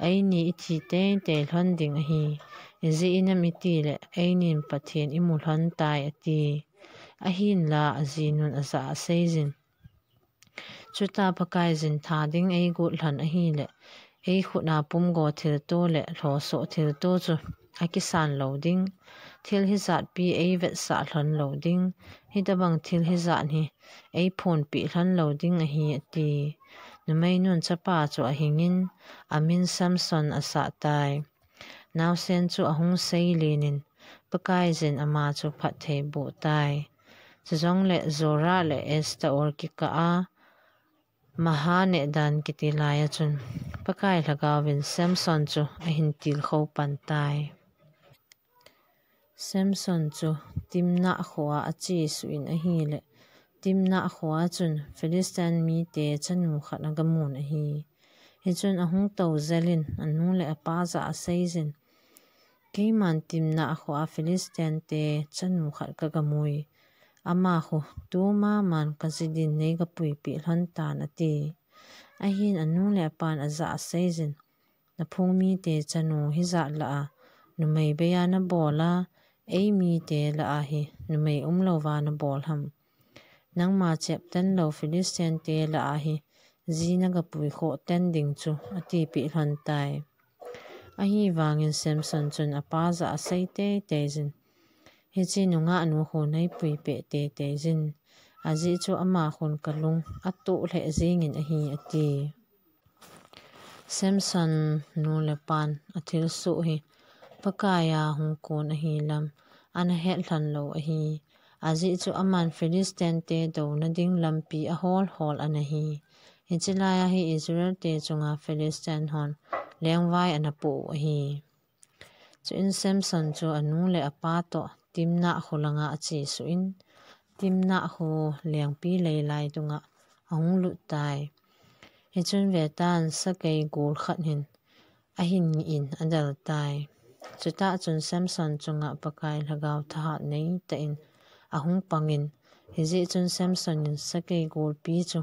eini ithi teitei lhon ding ahi. Ijeh inem itile einin Pathen imu lhon tai, ati. Ahinla ajinun ajah a aseijin, chuta Pakaiyin tha ding eigot lhon ahile, eikhut a pumgo thilto le lhosoh thilto chu akisan lou ding. Thil hijatpi eivetsah lhon lou ding. Hitabang thil hijat hi eiphonpeh lhon lou ding ahi, ati. Numeinu chapa chu ahingin, amin Samson asah tai. Naosen chu ahung seilenin, Pakaiyin ama chu phatthei boh tai. Chujongle Zorah le Estaol kikah a, Mahaneh dan kiti laiya chun, Pakai lhagaovin Samson chu ahin tilkhou pan tai. Samson chu Timnah khoa achesuh in ahile, Timnah khoa chun Philistine mite chanu khat agamun ahi. Hichun ahung tou jelin, anu le apa jah a aseijin, keiman Timnah khoa Philistine te chanu khat kagamui. Ama khu tumaman kaji din neigapuipeh lhon tan, ati. Ahin anu le apan ajah a aseijin, naphung mite chanu hijat lah a numei beiya nabol a, eimite lah a hi numei umlouva nabol ham. Nangma cheptan lou Philistine te lah a hi ji nagapui khoh tan ding chu, atipeh lhon tai. Ahivangin Samson chun apa jah a asei teitei jin, hiche nungah nu khu neipuipeh teitei jin, ajeh chu ama khun kalung atoh lheh jengin ahi, ati. Samson nu le pan athilsoh hi Pakaiya hung kon ahi lam ana het lhon lou ahi. Ajeh chu aman Philistine te douna ding lampi ahol hol ana hi. Hiche laia hi Israel te chunga Philistine hon lengvai ana pu u ahi. Chuin Samson chu anu le apa toh Timnah kho langa achesuh in, Timnah kho lengpi leilai dunga ahung lut tai. Hichun vetan sakei gol khat hin ahin ngi in adel tai. Chutah chun Samson chunga Pakai lhagao thahat neitah in ahung pangin, hijeh chun Samson in sakei golpi chu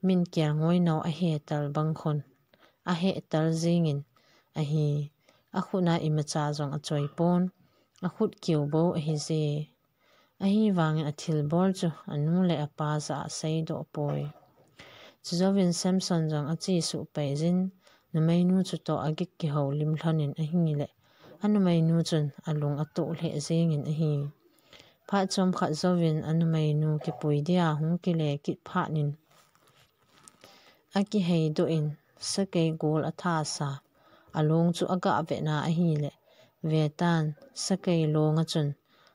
min kelngoi nau ahe tal bang khun ahe tal jingin ahi. Akhut a imacha jong achoi pon, akhut keu bou ahi je. Ahivangin athilbol chu anu le apa jah a aseidoh poi. Chujouvin Samson jong achesuh paiyin, numeinu chutoh agik kihoulim lhonin ahile, anumeinu chun alung atoh lheh jengin ahi. Phat chomkhat jouvin anumeinu kipui dia hung kile kit phatnin, akiheidoh in, sakei gol athasa, along chu agah vetna ahile, vetan, sakei longa chun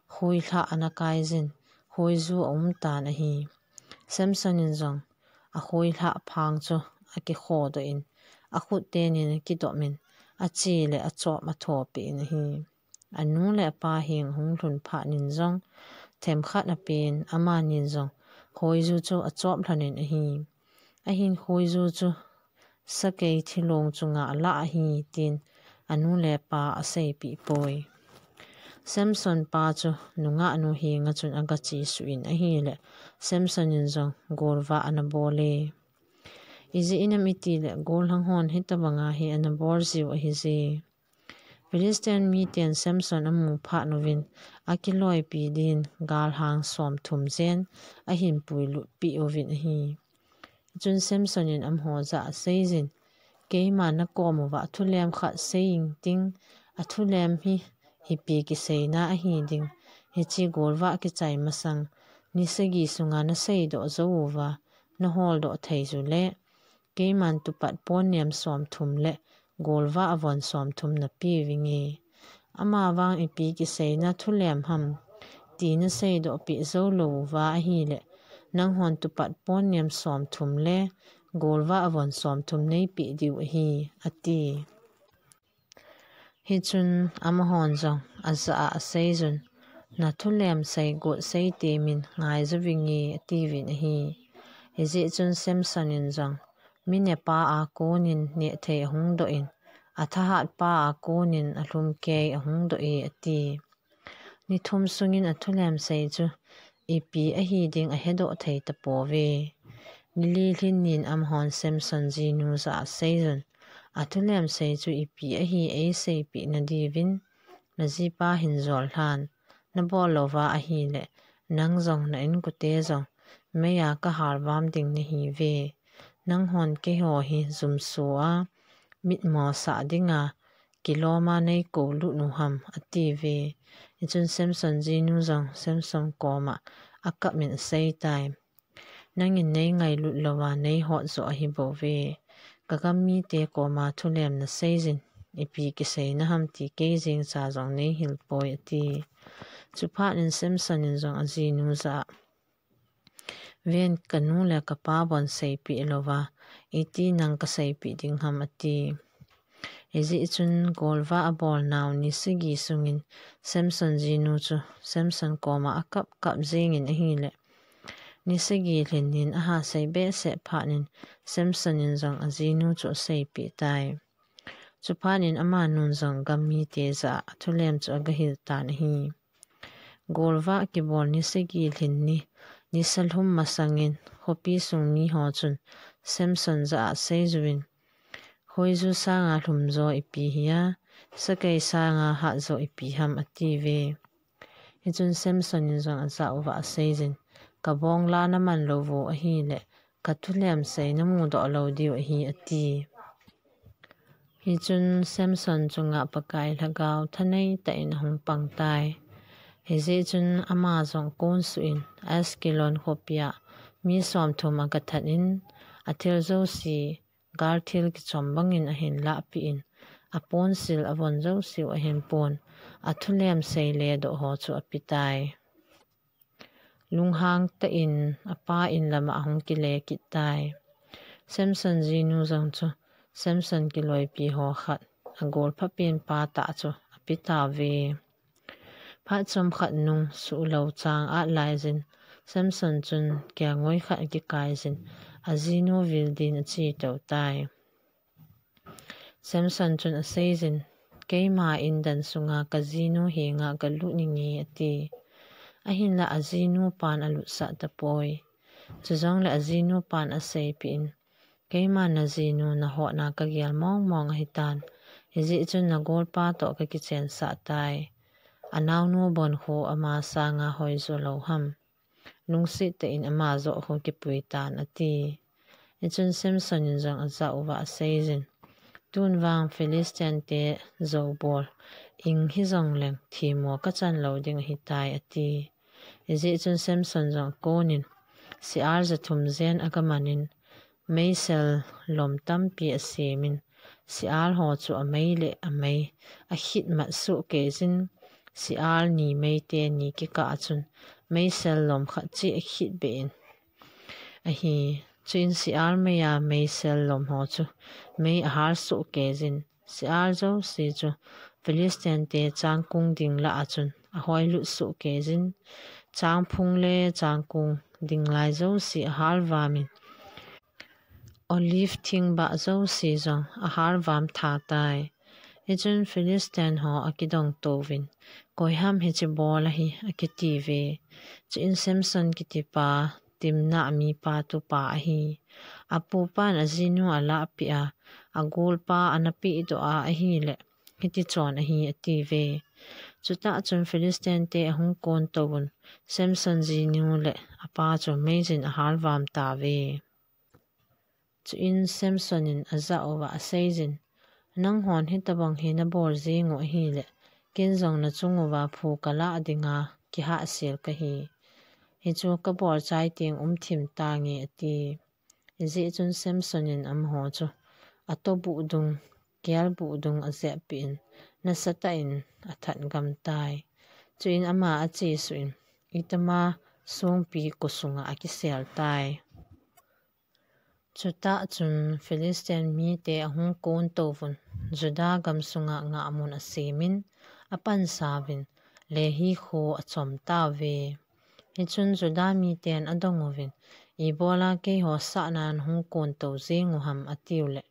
khoilhah ana kaiyin, khoiju aum tan ahi. Samson in jong akhoilhah phang chu akikhodoh in, akhut tenin akidopin, ache le achop athopeh in ahi. Anu le apa heng ahung lhun phatnin jong themkhat apen, amanin jong khoiju chu achop lhonin ahi. Ahin khoiju chu sakei thilong chunga alah ahi, tin anu le apa aseipeh poi. Samson pa chu nungah nu henga chun agachesuh in ahile, Samson in jong golvah ana bol e. Ijeh inem itile, gollhang hon hitobanga hi ana bol jiu ahi je. Philistine miten Samson amu phatnuvin, akiloipi din galhang somthum jen ahin puilutpeh uvin ahi. Chun Samson in amaho jah a aseiyin, keima nakom uva thulem khat sei inting, athulem hi ipi kiseina ahi ding, hiche golvah kichai masang ni sagi sunga naseidoh jou uva naholdoh thei jule, keiman tupat ponnem somthum le golvah avon somthum napeuvin ahi. Amavang ipi kiseina thulem ham ti naseidoh peh jou lou uva ahile, nanghon tupat ponnem somthum le golvah avon somthum neipeh diu ahi, ati. Hichun amahon jong ajah a aseiyun, nathulem seigot seitemin ngaijouvin ahi, atiuvin ahi. Hijeh chun Samson in jong, minepa a konin nehthei ahung doh in, athahatpa a konin alhumkei ahung doh e, ati. Ni thum sungin athulem sei chu ipi ahi ding ahedoh thei tapouve. Ni li lhinnin amahon Samson jinu jah a aseiyun, athulem sei chu ipi ahi eiseipeh nadiuvin, najipa hin jol lhan, nabol louva ahile, nang jong na inkote jong meiya kahalvam ding nahiuve. Nanghon keiho hi jumso a mitmo sah dinga kiloma neikoulut u ham, atiuve. Hichun Samson jinu jong Samson koma akapmin aseitai. Nangin neingailut louva neihot joh ahibouve. Kagam mite koma thulem naseiyun, ipi kiseina ham ti kei jengcha jong neihil poi, ati. Chuphatnin Samson in jong ajinu jah a, ven, kanu le kapa bon seipeh louva iti nang kaseipeh ding ham, ati. Hijeh chun golvah abolnau ni sagi sungin Samson jinu chu Samson koma akap kap jengin ahile, ni sagi lhinnin ahasei behseh phatnin Samson in jong ajinu chu aseipeh tai. Chuphatnin amanun jong gam mite jah a athulem chu agahil tan ahi. Golvah kibol ni sagi lhinni, nisa lhum masangin khopi sung miho chun Samson jah a aseiyuvin, khoiju sanga lhumjo ipi hia, sakei sanga hatjo ipi ham, atiuve. Hichun Samson in jong ajah uva aseiyun, kabongla naman louvu ahile, kathulem sei namudoh lou diu ahi, ati. Hichun Samson chunga Pakai lhagao thaneitah in ahung pangtai. Hijeh chun ama jong konsuh in Ashkelon khopia mi somthum agathat in, athil jouse galthil kichom bangin ahin lahpeh in, aponsil avon jouseu ahin pon, athulem sei ledoh ho chu apetai. Lunghang tah in apa in lama ahung kile kit tai. Samson jinu jong chu Samson kiloipi ho khat, agol phapen pa tah chu ape tauve. Phat chomkhat nung suhlou chang atlai jin, Samson chun kelngoi khat akikai jin, ajinu vil din ache tou tai. Samson chun asei jin, "Keima indan sunga kajinu henga kalut inge," ati. Ahinlah ajinu pan alutsah tapoi. Chujongle ajinu pan aseipeh in, "Keima najinu nahotna kagel mong mong ahitan. Hijeh chun nagolpa toh kakichensah tai. Anaonu bon khu ama sanga hoijo lou ham. Lungset tah in ama joh khu kipui tan," ati. Hichun Samson in jong ajah uva asei jin, "Tun vang Philistine te jou bol ing hijongleng themmo kachan lou ding ahitai," ati. Hijeh chun Samson jong akonin, sial ja thum jen agaman in, meisel lom tampi asemin, sial ho chu amei le amei akhit mat sohkei jin, sial ni mei teni kikah a chun meisel lom khat cheh akhit beh in ahi. Chuin sial meiya meisel lom ho chu mei ahal sohkei jin, sial jouse chu Philistine te changkung ding lah a chun ahoilut sohkei jin, changphung le changkung ding lai jouse ahal vamin, olive thingbah jouse jong ahal vam tha tai. Hichun Philistine ho akidong touvin, "Koiham hiche bol ahi?" akitiuve. Chuin Samson kitipa Timna mipa tupa ahi. Apupan ajinu alahpeh a, agolpa ana pehdoh a ahile, hiti chon ahi, atiuve. Chutah chun Philistine te ahung kon touvun, Samson jinu le apa chu meijin ahal vam tauve. Chuin Samson in ajah uva aseijin, "Nanghon hitobang hi nabol jing u ahile, ken jong nachung uva phu kalah dinga kihahsel kahi. Hichu kabol chai teng umthim tange," ati. Hijeh chun Samson in amaho chu atoh buh dung, kelbuh dung ajehpeh in, nasatah in athat gam tai. Chuin ama achesuh in, itama songpi kosunga akisel tai. Chutah chun Philistine mite ahung kon touvun, Judah gamsunga ngahmun asemin, apansauvin, Lehi kho achom tauve. Hichun Judah miten adong uvin, "Ibola keiho sahna nahung kon tou jing u ham?" atiule,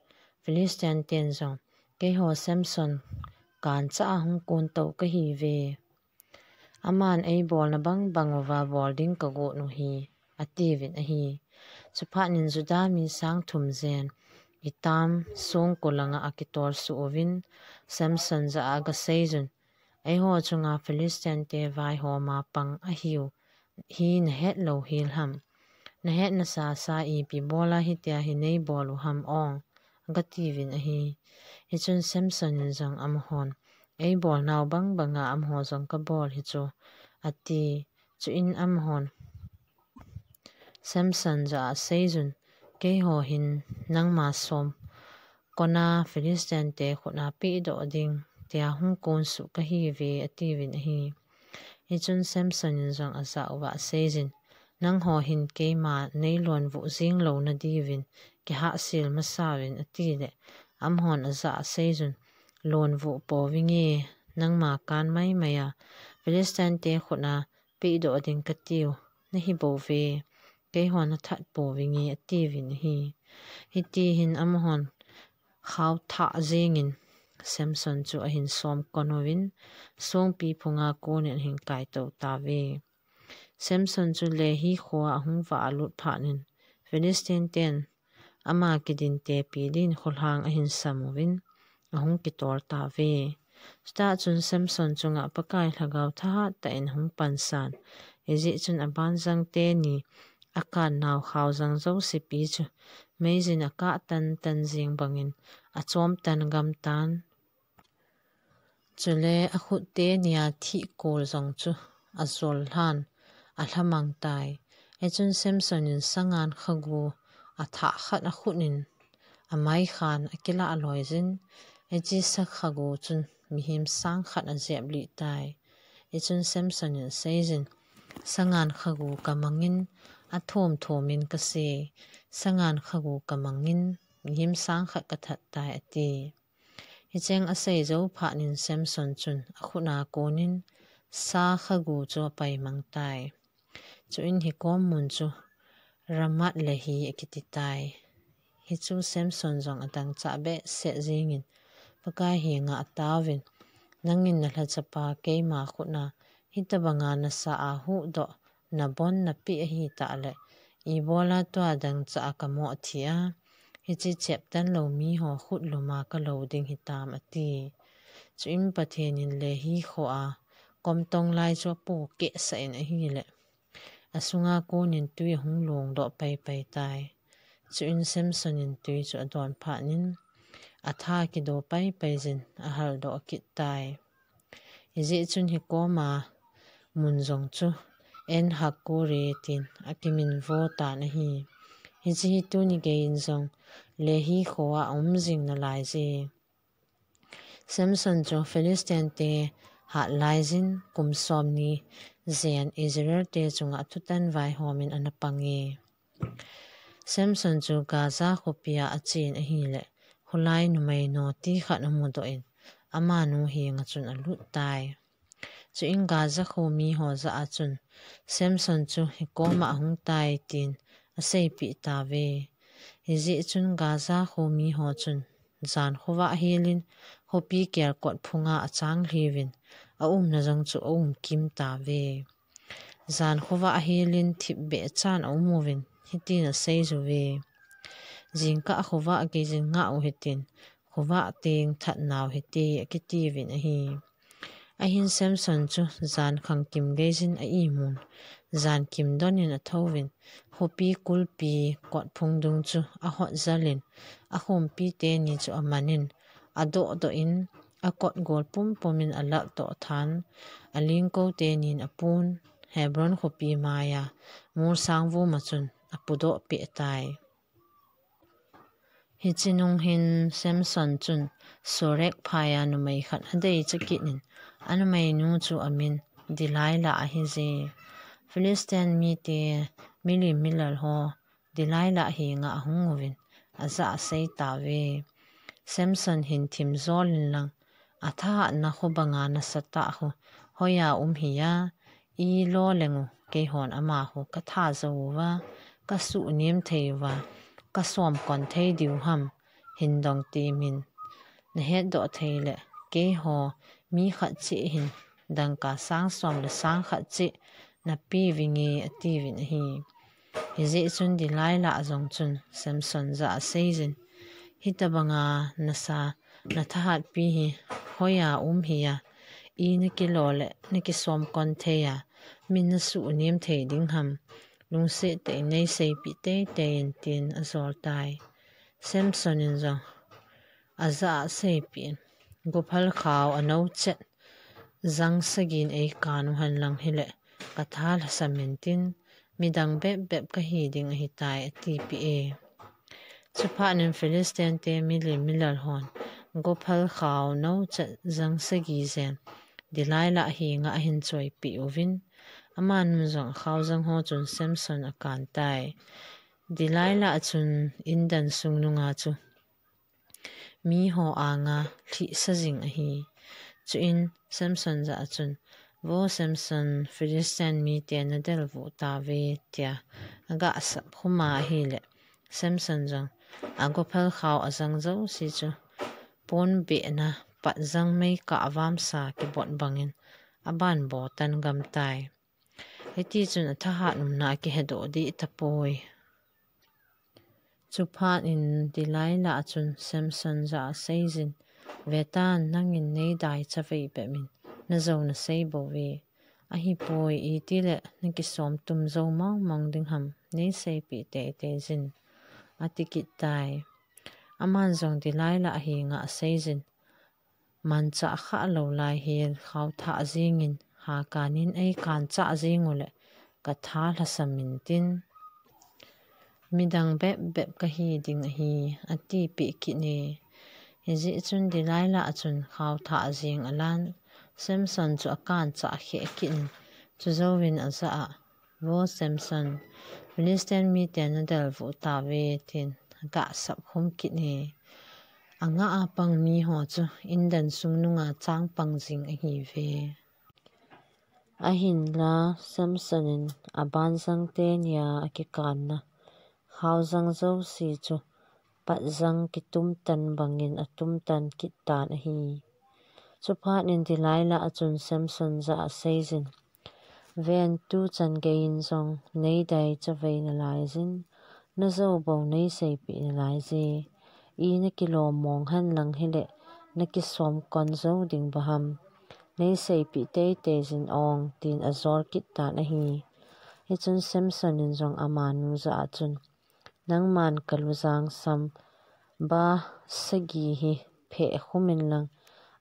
Philistine ten jong, "Keiho Samson kancha a hung kon tou kahiuve. Aman eibolna bangbang uva bol ding kagot u ahi," atiuvin ahi. Chuphat in Judah mi sang thum jen, Etam songko langa akitol suh uvin, Samson jah a agaseijun, "Eiho chunga Philistine te vaiho mapang ahiu hi nahet lou hel ham? Nahet nasasa ipi bola hitia hi neibol u ham ong?" agatiuvin ahi. Hichun Samson in jong amahon, "Eibolnau bangbanga amaho jong kabol hichu," ati. Chuin amahon Samson jah a aseijun, "Keiho hin nangma som kona Philistine te khut a pehdoh ding tia hung kon suh kahiuve," atiuvin ahi. Hichun Samson in jong ajah uva aseijin, "Nangho hin keima neilonvuh jing louna diuvin kihahsel masauvin," atile, amahon ajah a aseijun, "Lonvuh pouvinge, nangma kan maimai a Philistine te khut a pehdoh ding katiu, nahi bouve, keihon nathat pouvinge," atiuvin ahi. Hiti hin amahon khao thah jengin Samson chu ahin som kon uvin, songpi phunga konin ahin kai tou tauve. Samson chu Lehi khoa ahung vah alut phat in, Philistine ten ama kidin tepi din kholhang ahin sam uvin, ahung kitol tauve. Chutah chun Samson chunga Pakai lhagao thahat tah in ahung pansan. Hijeh chun abanjang teni akan nau khaojang jouse pi chu meijin akah tan tan jeng bangin achom tan gam tan. Chule akhut tenia thih kol jong chu ajol lhan, alhamang tai. Hichun Samson in sangan khagu athah khat akhut in amaikhan akilah loijin, hiche sakhagu chun mihem sang khat ajep lih tai. Hichun Samson in aseijin, "Sangan khagu kamangin, athom thom in kase, sangan khagu kamangin, gim sang khat kathat tai, ati. Hicheng asei jou phat in Samson chun akhut a konin sa khagu chu apaimang tai. Chuin hikom mun chu Ramath Lehi akiti tai. Hichu Samson jong adangchah behseh jingin, Pakai henga ataovin, Nangin nalhachapa keima khut a hitabanga nasa a huhdoh nabon napeh ahitah le, ibola tua dangchah a kamoh thia, hiche cheptan lou miho khut luma kalo ding hitam, ati. Chuin Pathen in Lehi khoa komtong lai chu apohkeh sah in ahile, asunga konin tui ahung longdoh paipai tai. Chuin Samson in tui chu adon phat in, atha kido paipai jin ahaldoh kit tai. Hijeh chun hikoma mun jong chu En-hakkore tin akiminvo tan ahi. Hiche hi tuni geiyin jong Lehi khoa aum jing nalai je. Samson chu Philistine te hat laiyin kum somni jen Israel te chunga thutan vaihom in ana pange. Samson chu Gaza khopia achen ahile, kholai numei noti khat amudoh in, amanu henga chun alut tai. Chuin Gaza kho miho jah a chun, Samson chu hikoma ahung tai tin aseipeh tauve. Hijeh chun Gaza kho miho chun, jan khovah helin, khopi kelkot phunga achanglhiuvin, aumna jong chu aumkim tauve. Jan khovah helin thipbeh chan aumuvin, hitin aseijuve. Jingkah khovah geijin ngah u hitin, khovah teng thatnau hite, akitiuvin ahi. Ahin Samson chu jan khangkim geijin a-imun, jan kim donin athouvin, khopi kulpi kotphung dung chu ahotjalin, akhompi teni chu amanin, adohdoh in, akotgol pumpumin alaltoh than, alingko tenin apun, Hebron khopi maiya, molsang vuma chun apudoh peh tai. Hiche nunghin Samson chun Sorek phaiya numei khat adeicha kit in, anumeinu chu amin Delilah ahije. Philistine mite milim milal ho Delilah henga ahung uvin, ajah asei tauve. Samson hin thim jolin lang, athahatna khobanga nasatah khu hoiya um hiya, ilo leng u, keihon ama khu katha jou uva, kasuhnem thei uva, kasomkon thei diu ham, hin dong temin. Nahetdoh thei le, keiho mi khat cheh hin dangka sang som le sang khat cheh napeh uvinge, atiuvin ahi. Hijeh chun Delilah jong chun Samson jah aseijin, hitabanga nasa nathahatpi hi hoiya um hiya, ina kilo le nakisomkon theiya, min nasuhnem thei ding ham, lungset tah in neiseipeh teitei in, tin ajol tai. Samson in jong ajah aseipeh in, gophal khao anou chet jang sagin eikan u henlang hile, katha lhasam intin, midang bepbep kahi ding ahitai, atipeh e. Chuphat in Philistine te milim milal hon gophal khao nou chet jang sagi jen Delilah henga ahin choipeh uvin, amanun jong akhao jang ho chun Samson akan tai. Delilah chun indan sung nunga chu miho anga lhihsa jing ahi. Chuin Samson jah a chun, Vo Samson, Philistine mite nadelvuh tauve, tia agahsap khuma ahile, Samson jong agophal khao ajang jouse chu ponbehna patjang meikah vamsa kibot bangin abanbo tan gam tai. Hitichun athahat umna akihedoh deh tapoi. Chuphat in Delilah chun Samson jah aseijin, Vetan, nangin neidaicha vei bepmin najou nasei bouve. Ahipoi, itile nakisomtum jou mongmong ding ham, neiseipeh teitei jin, ati kit tai. Aman jong Delilah henga aseijin, Manchah khalou lai hel khao thah jingin, hakanin eikan chah jing ule, katha lhasam intin, midang bepbep kahi ding ahi, atipeh kit e. Hijeh chun Delilah chun khao thah jing alan, Samson chu akan chah kheh kit in, chujouvin ajah a, Vo Samson, Philistine miten adelvuh tauve tin agah sapkhum kit e. Angah a pang mi ho chu indan sung nunga chang pang jing ahiuve. Ahinla Samson in abanjang tenia akikanna khaojang jouse chu patjang kitumtan bangin atumtan kit tan ahi. Chuphat in Delilah achun Samson jah a aseijin, Ven, tuchan geiyin jong neidai chavei nalaijin, najou bou neiseipeh nalaije. I nakilom mong henlang hileh nakisomkon jou ding baham? Neiseipeh teitei jin ong, tin ajol kit tan ahi. Hichun Samson in jong amanu jah achun, Nangman kalujang sam ba sagi hi pheh khumin lang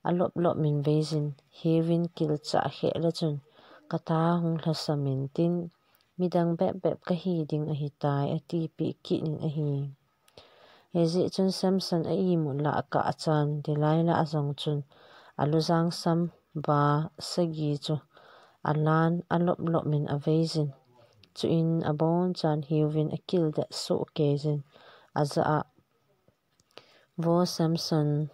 aloplop min veijin, hiuvin kilchah kheh le chun katha hung lhasam intin, midang bep bep kahi ding ahitai, atipeh kit in ahi. Hijeh chun Samson a imut lah akah chan Delilah jong chun alujang sam ba sagi chu alan aloplop min aveijin, chuin abonchan hiuvin akildet sohkeijin ajah a, Vo Samson,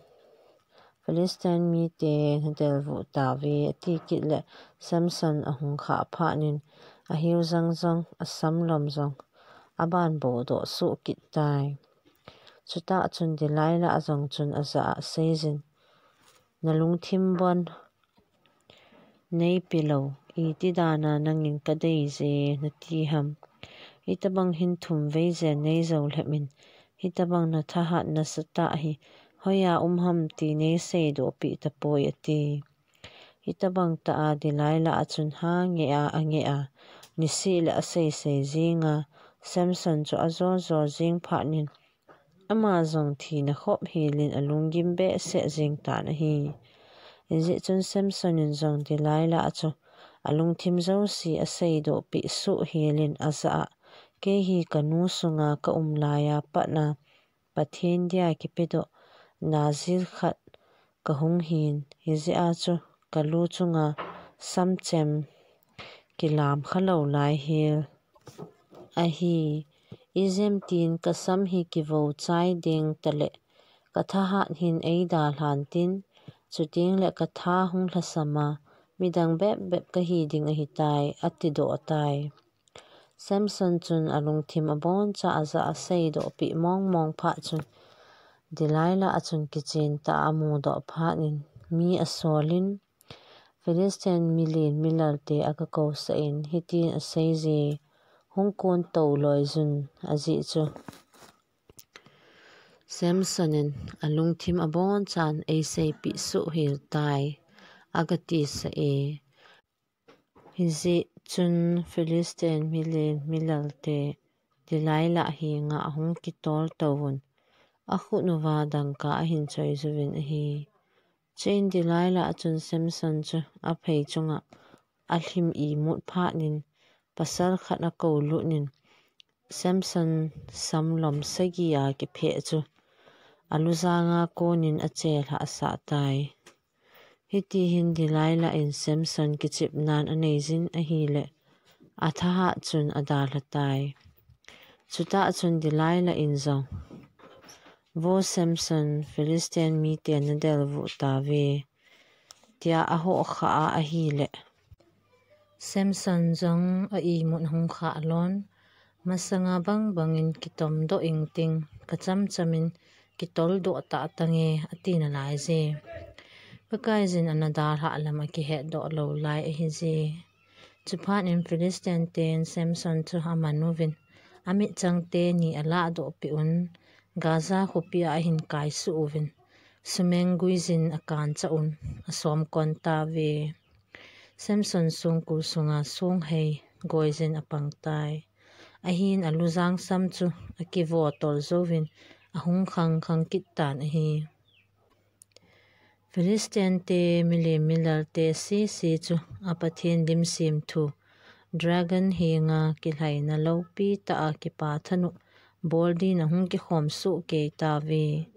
Philistine mite nadelvuh tauve, ati kit le Samson ahung khah phat in ahiu jang jong, asamlom jong aban bodoh soh kit tai. Chutah chun Delilah jong chun ajah a aseijin, Nalungthim bon neipe lou, iti dana nangin kadeije nati ham? Hitabang hin thum vei jen neijou lhep in, hitabang nathahat nasatah hi hoiya um ham ti neiseidohpeh tapoi, ati. Hitabang tah a Delilah achun ha ngeh a angeh a, niseh le aseisei jinga, Samson chu ajol jol jing phat in, ama jong thina khop helin alunggim behseh jing tan ahi. Hijeh chun Samson in jong Delilah chu alungthim jouse aseidohpeh soh helin ajah a, Kei hi kanu sunga kaum laiya patna Pathen dia kipedoh Nazir khat kahung hin, hijeh a chu kalu chunga samchem kilam khalou lai hel ahi. Ijemtin kasam hi kivo chai ding tale kathahat hin eidalhan tin, chuteng le katha hung lhasam a, midang bep bep kahi ding ahitai, atidoh tai. Samson chun alungthim abonchan ajah a aseidohpeh mong mong phat chun, Delilah achun kichen tah a amudoh phat in mi asolin, Philistine milen milalte agakousah in hitin aseije, Hung kon tou loijun, ajeh chu Samson in alungthim abonchan eiseipeh soh hel tai, agatisah e. Hijeh chun Philistine milen milalte Delilah henga ahung kitol touvun, akhut uva dangka ahin choijuvin ahi. Chuin Delilah achun Samson chu aphei chunga alhim imut phat in, pasal khat akoulut in, Samson samlom sagi a kipheh chu alujanga konin achelhah sah tai. Hitihin Delilah in Samson kichepnan aneijin ahile, athahat chun adalha tai. Chutah chun Delilah in jong, Vo Samson, Philistine miten nadelvuh tauve, tia ahohkhah a ahile, Samson jong a imut ahung khah lon, Masanga bang bangin kitomdoh ingting, kachamchamin kitoldoh tah tange, ati nalaije. Pakaiyin ana dalhah lam akihetdoh lou lai ahije. Chuphat in Philistine ten Samson chu amanuvin, amitchang teni alahdohpeh un, Gaza khopia ahin kaisuh uvin, sumeng guiyin akanchah un, asomkon tauve. Samson songkul sunga songhei goiyin apang tai. Ahin alujang sam chu akivotol jouvin ahung khangkhang kit tan ahi. Philistine te milen milalte sese chu a Pathen lim semthu, dragon henga kilhaina lopi tah a kipa thanuh boldin ahung kikhom sohkei tauve.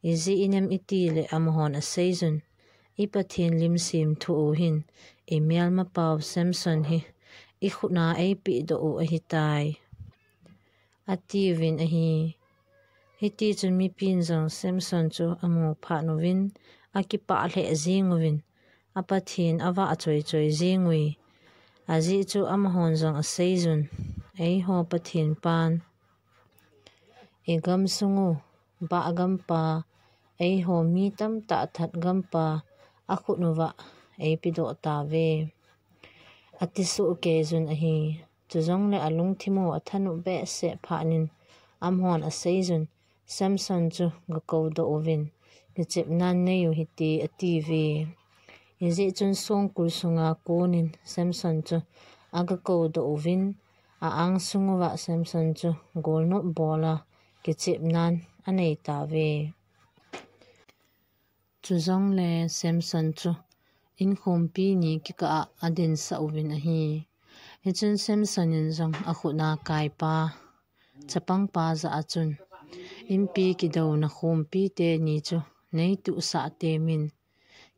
Ijeh inem itile amahon aseiyun, I Pathen lim semthu u hin imelmapau Samson hi ikhutna eipehdoh u ahitai. atiuvin ahi. Hiti chun mipin jong Samson chu amu phat uvin, akipah lheh jing uvin, a Pathen avah choi choi jing ui. Ajeh chu amahon jong asei jun, Eiho Pathen pan, i gam sung u, bah gam pa, eiho mi tamtah that gam pa, akhut uva eipedoh tauve, ati soh kei jun ahi. Chujongle alungthim u athanop behseh phat in amahon asei jun, Samson chu gakou doh uvin, kichepnan nei u hite, atiuve. Hijeh chun songkul sunga konin Samson chu agakou doh uvin, a-ang sung uva Samson chu golnop bol a kichepnan anei tauve. Chujongle Samson chu inkhompi ni kikah a adinsah uvin ahi. Hichun Samson in jong akhut a kaipa chapangpa jah a chun, Inpi kidouna khompi teni chu neituhsah temin,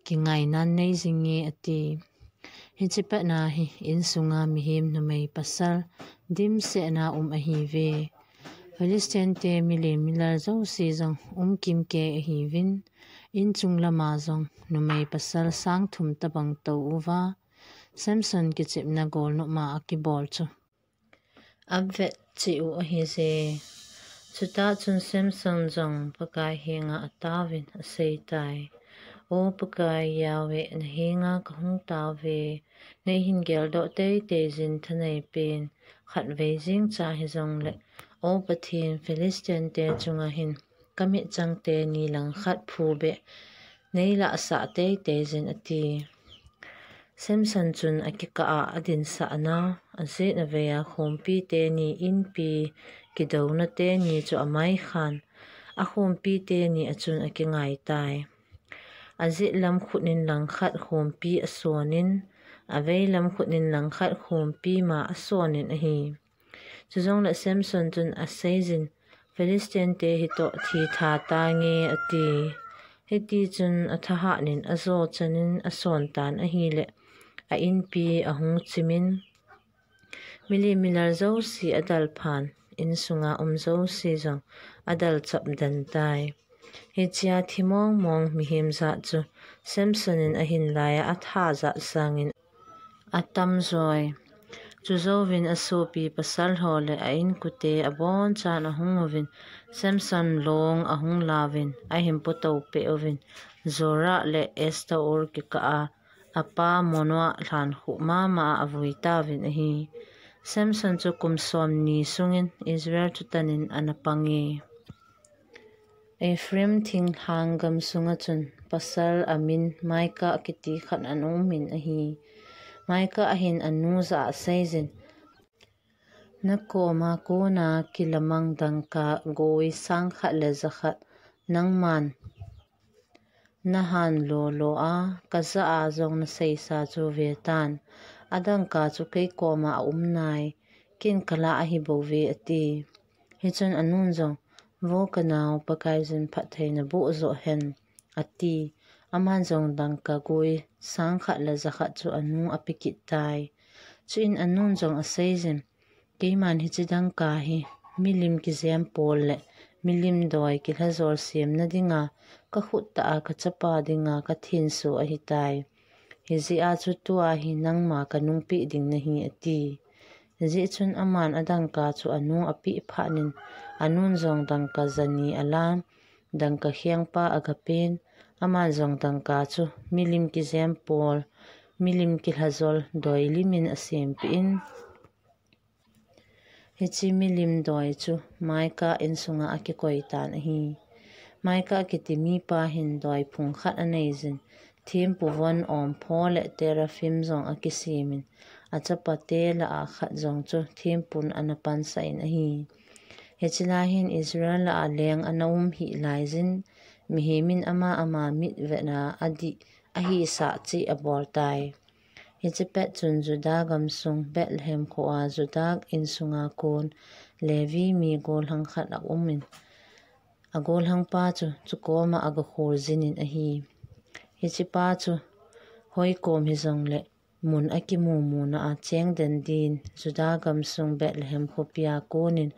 kingainan nei jinge, ati. Hiche pet na hi insunga mihem numei pasal dimset na um ahiuve. Philistine te milim milal jouse jong um kimkei ahiuvin, inchung lama jong numei pasal sang thum tabang tou uva, Samson kichepna golnop ma akibol chu avet cheh u ahije. Chutah chun Samson jong Pakai henga ataovin aseitai, O Pakai Yahweh, nahenga kahung taove, neihin geldoh teitei jin thanei pen, khatvei jeng cha hijongle, O Pathen, Philistine te chunga hin kamitchang teni langkhat phu beh neilahsah teitei jin, ati. Samson chun akikah a adinsah na, ajet avei a khompi teni inpi kidouna teni chu amaikhan, akhompi teni a chun akingaitai. Ajet lam khut in langkhat khompi asonin, avei lam khut in langkhat khompi ma asonin ahi. Chujongle Samson chun aseijin, Philistine te hitoh thitha tange, ati. Hiti chun athahat in ajo chanin asontan ahile, a inpi ahung chimin, milim milal jouse adalphan, insunga um jouse jong adalchap den tai. Hichea thi mongmong mihem jat chu Samson in ahin laiya atha jat sangin atam joi. Chujouvin asopi pasal ho le a inkote abonchan ahung uvin, Samson long ahung lauvin, ahin putou peh uvin, Zorah le Estaol kikah a apa Manoah lhankhuh mama a avui tauvin ahi. Samson chu kum somni sungin Israel thutanin ana pange. Ephraim thinglhang gam sunga chun pasal amin Micah kiti khat ana umin ahi. Micah hin anu jah a aseijin, Nakoma kona kilamang dangka goi sangkhat le jakhat nangman nahan lolo a, kajah a jong naseisa chu vetan. Adangka chu kei koma aum nai, ken kalah ahi bouve, ati. Hichun anun jong, Vo kanao, Pakaiyin phattheina boh joh hen, ati. Aman jong dangka goi sangkhat le jakhat chu anu ape kit tai. Chuin anun jong aseijin, Keiman hiche dangka hi milim kijem pol le milim doi kilhajol semna dinga kakhut tah a kachapa dinga kathenso ahitai. Hijeh a chu tua hi nangma kanungpeh ding nahi, ati. Hijeh chun aman adangka chu anu apeh phat in, anun jong dangka jani alan, dangka khengpa agapen, aman jong dangka chu milim kijem pol, milim kilhajol doi limin asempeh in, hiche milim doi chu Micah insunga akikoi tan ahi. Micah kiti mipa hin doi phung khat aneijin, thempu von ompho le teraphim jong akisemin, achapate lah a khat jong chu thempun ana pansah in ahi. Hiche lai hin Israel lah a leng ana um hih laijin, mihemin ama ama mitvetna adih ahisah cheh abol tai. Hiche pet chun Judah gamsung Bethlehem khoa Judah insunga kon Levi mi golhang khat aumin, agolhangpa chu chukoma agakhol jinin ahi. Hichepa chu hoikom hijongle mun akimu muna a cheng den din Judah gamsung Bethlehem khopia konin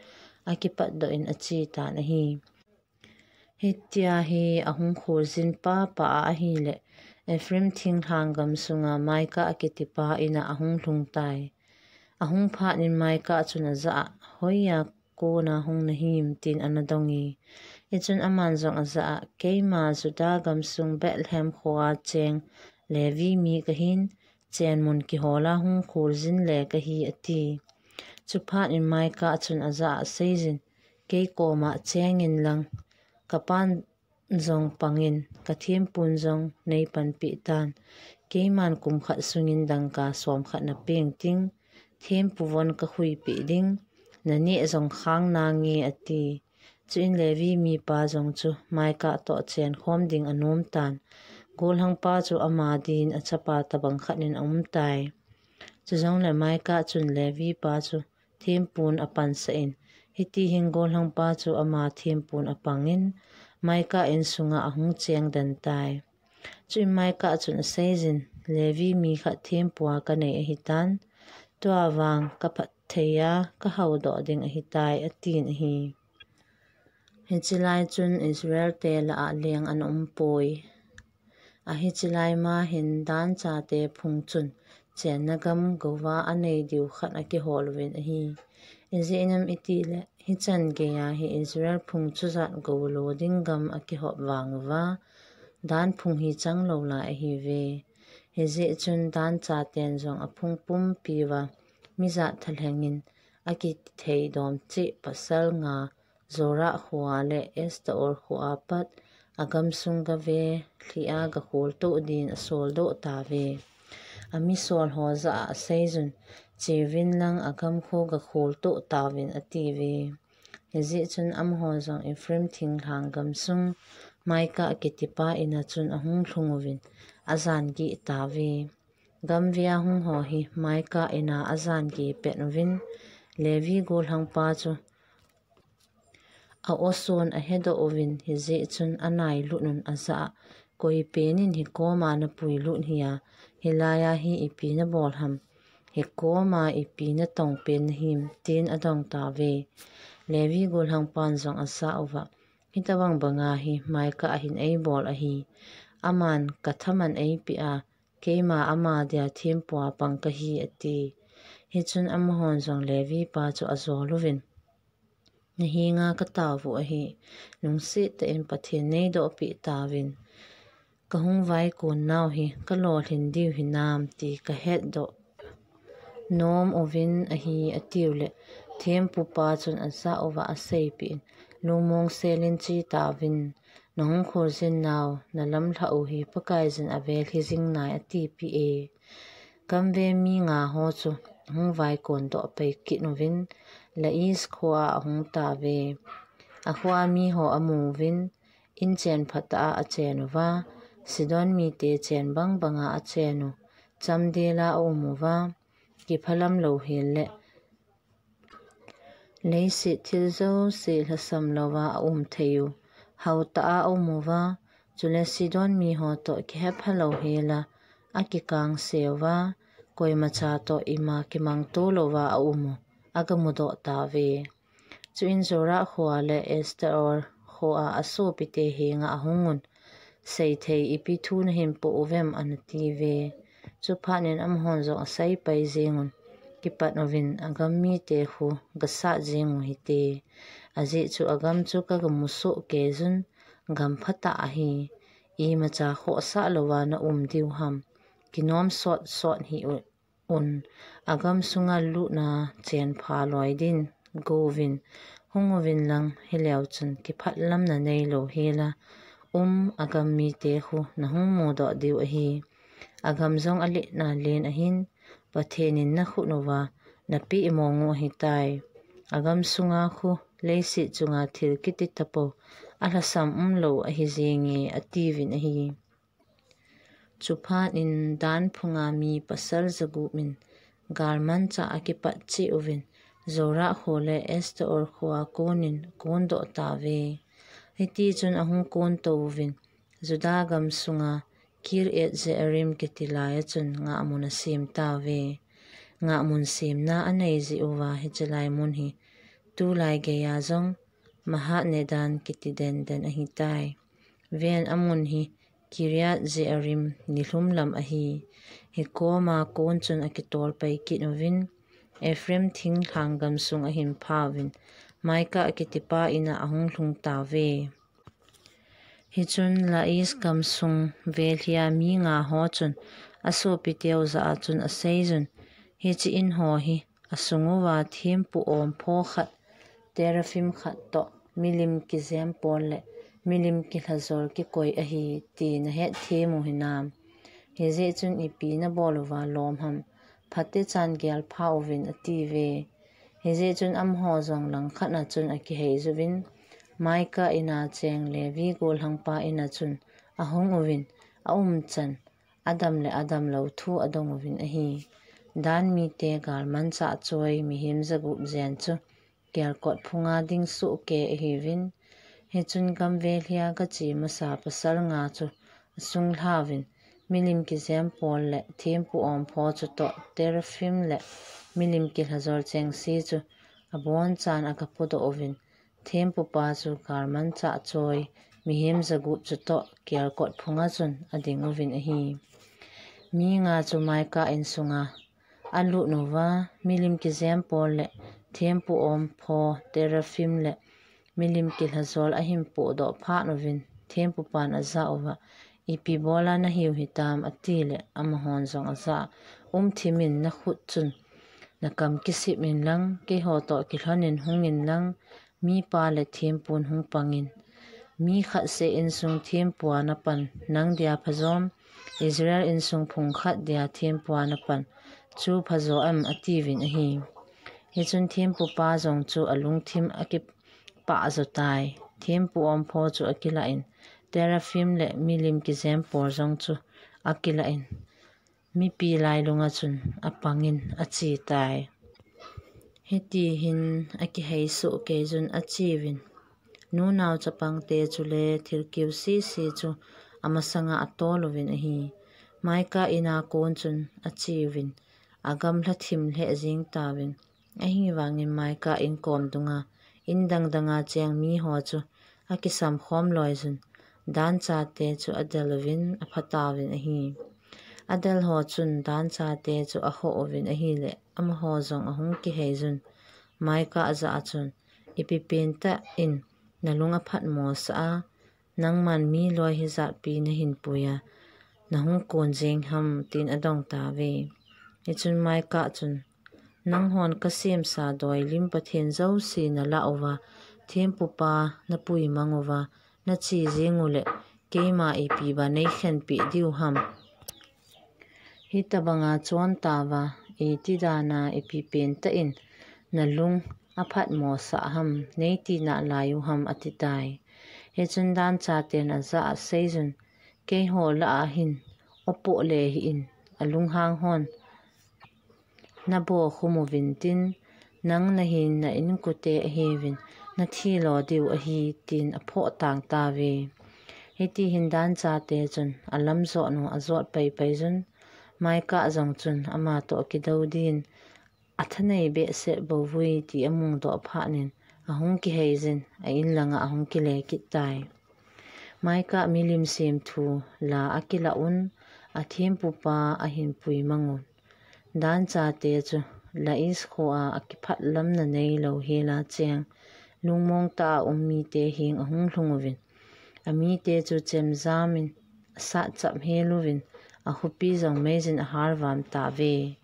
akipatdoh in ache tan ahi. Hitia hi ahung kholjin papa a ahileh, Ephraim thinglhang gam sunga Micah akitipa in a ahung lhung tai. Ahung phat in Micah chun ajah a, "Hoiya kona hung nahim?" tin ana dong e. Hichun aman jong ajah a, "Keima Judah gam sung Bethlehem khoa cheng Levi mi kahin, chen mun kihola hung kholjin le kahi," ati. Chuphat in Micah chun ajah a, "Seijin, kei koma chengin lang, kapan jong pangin, kathempun jong neipanpi tan. Keiman kum khat sungin dangka som khat napeng ting, thempu von kakhuipi ding, naneh jong khang nange," ati. Chuin Levi mipa jong chu Micah toh chen khom ding anom tan. Gollhangpa chu ama din achapa tabang khat in aum tai. Chujongle Micah chun Levi pa chu thempun apansah in, hiti hin gollhangpa chu ama thempun apangin, Micah insunga ahung cheng den tai. Chuin Micah chun aseijin, "Levi mi khat thempua kanei ahitan, tua vang kaphatthei a kahaudoh ding ahitai," atin ahi. Hiche lai chun Israel te lah a leng ana umpoi. Ahiche lai ma hin Dan chate phung chun chenna gam gouva anei diu khat akihol uvin ahi. Ijeh inem itile, hichan geiya hi Israel phung chujat gou lo ding gam akihop vang uva, Dan phung hi chang lou lai ahiuve. Hijeh chun Dan chaten jong aphung pumpi uva, mijat thalhengin akithei dom cheh pasal nga Zorah khoa le Estaol khoa pat, agam sung gave lhih a gakhol toh din asol doh tauve. Ami sol ho jah a aseijun, "Cheuvin lang agam kho gakhol toh tauvin," atiuve. Hijeh chun amaho jong Ephraim thinglhang gam sung Micah kitipa in a chun ahung lhung uvin, ajan gih tauve. Gam vea hung ho hi Micah in a ajan gih pet uvin, Levi gollhangpa chu a-oson ahedoh uvin, hijeh chun anailut un ajah a, "Koi pen in hikoma napuilut hia, hilaiya hi ipi nabol ham, hikoma ipi natong pen nahim?" tin adong tauve. Levi gollhangpan jong ajah uva, "Hitobang banga hi Micah ahin eibol ahi, aman kathaman eipeh a, keima ama dia thempua pang kahi," ati. Hichun amahon jong Levi pa chu ajol uvin, "Nahenga katao u ahi, lungset tah in Pathen neidohpeh tauvin, kahung vaikon nau hi kalolhin diu hinam ti kahetdoh nom uvin ahi," atiuleh, thempupa chun ajah uva aseipeh in, "Lungmong selin che tauvin, nahung kholjin nau nalamlhah u hi Pakaiyin avel hijing nai," atipeh e. Gamvei mi nga ho chu hung vaikon doh pai kit uvin, Laish khoa ahung tauve. Akhoa miho amu uvin, inchen phatah a achen uva, Sidon mite chen bangbanga achen u, chamdel a aum uva, kiphalam louhel le leiset thil jouse lhasam louva aum thei u, haotah a aum uva, chule Sidon miho toh kihepha louhel a, akikangse uva, koimacha toh ima kimangto louva aum u, agamudoh tauve. Chuin Zorah khoa le Estaol khoa asopite henga ahung un, "Seithei, ipi thu nahin poh uvem?" anatiuve. Chuphat in amahon jong aseipai jeng un, "Kipat uvin, agam mite khu gasat jeng u hite. Ajeh chu agam chu kagamu soh keijun, gam phatah ahi. Imacha khohsah louva naum diu ham. Kinom sotsot hih u, un, agam sunga lutna chenpha loi din, go uvin, hung uvin lang, hileu chun kiphatlamna neilou hel a um agam mite khu nahung mudoh diu ahi. Agam jong aletna len ahin, Pathen in nakhut uva napeh mong u ahitai. Agam sunga khu leiset chunga thil kiti tapou alhasam umlou ahi jenge," atiuvin ahi. Chuphat in Dan phunga mi pasal jagup in galmanchah a kipat cheh uvin, Zorah kho le Estaol khoa konin kondoh tauve. Hitichun ahung kontou vin, Judah gam sunga Kiriath Jearim kiti lai a chun ngahmun asem tauve. Ngahmun semna anei jeh uva hiche lai mun hi Tulai geiya jong Mahanedan kiti denden ahitai. Ven, amun hi Kiriat Jearim nilhum lam ahi. Hikoma kon chun akitolpai kit uvin, Ephraim thinglhang gamsung ahin phauvin, Micah kitipa in'a ahung lhung tauve. Hichun Laish gamsung velhia mi nga ho chun asopiteu jah'a chun aseijun, Hiche in ho hi asung uva thempu ompho khat, teraphim khat toh milim kijem pol le milim kilhajol kikoi ahi ti nahet them u hinam? Hijeh chun ipi nabol uva lom ham? Phatechan gelpha uvin, atiuve. Hijeh chun amaho jong langkhat'a chun akihei juvin, Micah in'a cheng Levi gollhangpa in'a chun ahung uvin, aumchan, adam le adamlou thu adong uvin ahi. Dan mite galmanchah choi mihem jagup jen chu kelkot phunga ding sohkei ahiuvin. Hichun gam velhia gache masa pasal nga chu asunglhauvin, milim kijem pol le thempu ompho chutoh teraphim le milim kilhajol chengse chu abonchan agapodoh uvin, thempupa chu galmanchah choi mihem jagup chutoh kelkot phunga chun ading uvin ahi. Mi nga chu Micah insunga alut uva, milim kijem pol le thempu ompho, teraphim le milim kilhajol ahin podoh phat uvin, thempupan ajah uva, Ipi bol'a nahiu hitam? Atile amahon jong ajah, Umthimin, nakhut chun nakam kisip inlang, keiho toh kilhonin hungin lang, mipa le thempun hung pangin. Mi khatseh insung thempua napan nang dia phajom, Israel insung phung khat dia thempua napan chu phajo em? Atiuvin ahi. Hichun thempupa jong chu alungthim akipah jotai. Thempu ompho chu akilah in, teraphim le milim kijem pol jong chu akilah in, mipi lailunga chun apangin achetai. Hitihin akihei sohkeijun acheuvin, nunao chapangte chule thilkeu sese chu amasanga atol uvin ahi. Micah in'a kon chun acheuvin, agamla thim lheh jeng tauvin. Ahivangin Micah inkom dunga, in dang danga cheng miho chu akisamkhom loijun, Dan chate chu adel uvin aphatauvin ahi. Adel ho chun Dan chate chu akhoh uvin ahile, amaho jong ahung kiheijun, Micah ajah'a chun, Ipi pentah in nalung aphatmo sah a, nangman mi loi hijatpi nahin puiya, nahung kon jeng ham? Tin adong tauve. Hichun Micah chun, Nanghon kasemsa doilim pathen jouse nalah uva, thempupa napui mang uva, nache jeng uleh, keima ipi ba neikhenpeh diu ham? Hitabanga chon tauva, iti dana ipi pentah in nalung aphatmo sah ham, neiti nahlai u ham? Atitai. Hichun Dan chaten ajah'a aseijun, Keiho lah'a hin opoh le hih in, alunghang hon nabokhum uvintin, nang nahin na inkote ahiuvin, nathi lo diu ahi, tin aphoh tang tauve. Hitihin Dan chate chun alamjotnu ajot paipaijun, Micah jong chun amatoh kidou din, athanei behseh bouvui ti amungdoh phatnin, ahung kiheijin, a-in langa ahung kile kit tai. Micah milim semthu la akilah un, athempupa ahin pui mang un. Dan chate chu Laish khoa akiphat lamna neilou hela cheng, lungmong tah'a um mite heng ahung lhung uvin. Amite chu chemjamin asatchap hel uvin, akhopi jong meijin ahalvam tauve.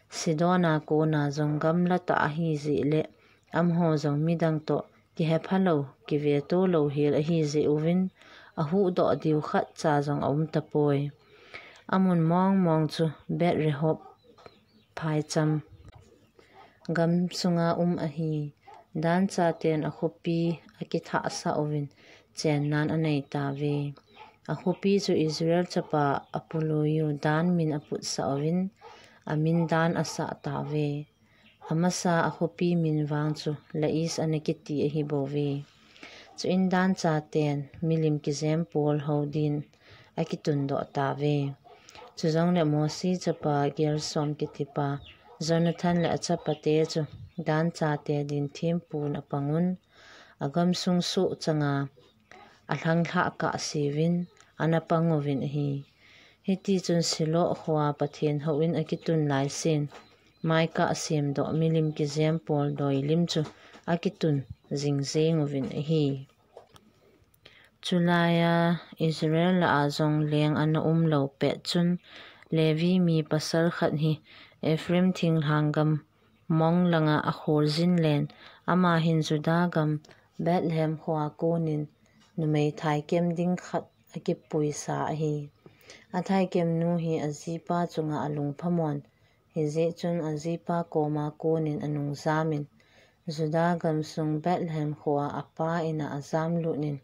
Sidon a kona jong gamla tah ahijeh le, amaho jong midang toh kihephalou, kivetolou hel ahijeh uvin, ahuhdoh diu khatcha jong aumtapoi. Amun mongmong chu Beth-rehob phaicham gamsunga um ahi. Dan chaten akhopi akithahsah uvin, chennan anei tauve. Akhopi chu Israel chapa apuluiu Dan min aputsah uvin, amin Dan asah tauve. Amasa akhopi min vang chu Laish ana kiti ahibouve. Chuin Dan chaten milim kijempol hou din akitundoh tauve. Chujongle Mosi chapa Gersom kitipa Jonathan le achapate chu Dan chate din thempun apangun, agamsung soh changa alhanglhah kahseuvin, ana panguvin ahi. Hitichun Shiloh khoa Pathen houin akitun laisin, mai kahsemdoh milim kijem pol doilim chu akitun jingjeng uvin ahi. Chulaia Israel lah a jong leng ana umlou pet chun, Levi mi pasal khat hi Ephraim thinglhang gam mong langa akholjin len, ama hin Judah gam Bethlehem khoa konin numei thaikem ding khat akipuisa ahi. Athaikemnu hi ajipa chunga alungphamon, hijeh chun ajipa koma konin anungjamin, Judah gamsung Bethlehem khoa apa ina ajamlutnin,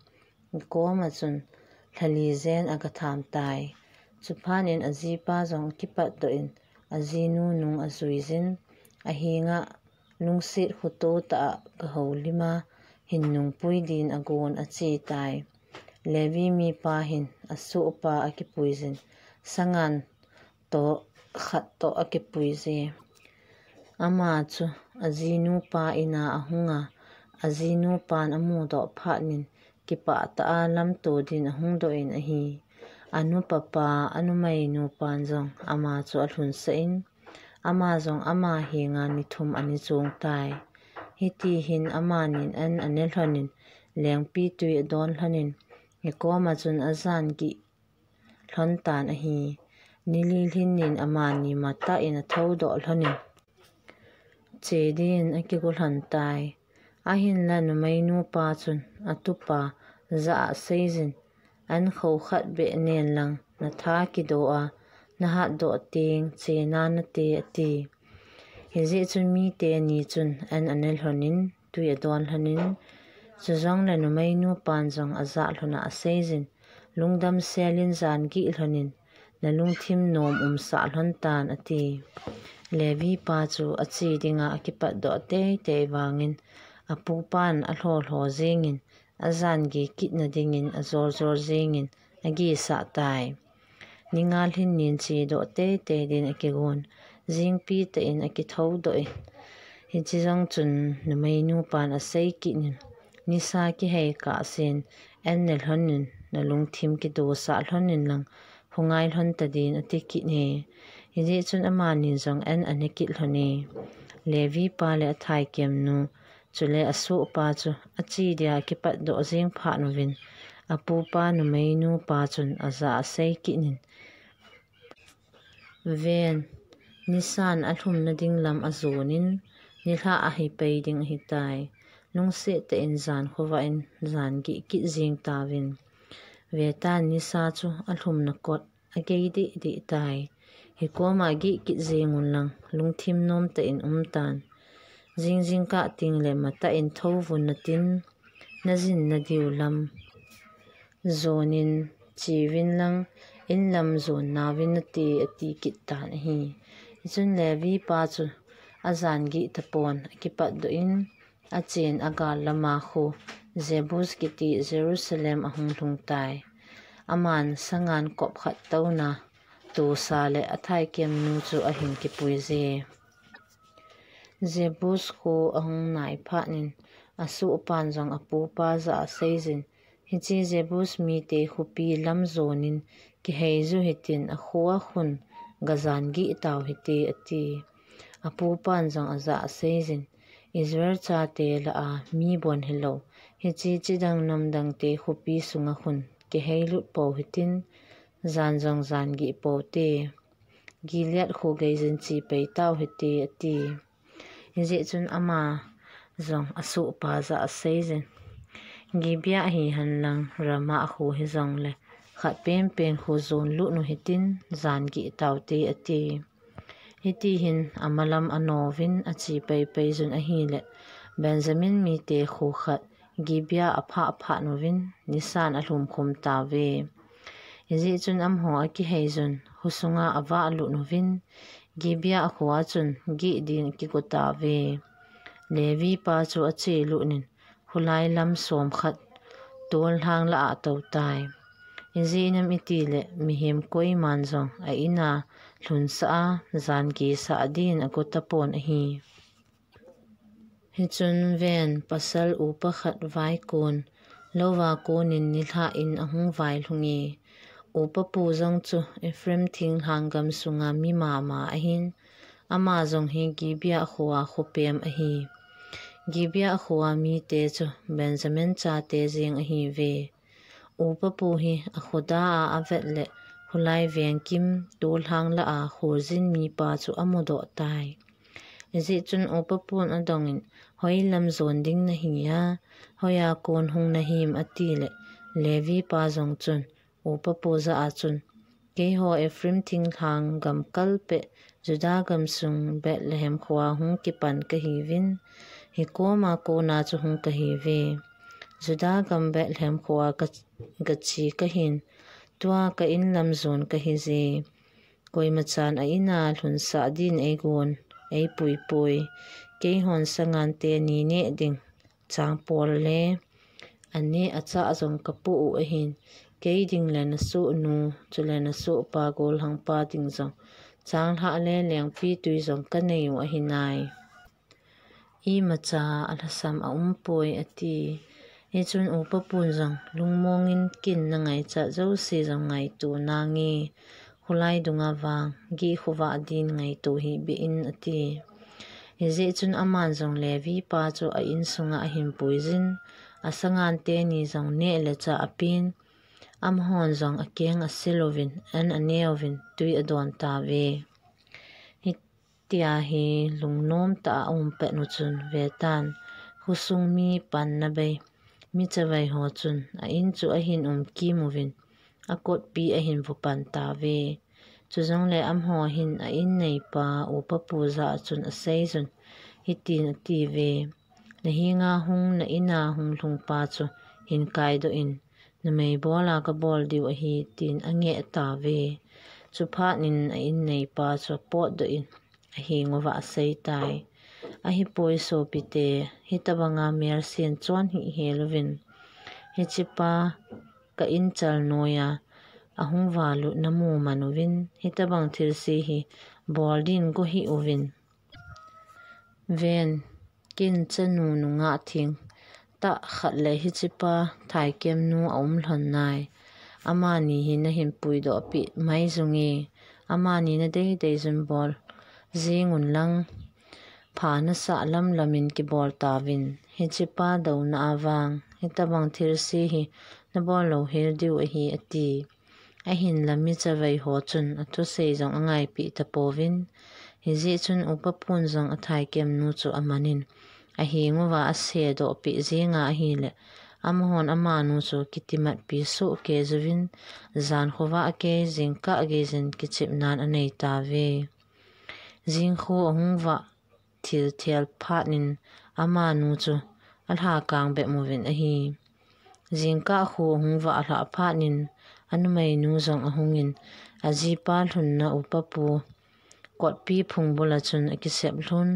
akoma chun lhali jen agatham tai. Chuphatnin ajipa jong akipatdoh in, ajinu nung ajuijin, ahenga, Lungset khototah a gahoulim a, hin nungpui din agon, achetai. Levi mipa hin asohpa akipuijin, sangan toh khat toh akipuije. Ama chu ajinupa ina ahunga, ajinupan amudoh phatnin, kipah tah a lamto din ahungdoh in ahi. Anupapa, anumeinupan jong ama chu alhunsah in, ama jong ama henga ni thum ana chongtai. Hitihin amanin an anelhonin, lengpitwi adonlhonin, hikoma chun ajan gih lhontan ahi. Nili lhinnin amani matah in athoudoh lhonin, che din akigo lhontai. Ahinla numeinupa chun atupa jah a aseijin, an khokhat beh nen lang natha kidoh a, nahatdoh teng chena nate ati. Hijeh chun mite ni chun an anelhonin, twi adonlhonin, chujongle numeinupan jong ajah lhona aseijin, lungdam selin jan gih lhonin, nalungthim nom umsah lhontan ati. Levi pa chu ache dinga akipatdoh teitei vangin, apupan alholho jengin, ajan gih kitna dingin ajoljol jengin, agesah tai. Ni nga lhinnin chedoh teitei din akigon, jingpi tah in akithoudoh in, hiche jong chun numeinupan asei kitnin, nisa kihei kahsen, an nelhonin, nalungthim kidosah lhonin lang, hungai lhon tadin ati kitne. Hijeh chun amanin jong an ane kit lhone. Levi pa le athaikemnu, chule asohpa chu ache dia akipatdoh jeng phatnuvin, apupa numeinupa chun ajah a asei kitnin, ven, nisan alhumna ding lam ajonin, nilhah ahi pei ding ahitai. Lungset tah in jan khovah in jan gih kit jeng tauvin. Vetan nisa chu alhumna kot agei dehdeh tai. Hikoma gih kit jengun lang, lungthim nom tah in umtan. Jingjing kah tengle matah in thouvun natin, najin nadiu lam jonin, cheuvin lang, inlam jon nauvin nate ati kittan ahi. Hichun Levi pa chu ajan gih tapon akipatdoh in, achen agal lama kho Jebus kiti Jerusalem ahung lhungtai. Aman sangan kop khat touna tosa le athaikemnu chu ahin kipuije. Jebus kho ahung nai phatnin, asohpan jong apupa jah a aseijin, hiche Jebus mite khopi lam jonin, kiheiju hitin, akhoa khun gajan gih tau hite ati. Apupan jong ajah a aseijin, Israel chate lah a mi bon hilou, hiche chidang namdangte khopi sunga khun kiheilut pou hitin, jan jong jan gih pou te. Gilead kho geijin che pei tau hite ati. Hijeh chun ama jong asohpa jah a aseijin, Gibeah hihen lang Ramah kho hijongle, khat penpen kho jonlut nu hitin, jan gih taute ati. Hitihin amalam anouvin ache pei pei jun ahile, Benjamin mite kho khat Gibeah aphah phatnuvin nisan alhum khum tauve. Hijeh chun amaho akiheijun, khosunga avahlut nuvin, Gibeah khoa chun gih din akigo tauve. Levi pa chu achelut nin, kholai lam som khat tol lhang lah a atoutai. Ijeh inem itile mihem koiman jong a-in a lhunsah a, jan gesah din ago tapon ahi. Hichun ven, pasal upa khat vai kon, louva konin nilhah in ahung vailhung e. Upa pu jong chu Ephraim thinglhang gam sunga mi mama ahin, ama jong hi Gibeah khoa khopem ahi. Gibeah khoa mite chu Benjamin chate jeng ahiuve. Upa pu hi akhoda a avet le, khulai vengkim, tolhang lah a khojin mipa chu amudoh tai. Hijeh chun upa pun adongin, "Hoilam jon ding nahi a, hoiya kon hung nahim?" ati le, Levi pa jong chun, upa pu jah a chun, "Keiho Ephraim thinglhang gam kalpeh, Judah gam sung Bethlehem khoa hung kipan kahiuvin, hikoma kona chu hung kahiuve. Judah gam Bethlehem khoa ka, kache kahin, tua ka inlam jon kahije. Koimachan a ina lhunsah din eigon, eipuipoi. Keihon sangante ni neh ding changpol le aneh achah jong kapoh u ahin, kei ding le nasohnu, chule nasohpa gollhangpa ding jong changlhah le lengpitwi jong kanei u ahi nai. Imacha alhasam aumpoi," ati. Hichun upa pun jong lungmongin, "Ken nangaichat jouse jong ngaito nange, khulai dunga vang geh khovah din ngaito hih beh in," ati. Hijeh chun aman jong Levi pa chu a insunga ahin puijin, asangante ni jong neh le chah apen, amahon jong akeng asil uvin, an aneuvin, twi adon tauve. Hitia hi lungnom tah a aum pet u chun vetan, khosung mi panna bei, mi chavai ho chun a in chu ahin um kim uvin, akotpi ahin vupan tauve. Chujongle amaho hin a in neipa upa pu jah a chun aseijun, hitin atiuve, "Nahenga hung, na ina hung lhungpa chu hin kaidoh in, numei bola kabol diu ahi," tin angeh tauve. Chuphat in a in neipa chu apotdoh in, aheng uva aseitai. Ahipoi sopite, hitabanga melsen chon hih hel uvin. Hichepa ka inchal noiya ahung valut namu man uvin, hitabang thilse hi bol din go hih uvin. Ven, ken chanu nungah thengtah khat le hichepa thaikemnu aum lhon nai. Amani hi nahin puidoh peh mai jonge, amani nadei dei jun bol jeng unlang, pha nasah lamlam in kibol tauvin. Hichepa douna a vang, hitabang thilse hi nabol louhel diu ahi, ati. Ahinla mi chavai ho chun athusei jong angaipeh tapouvin. Hijeh chun upa pun jong athaikemnu chu amanin, aheng uva asedoh peh jenga ahile, amahon amanu chu kitimatpi sohkei uvin, jan khovah kei, jingkah geijin kichepnan anei tauve. Jingkho ahung vah thilthel phat in amanu chu alhakang bep uvin ahi. Jingkah kho ahung vah lhah phat in anumeinu jong ahungin, ajipa lhunna upa pu kotpi phung bula chun akisep lhun,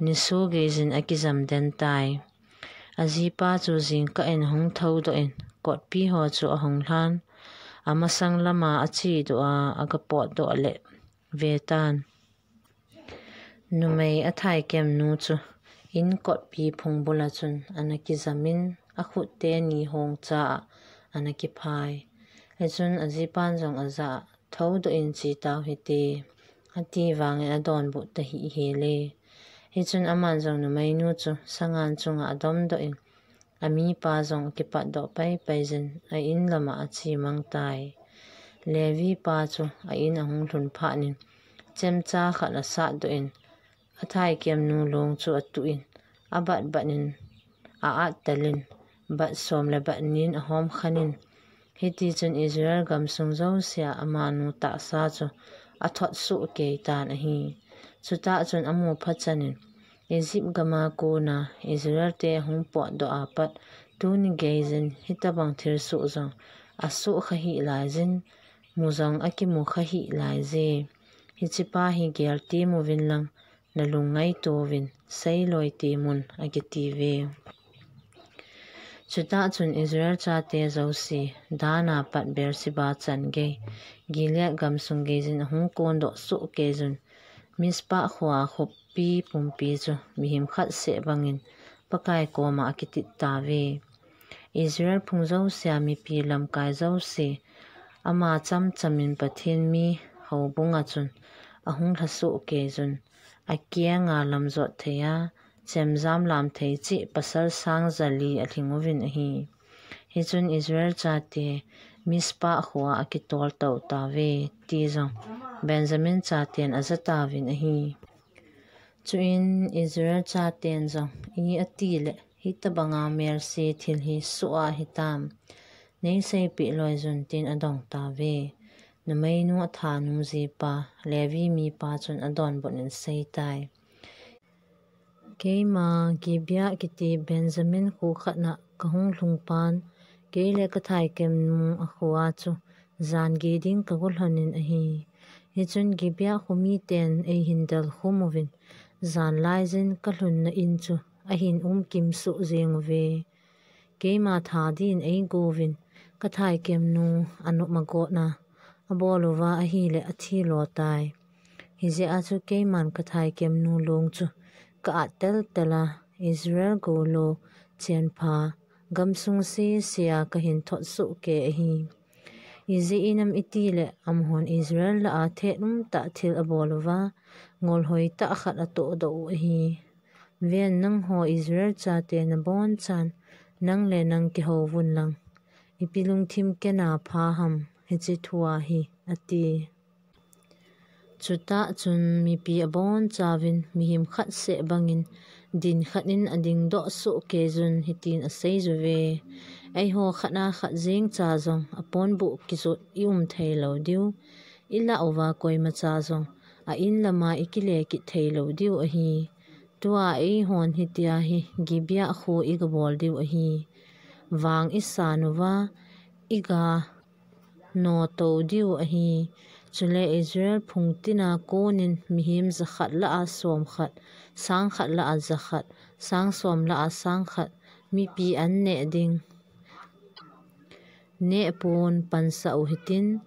niso geijin akijam den tai. Ajipa chu jingkah in ahung thoudoh in, kotpi ho chu ahung lhan, amasang lama achedoh a, agapotdoh le vetan, numei athaikemnu chu in kotpi phung bula chun ana kijamin, akhut teni hongcha a ana kiphai. Hichun ajipan jong ajah a, "Thoudoh in che tau hite," ati vangin adonbut tahih hel e. Hichun aman jong numeinu chu sangan chunga adomdoh in, amipa jong akipatdoh paipai jin a in lama ache mang tai. Levi pa chu a in ahung lhun phat in, chemcha khat asatdoh in, athaikemnu long chu atuh in, abatbat in, a-at talin, bat som le bat ni in ahom khan in, hitichun Israel gamsung jousea amanu tahsa chu athot sohkei tan ahi. Chutah chun amu phachan in, Egypt gama kona Israel te ahung potdoh a pat tuni geijin hitabang thilsoh jong asoh kha hih laijin, mu jong akimu kha hih laije. Hichepa hi gel temuvin lang, nalung ngaito uvin, seiloi temun, akitiuve. Chutah chun Israel chate jouse, Dan a pat Beersheba chan gei, Gilead gamsung geijin ahung kondoh sohkei jun, Mizpah khoa khopi pumpi chu mihem khat seh bangin Pakai koma akitit tauve. Israel phung jousea mipi lamkai jouse ama chamchamin Pathen mi houbunga chun ahung lhasoh kei jun, akianga lamjot thei a, chemjam lam thei cheh pasal sang jali alhing uvin ahi. Hichun Israel chate Mizpah khoa akitol tou tauve, ti jong Benjamin chaten aja tauvin ahi. Chuin Israel chaten jong, i ati le, hitabanga melse thil hi soh ahitam, neiseipeh loi jun, tin adong tauve. Numeinu athanung jipa, Levi mipa chun adonbut in aseitai. Keima Gibeah kiti Benjamin kho khatna kahung lhungpan, kei le kathaikem nu akhoa chu jan gei ding kago lhonin ahi. Hichun Gibeah kho miten eihin delkhum uvin, jan laijin kalhunna in chu ahin umkim soh jeng uve. Keima tha din eigo uvin, kathaikem nu anop magotna abol uva ahile athi lo tai. Hijeh a chu keiman kathaikem nu long chu ka-at teltel a, Israel golo chenpha gamsung sesea kahin thot soh kei ahi. Ijeh inem itile amahon Israel lah a thet umtah thil abol uva, ngolhoi tah khat atohdoh u ahi. Ven, nangho Israel chate nabonchan nang le nang kihouvun lang, ipi lungthim kena pha ham hiche thua hi, ati. Chutah chun mipi abonchauvin mihem khat seh bangin din khat in adingdoh soh kei jun hitin asei uve. Eiho khat a khat jengcha jong aponbuh kijot i um thei lou diu, ilah uva koimacha jong a in lama ikile kit thei lou diu ahi. Tua eihon hitia hi Gibeah kho igabol diu ahi. Vang isan uva, iga notou diu ahi. Chule Israel phung tina konin mihem jakhat lah a somkhat, sangkhat lah a jakhat, sangsom lah a sangkhat, mipi an neh ding nehpon pansah u hitin,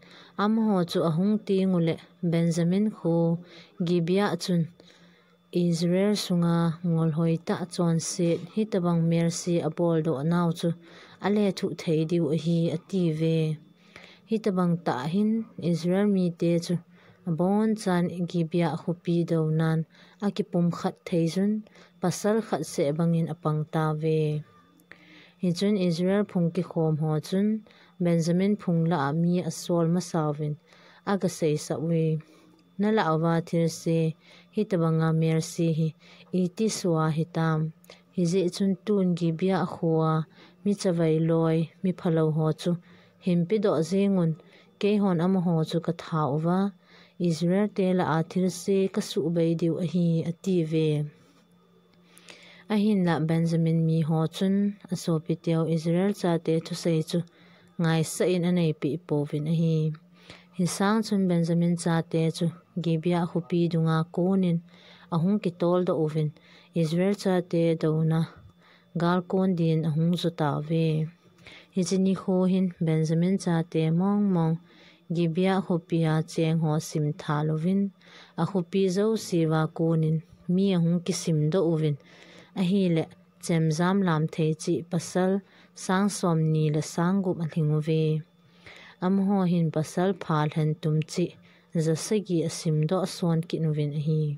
amaho chu ahung teng ule Benjamin kho Gibeah chun Israel sunga ngolhoi tah chonset hitabang melse aboldoh nau chu alethuh thei diu ahi, atiuve. Hitabang tah hin Israel mite chu abonchan Gibeah khopi dounan akipumkhat thei jun, pasal khat seh bangin apang tauve. Hichun Israel phung kikhom ho chun Benjamin phung lah a mi asol masauvin agaseisah uve. Nalah uva thilse hitabanga melse hi iti soh ahitam. Hijeh chun tun Gibeah khoa mi chavai loi, mi phalou ho chu hinpedoh jengun, keihon amaho chu katha uva, Israel te lah a thilse kasuhbei diu ahi, atiuve. Ahinlah Benjamin miho chun asopiteu Israel chate thusei chu ngaisah in aneipeh pouvin ahi. Hisang chun Benjamin chate chu Gibeah khopi dunga konin ahung kitoldoh uvin, Israel chate douna gal kon din ahung jotauve. Hiche nikho hin Benjamin chate mongmong Gibeah khopia cheng ho simthal uvin, akhopi jousea konin mi ahung kisimdoh uvin, ahile chemjam lam thei cheh pasal sang somni le sang gup alhing uve. Amaho hin pasal pha lhentum cheh jasagi asimdoh son kit uvin ahi.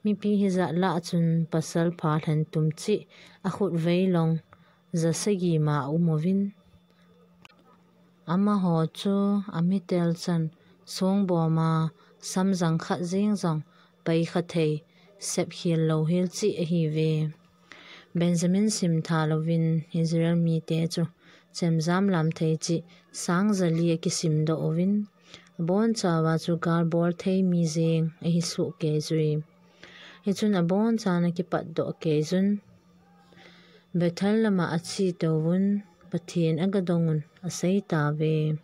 Mipi hijat lah chun pasal pha lhentum cheh akhut veilong jasagi ma aum uvin, amaho chu amitelchan songboma samjang khat jeng jong paikha thei, sepkhel louhel cheh ahiuve. Benjamin simthal uvin Israel mite chu chemjam lam thei cheh sang jali akisimdoh uvin, abonchauva chu gal bolthei mi jeng ahisoh kei jui. Hichun abonchan akipatdoh kei jun, Bethel lama achetouvun, Pathen agadongun, aseitauve.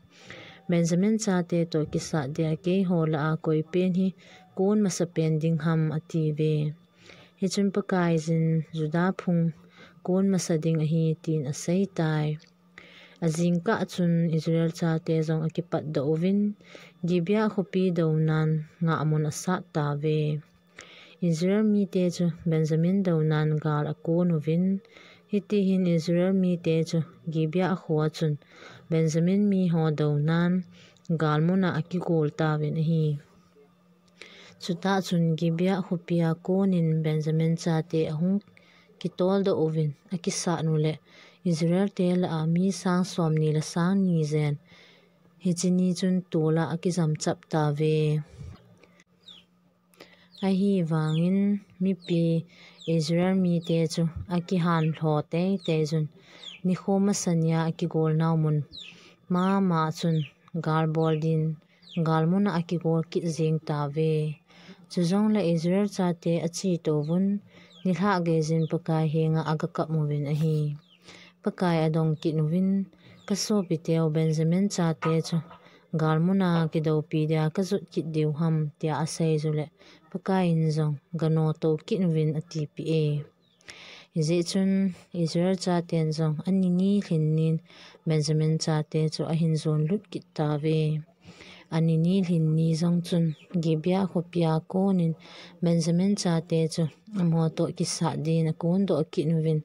Benjamin chate toh kisat dia keiho lah a koipen hi kon masapen ding ham, atiuve. Hichun Pakaiyin Judah phung kon masa ding ahi, tin aseitai. Ajingkah chun Israel chate jong akipatdoh uvin, Gibeah khopi donan ngahmun asat tauve. Israel mite chu Benjamin donan gal akon uvin, hitihin Israel mite chu Gibeah khoa chun Benjamin miho donan galmuna akigol tauvin ahi. Chutah chun Gibeah khopia konin Benjamin chate ahung kitoldoh uvin akisat uleh Israel te lah a mi sang somni le sang ni jen hiche ni chun tola akijamchap tauve. Ahivangin mipi Israel mite chu akihanlho teitei jun nikho masania akigolnau mun mama chun galbol din galmuna akigol kit jeng tauve. Chujongle Israel chate achetouvun nilhah geijin Pakai henga agakap uvin ahi. Pakai adong kit uvin, kasopiteu Benjamin chate chu galmuna kidoupi dia kajot kit diu ham tia asei uleh Pakaiyin jong ganotou kit uvin atipeh e. Hijeh chun Israel chaten jong ani ni lhin nin Benjamin chate chu ahin jonlut kit tauve. Ani ni lhin ni jong chun Gibeah khopia konin Benjamin chate chu amaho toh kisat din akondoh kit uvin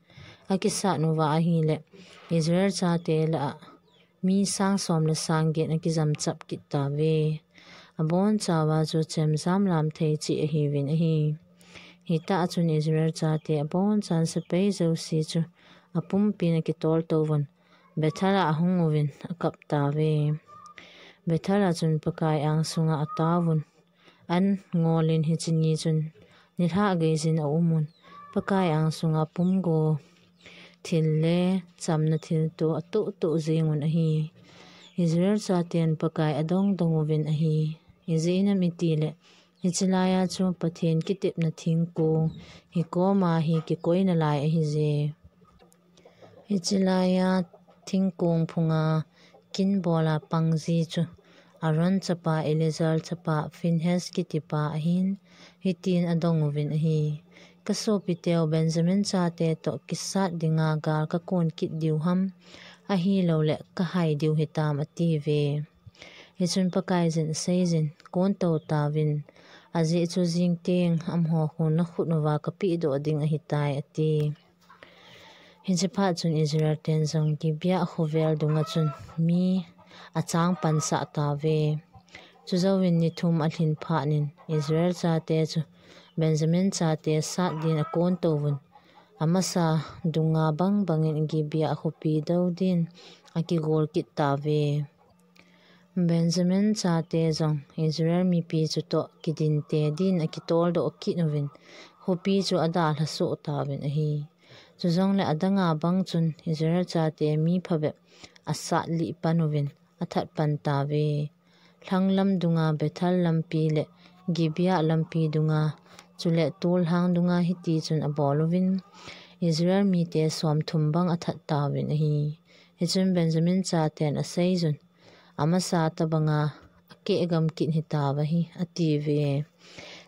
akisat uva ahileh Israel chate lah a mi sang som le sang get akijamchap kit tauve. Abonchauva chu chemjam lamthei cheh ahiuvin ahi. Hitah chun Israel chate abonchan sepai jouse chu apumpin akitoltouvun Bethel a ahung uvin akap tauve. Bethel a chun Pakai angsunga ataovun an ngolin hiche ni chun nilhah geijin aumun Pakai angsunga pumgo thil le chamna thilto atohtoh jengun ahi. Israel chaten Pakai adongdong uvin ahi. Ijeh inem itileh hiche laiya chu Pathen kitepna thingkong hikoma hi kikoina lai ahije. Hiche laiya thingkong phunga kinbola pangji chu Aaron chapa Eleazar chapa Phinehas kitipa ahin, hitin adong uvin ahi. Kasopiteu Benjamin chate toh kisat dinga gal kakon kit diu ham, ahilouleh kahai diu hitam atiuve. Hichun Pakaiyin aseijin, kontou tauvin, ajeh chu jingteng amaho khun nakhut uva kapehdoh ding ahitai ati. Hiche phat chun Israel ten jong Gibeah khovel dunga chun mi achang pansah tauve. Chujouvin ni thum alhin phatnin Israel chate chu Benjamin chate sat din akontouvun, amasa dunga bangbangin Gibeah khopi dou din akigol kit tauve. Benjamin chate jong Israel mipi chutoh kidinte din akitoldoh kit uvin, khopi chu adalha soh tauvin ahi. Chujongle adanga bang chun Israel chate mi phabep asat lih pan uvin, athat pan tauve. Lhanglam dunga Bethel lampi le Gibeah lampi dunga, chule tolhang dunga hitichun abol uvin, Israel mite somthum bang athat tauvin ahi. Hichun Benjamin chaten aseijun, amasa tabanga akeh gam kit hitauve hi, atiuve.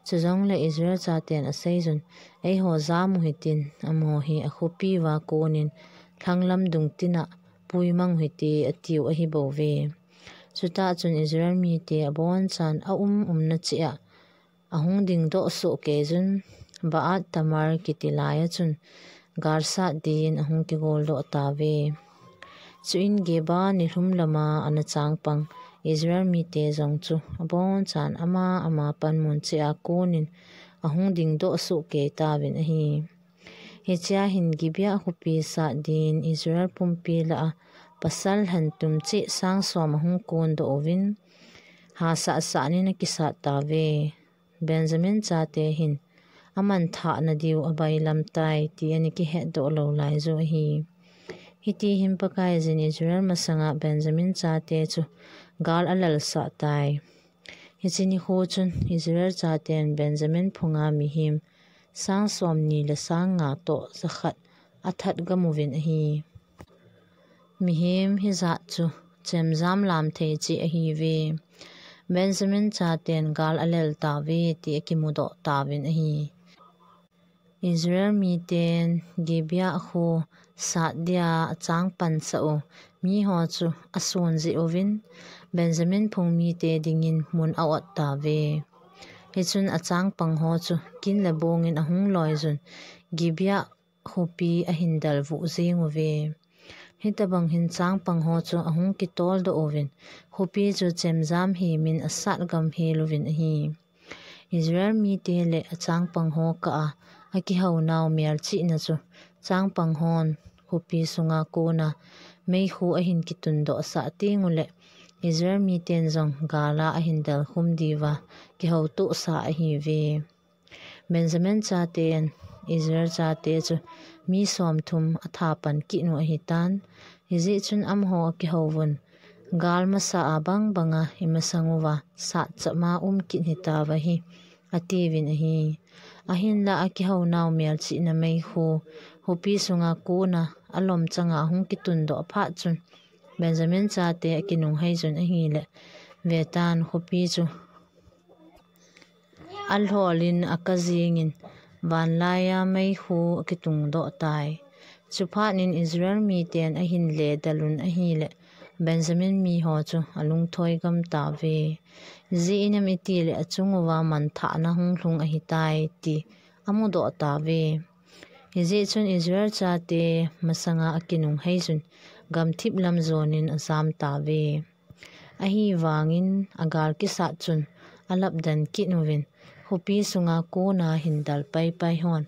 Chujongle Israel chaten aseijun, eiho jamu hitin, amaho hi akhopi uva konin lhanglam dung tina puimang u hite, atiu ahibouve. Chutah chun Israel mite abonchan aum umna cheh a ahung dingdoh sohkeijun, Baal-tamar kiti laiya chun gal sat din ahung kigoldoh tauve. Chuin Geba nilhum lama ana chang pang Israel mite jong chu abonchan ama ama panmun cheh a konin ahung dingdoh sohkei tauvin ahi. Hichea hin Gibeah khopi sat din Israel pumpi lah a pasal lhantum cheh sang som ahung kondoh uvin, hahsat sahnin akisat tauve. Benjamin chate hin amanthah nadiu abailam tai ti ana kihetdoh lou laiju ahi. Hitihin Pakaiyin Israel masanga Benjamin chate chu gal alelsah tai. Hiche nikho chun Israel chaten Benjamin phunga mihem sang somni le sang nga toh jakhat athat gam uvin ahi. Mihem hijat chu chemjam lamthei cheh ahiuve. Benjamin chaten gal alel tauve ti akimudoh tauvin ahi. Israel miten Gibeah khu sat dia achang pansah u miho chu asun jeh uvin, Benjamin phung mite dingin mun a-ot tauve. Hichun achangpang ho chu kin le bongin ahung loijun, Gibeah khopi ahin delvuh jeng uve. Hitabang hin changpang ho chu ahung kitoldoh uvin, khopi chu chemjam hemin asat gam hel uvin ahi. Israel mite le achangpang ho kah a akihounau melchihna chu changpang hon khopi sunga kona meikhu ahin kitundoh sah teng uleh, Israel miten jong gal a ahin delkhum diuva kihoutoh sah ahiuve. Benjamin chaten Israel chate chu mi somthum athapan kit u ahitan. Hijeh chun amaho akihouvun, gal masa a bang banga imasang uva sat chapma um kit hitauva hi, atiuvin ahi. Ahinla akihounau melchihna meikhu khopi sunga kona alom changa ahung kitundoh phat chun, Benjamin chate akinungheijun ahileh, vetan khopi chu alholin akajingin, vanlaiya meikhu akitungdoh tai. Chuphat in Israel miten ahin ledel un ahileh, Benjamin miho chu alungthoi gam tauve. Ijeh inem itileh achung uva manthahna hung lhung ahitai ti amudoh tauve. Hijeh chun Israel chate masanga akinungheijun, gamthip lam jonin ajam tauve. Ahivangin agal kisat chun alapden kit uvin, khopi sunga kona hin del paipai hon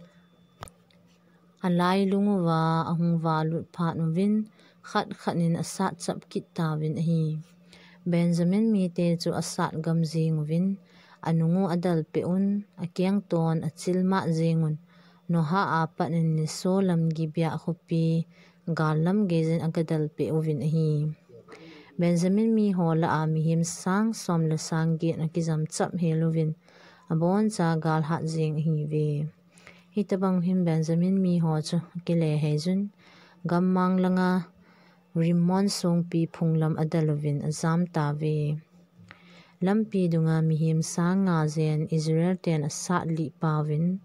alailung uva ahung valut phat uvin, khat khat in asat chap kit tauvin ahi. Benjamin mite chu asat gam jeng uvin, anung u adelpeh un, akengton achilmah jeng un, Nohah apat in nisolam Gibeah khopi gal lam geijin agadelpeh uvin ahi. Benjamin miho lah a mihem sang som le sang get akijam chap hel uvin, aboncha gal hat jeng ahiuve. Hitabang hin Benjamin miho chu akileheijun, gammang langa Rimmon songpi phung lam adel uvin ajam tauve. Lampi dunga mihem sang nga jen Israel ten asat lih pauvin,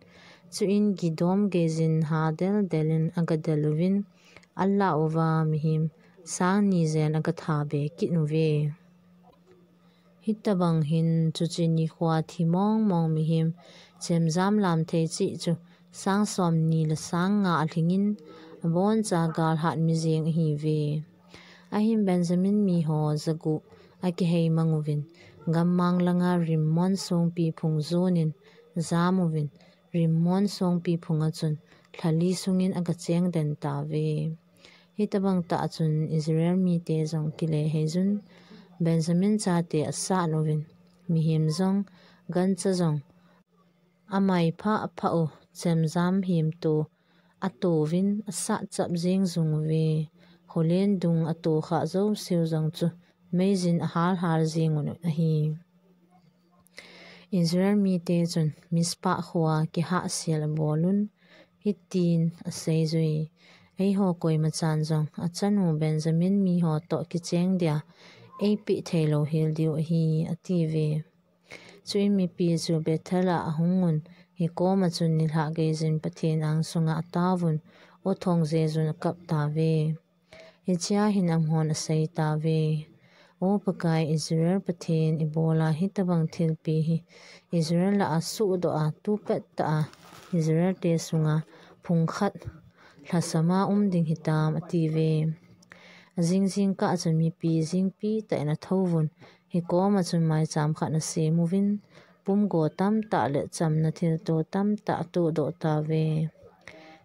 chuin gidom geijin ha deldel in agadel uvin, alah uva mihem sang ni jen agathabe kit uve. Hitabang hin chuche nikhoa thi mongmong mihem chemjam lamthei cheh chu sang somni le sang nga alhingin, aboncha gal hatmi jeng ahiuve. Ahin Benjamin miho jagup akihei mang uvin, gammang langa Rimmon songpi phung jonin jam uvin, Rimmon songpi phunga chun lha li sungin agacheng den tauve. Hitabang tah chun Israel mite jong kileheijun, Benjamin chate asat uvin, mihem jong, gancha jong, amai phah phah u chemjam hemto atouvin asat chap jeng jung uve. Kholen dung ato khah jouseu jong chu meijin ahal hal jeng un ahi. Israel mite chun Mizpah khoa kihahsel abol un, hitin aseijui, eiho koimachan jong achanu Benjamin miho toh kicheng dia eipeh theilou hel diu ahi, atiuve. Chuin mipi chu Bethel a ahung un, hikoma chun nilhah geijin Pathen angsunga ataovun, u thong jejun akap tauve. Hichea hin amahon asei tauve, O Pakai Israel Pathen, ibola hitabang thilpi hi Israel lah a sohdoh a, tupet tah a Israel te sunga phung khat lhasam a um ding hitam, atiuve. Ajing jingkah chun mipi jingpi tah in athouvun, hikoma chun maicham khat ana sem uvin, pumgo tamtah le chamna thilto tamtah atohdoh tauve.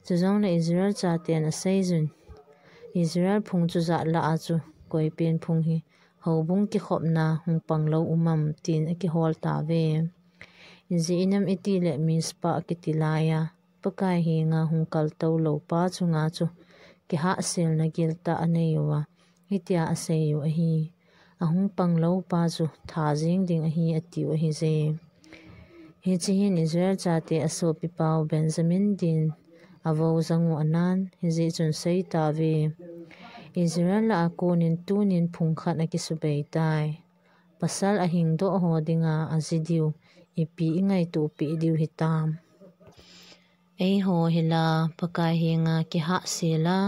Chujongle Israel chaten aseijun, Israel phung chujat lah a chu koipen phung hi houbung kikhopna hung panglou um am, tin akihol tauve. Ijeh inem itile Mizpah akiti laiya Pakai henga hung kaltou loupa chunga chu kihahselna giltah anei uva, hitia aseiu ahi, Ahung panglou pa chu tha jeng ding ahi, atiu ahije. Hiche hin Israel chate asopipau Benjamin din avou jang u anan, hijeh chun seitauve, Israel lah a konin tunin phung khat akisubei tai. Pasal ahingdoh ho dinga aji diu ipi ingaito peh diu hitam? Eiho hi la Pakai henga kihahsel a,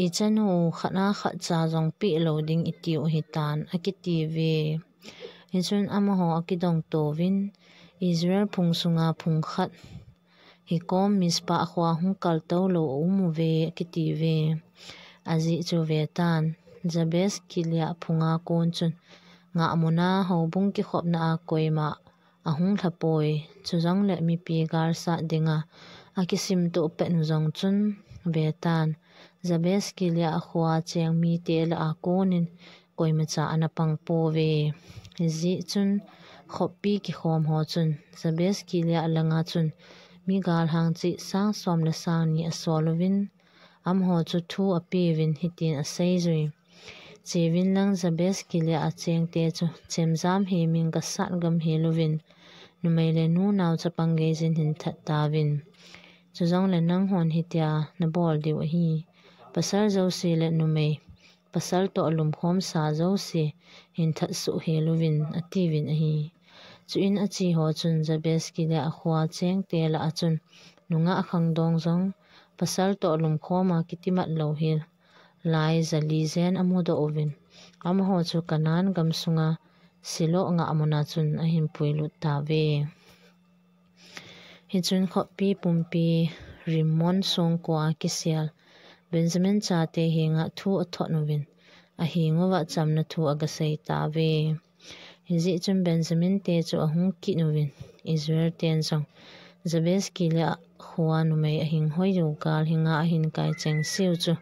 ichanu u khat a khat cha jong peh lou ding itiu hitan, akiti uve. Hichun amaho akidong touvin, Israel phung sunga phung khat hikom Mizpah khoa hung kaltou lou aum uve, akiti uve. Ajeh chu vetan, Jabez Gilead phunga kon chun ngahmun a houbung kikhopna a koima ahung lhapoi, chujongle mipi galsat dinga akisimtoh pet u jong chun vetan, Jabez Gilead khoa cheng mite lah a konin koimacha ana pang pouve. Hijeh chun khoppi kikhom ho chun Jabez Gilead langa chun mi galhang cheh sang som le sang ni asol uvin, amaho chu thu apeuvin hitin aseijui. Cheuvin lang Jabez Gilead a chengte chu chemjam hemin gasat gam hel uvin, numei le nu nao chapang geiyin hin that tauvin. Chujongle nanghon hitia nabol diu ahi. Pasal jouse le numei, pasal toh lumkhomsa jouse hin that soh hel uvin, atiuvin ahi. Chuin ache ho chun Jabez Gilead khoa chengte lah a chun nungah khangdong jong pasal toh lumkhoma kitimat lou hel lai jali jen amudoh uvin, amaho chu Canaan gam sunga Shiloh ngahmun a chun ahin puilut tauve. Hichun khoppi pumpi Rimmon songkoa kisel Benjamin chate henga thu athot uvin, aheng uva chamna thu agasei tauve. Hijeh chun Benjamin te chu ahung kit uvin, Israel ten jong Jabez Gilead khoa numei ahing hoiyu gal henga ahin kai chengse u chu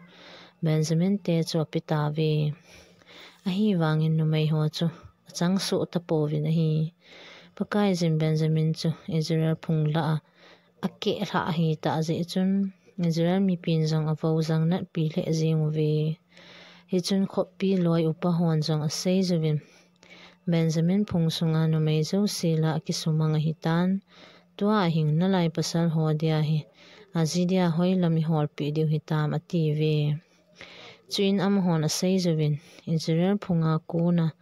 Benjamin te chu ape tauve. Ahivangin numei ho chu achang soh tapouvin ahi. Pakaiyin Benjamin chu Israel phung lah a akeh lhah ahitah jeh chun Israel mipin jong avou jang natpi lheh jeng uve. Hichun khoppi loi upa hon jong aseiyuvin, Benjamin phung sunga numei jouse lah a kisumang ahitan, tua ahing nalai pasal ho dia hi aji dia hoilam iholpeh diu hitam, atiuve. Chuin amahon aseiyuvin, Israel phunga kona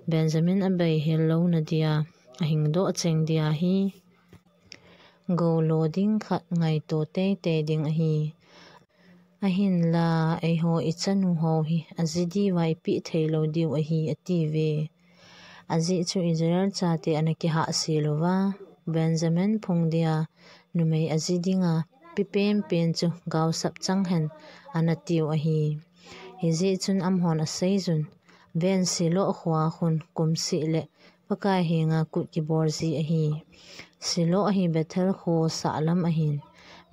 Benjamin abeihel louna dia, ahingdoh cheng dia hi goulo ding khat ngaito teitei ding ahi. Ahinla eiho ichanu ho hi aji diuva ipeh thei lou diu ahi, atiuve. Ajeh chu Israel chate ana kihahsel uva, Benjamin phung dia numei aji dinga pe penpen chu gaosap chang hen ana tiu ahi. Hijeh chun amahon aseiyun, ven Shiloh khoa khun kumseh le Pakai henga kut kibol ji ahi. Shiloh hi Bethel kho sahlam ahin,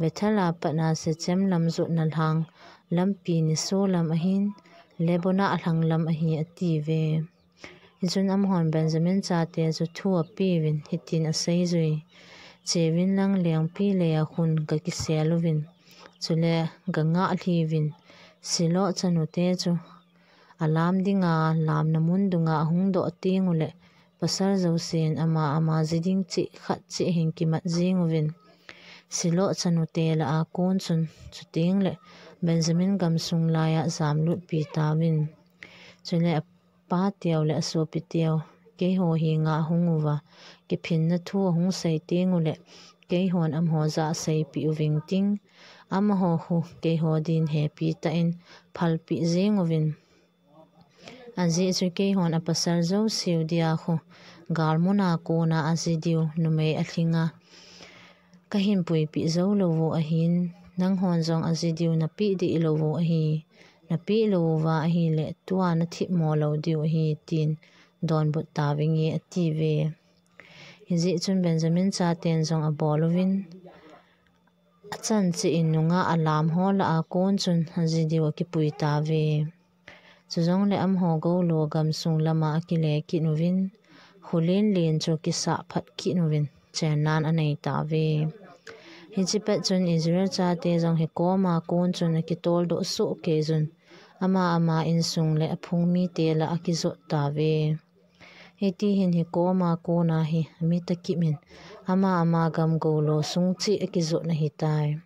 Bethel a pat a Shechem lam jotna lhang lampi nisolam ahin, Lebonah lhanglam ahi, atiuve. Hichun amahon Benjamin chate chu thu apeuvin hitin aseiyui, Cheuvin lang lengpi leiya khun gakisel uvin, chule gangah lhiuvin, Shiloh chanute chu alam dinga lamna mun dunga ahung doh tenguleh, pasal jousen ama ama ji ding cheh khat cheh hin kimat jenguvin, Shiloh chanute lah a kon chun, chutengleh Benjamin gamsung laiya jamlutpi tauvin. Chule apa teu le asopi teu, keiho henga ahung uva, kiphinna thu ahung sei tenguleh, keihon amaho jah aseipeh uving ting, amaho khu keiho din hepi tah in phalpeh jenguvin. Ajeh chu keihon apasal jouseu dia khu galmuna kona aji diu numei alhinga kahin puipeh jou lou u ahin, nanghon jong aji diu napeh deh lou u ahi. Napeh lou uva ahileh tua nathipmo lou diu ahi, tin donbut tauvinge, atiuve. Hijeh chun Benjamin chaten jong abol uvin, achan cheh in nungah alam ho lah a kon chun aji diu akipui tauve. Chujongle amaho goulo gamsung lama akile kit uvin, khulen len chu kisah phat kit uvin, chennan anei tauve. Hiche pet chun Israel chate jong hikoma kon chun akitoldoh soh keiyun, ama ama insung le aphung mite lah a akijot tauve. Hiti hin hikoma kona hi mitakip in ama ama gam goulo sung cheh akijot ahitai.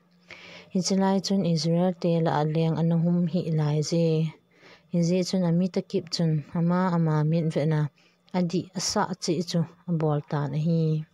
Hiche lai chun Israel te lah a leng ana hum hih laije. Hijeh chun amitakip chun ama ama mitvetna adih asah cheh chu abol tan ahi.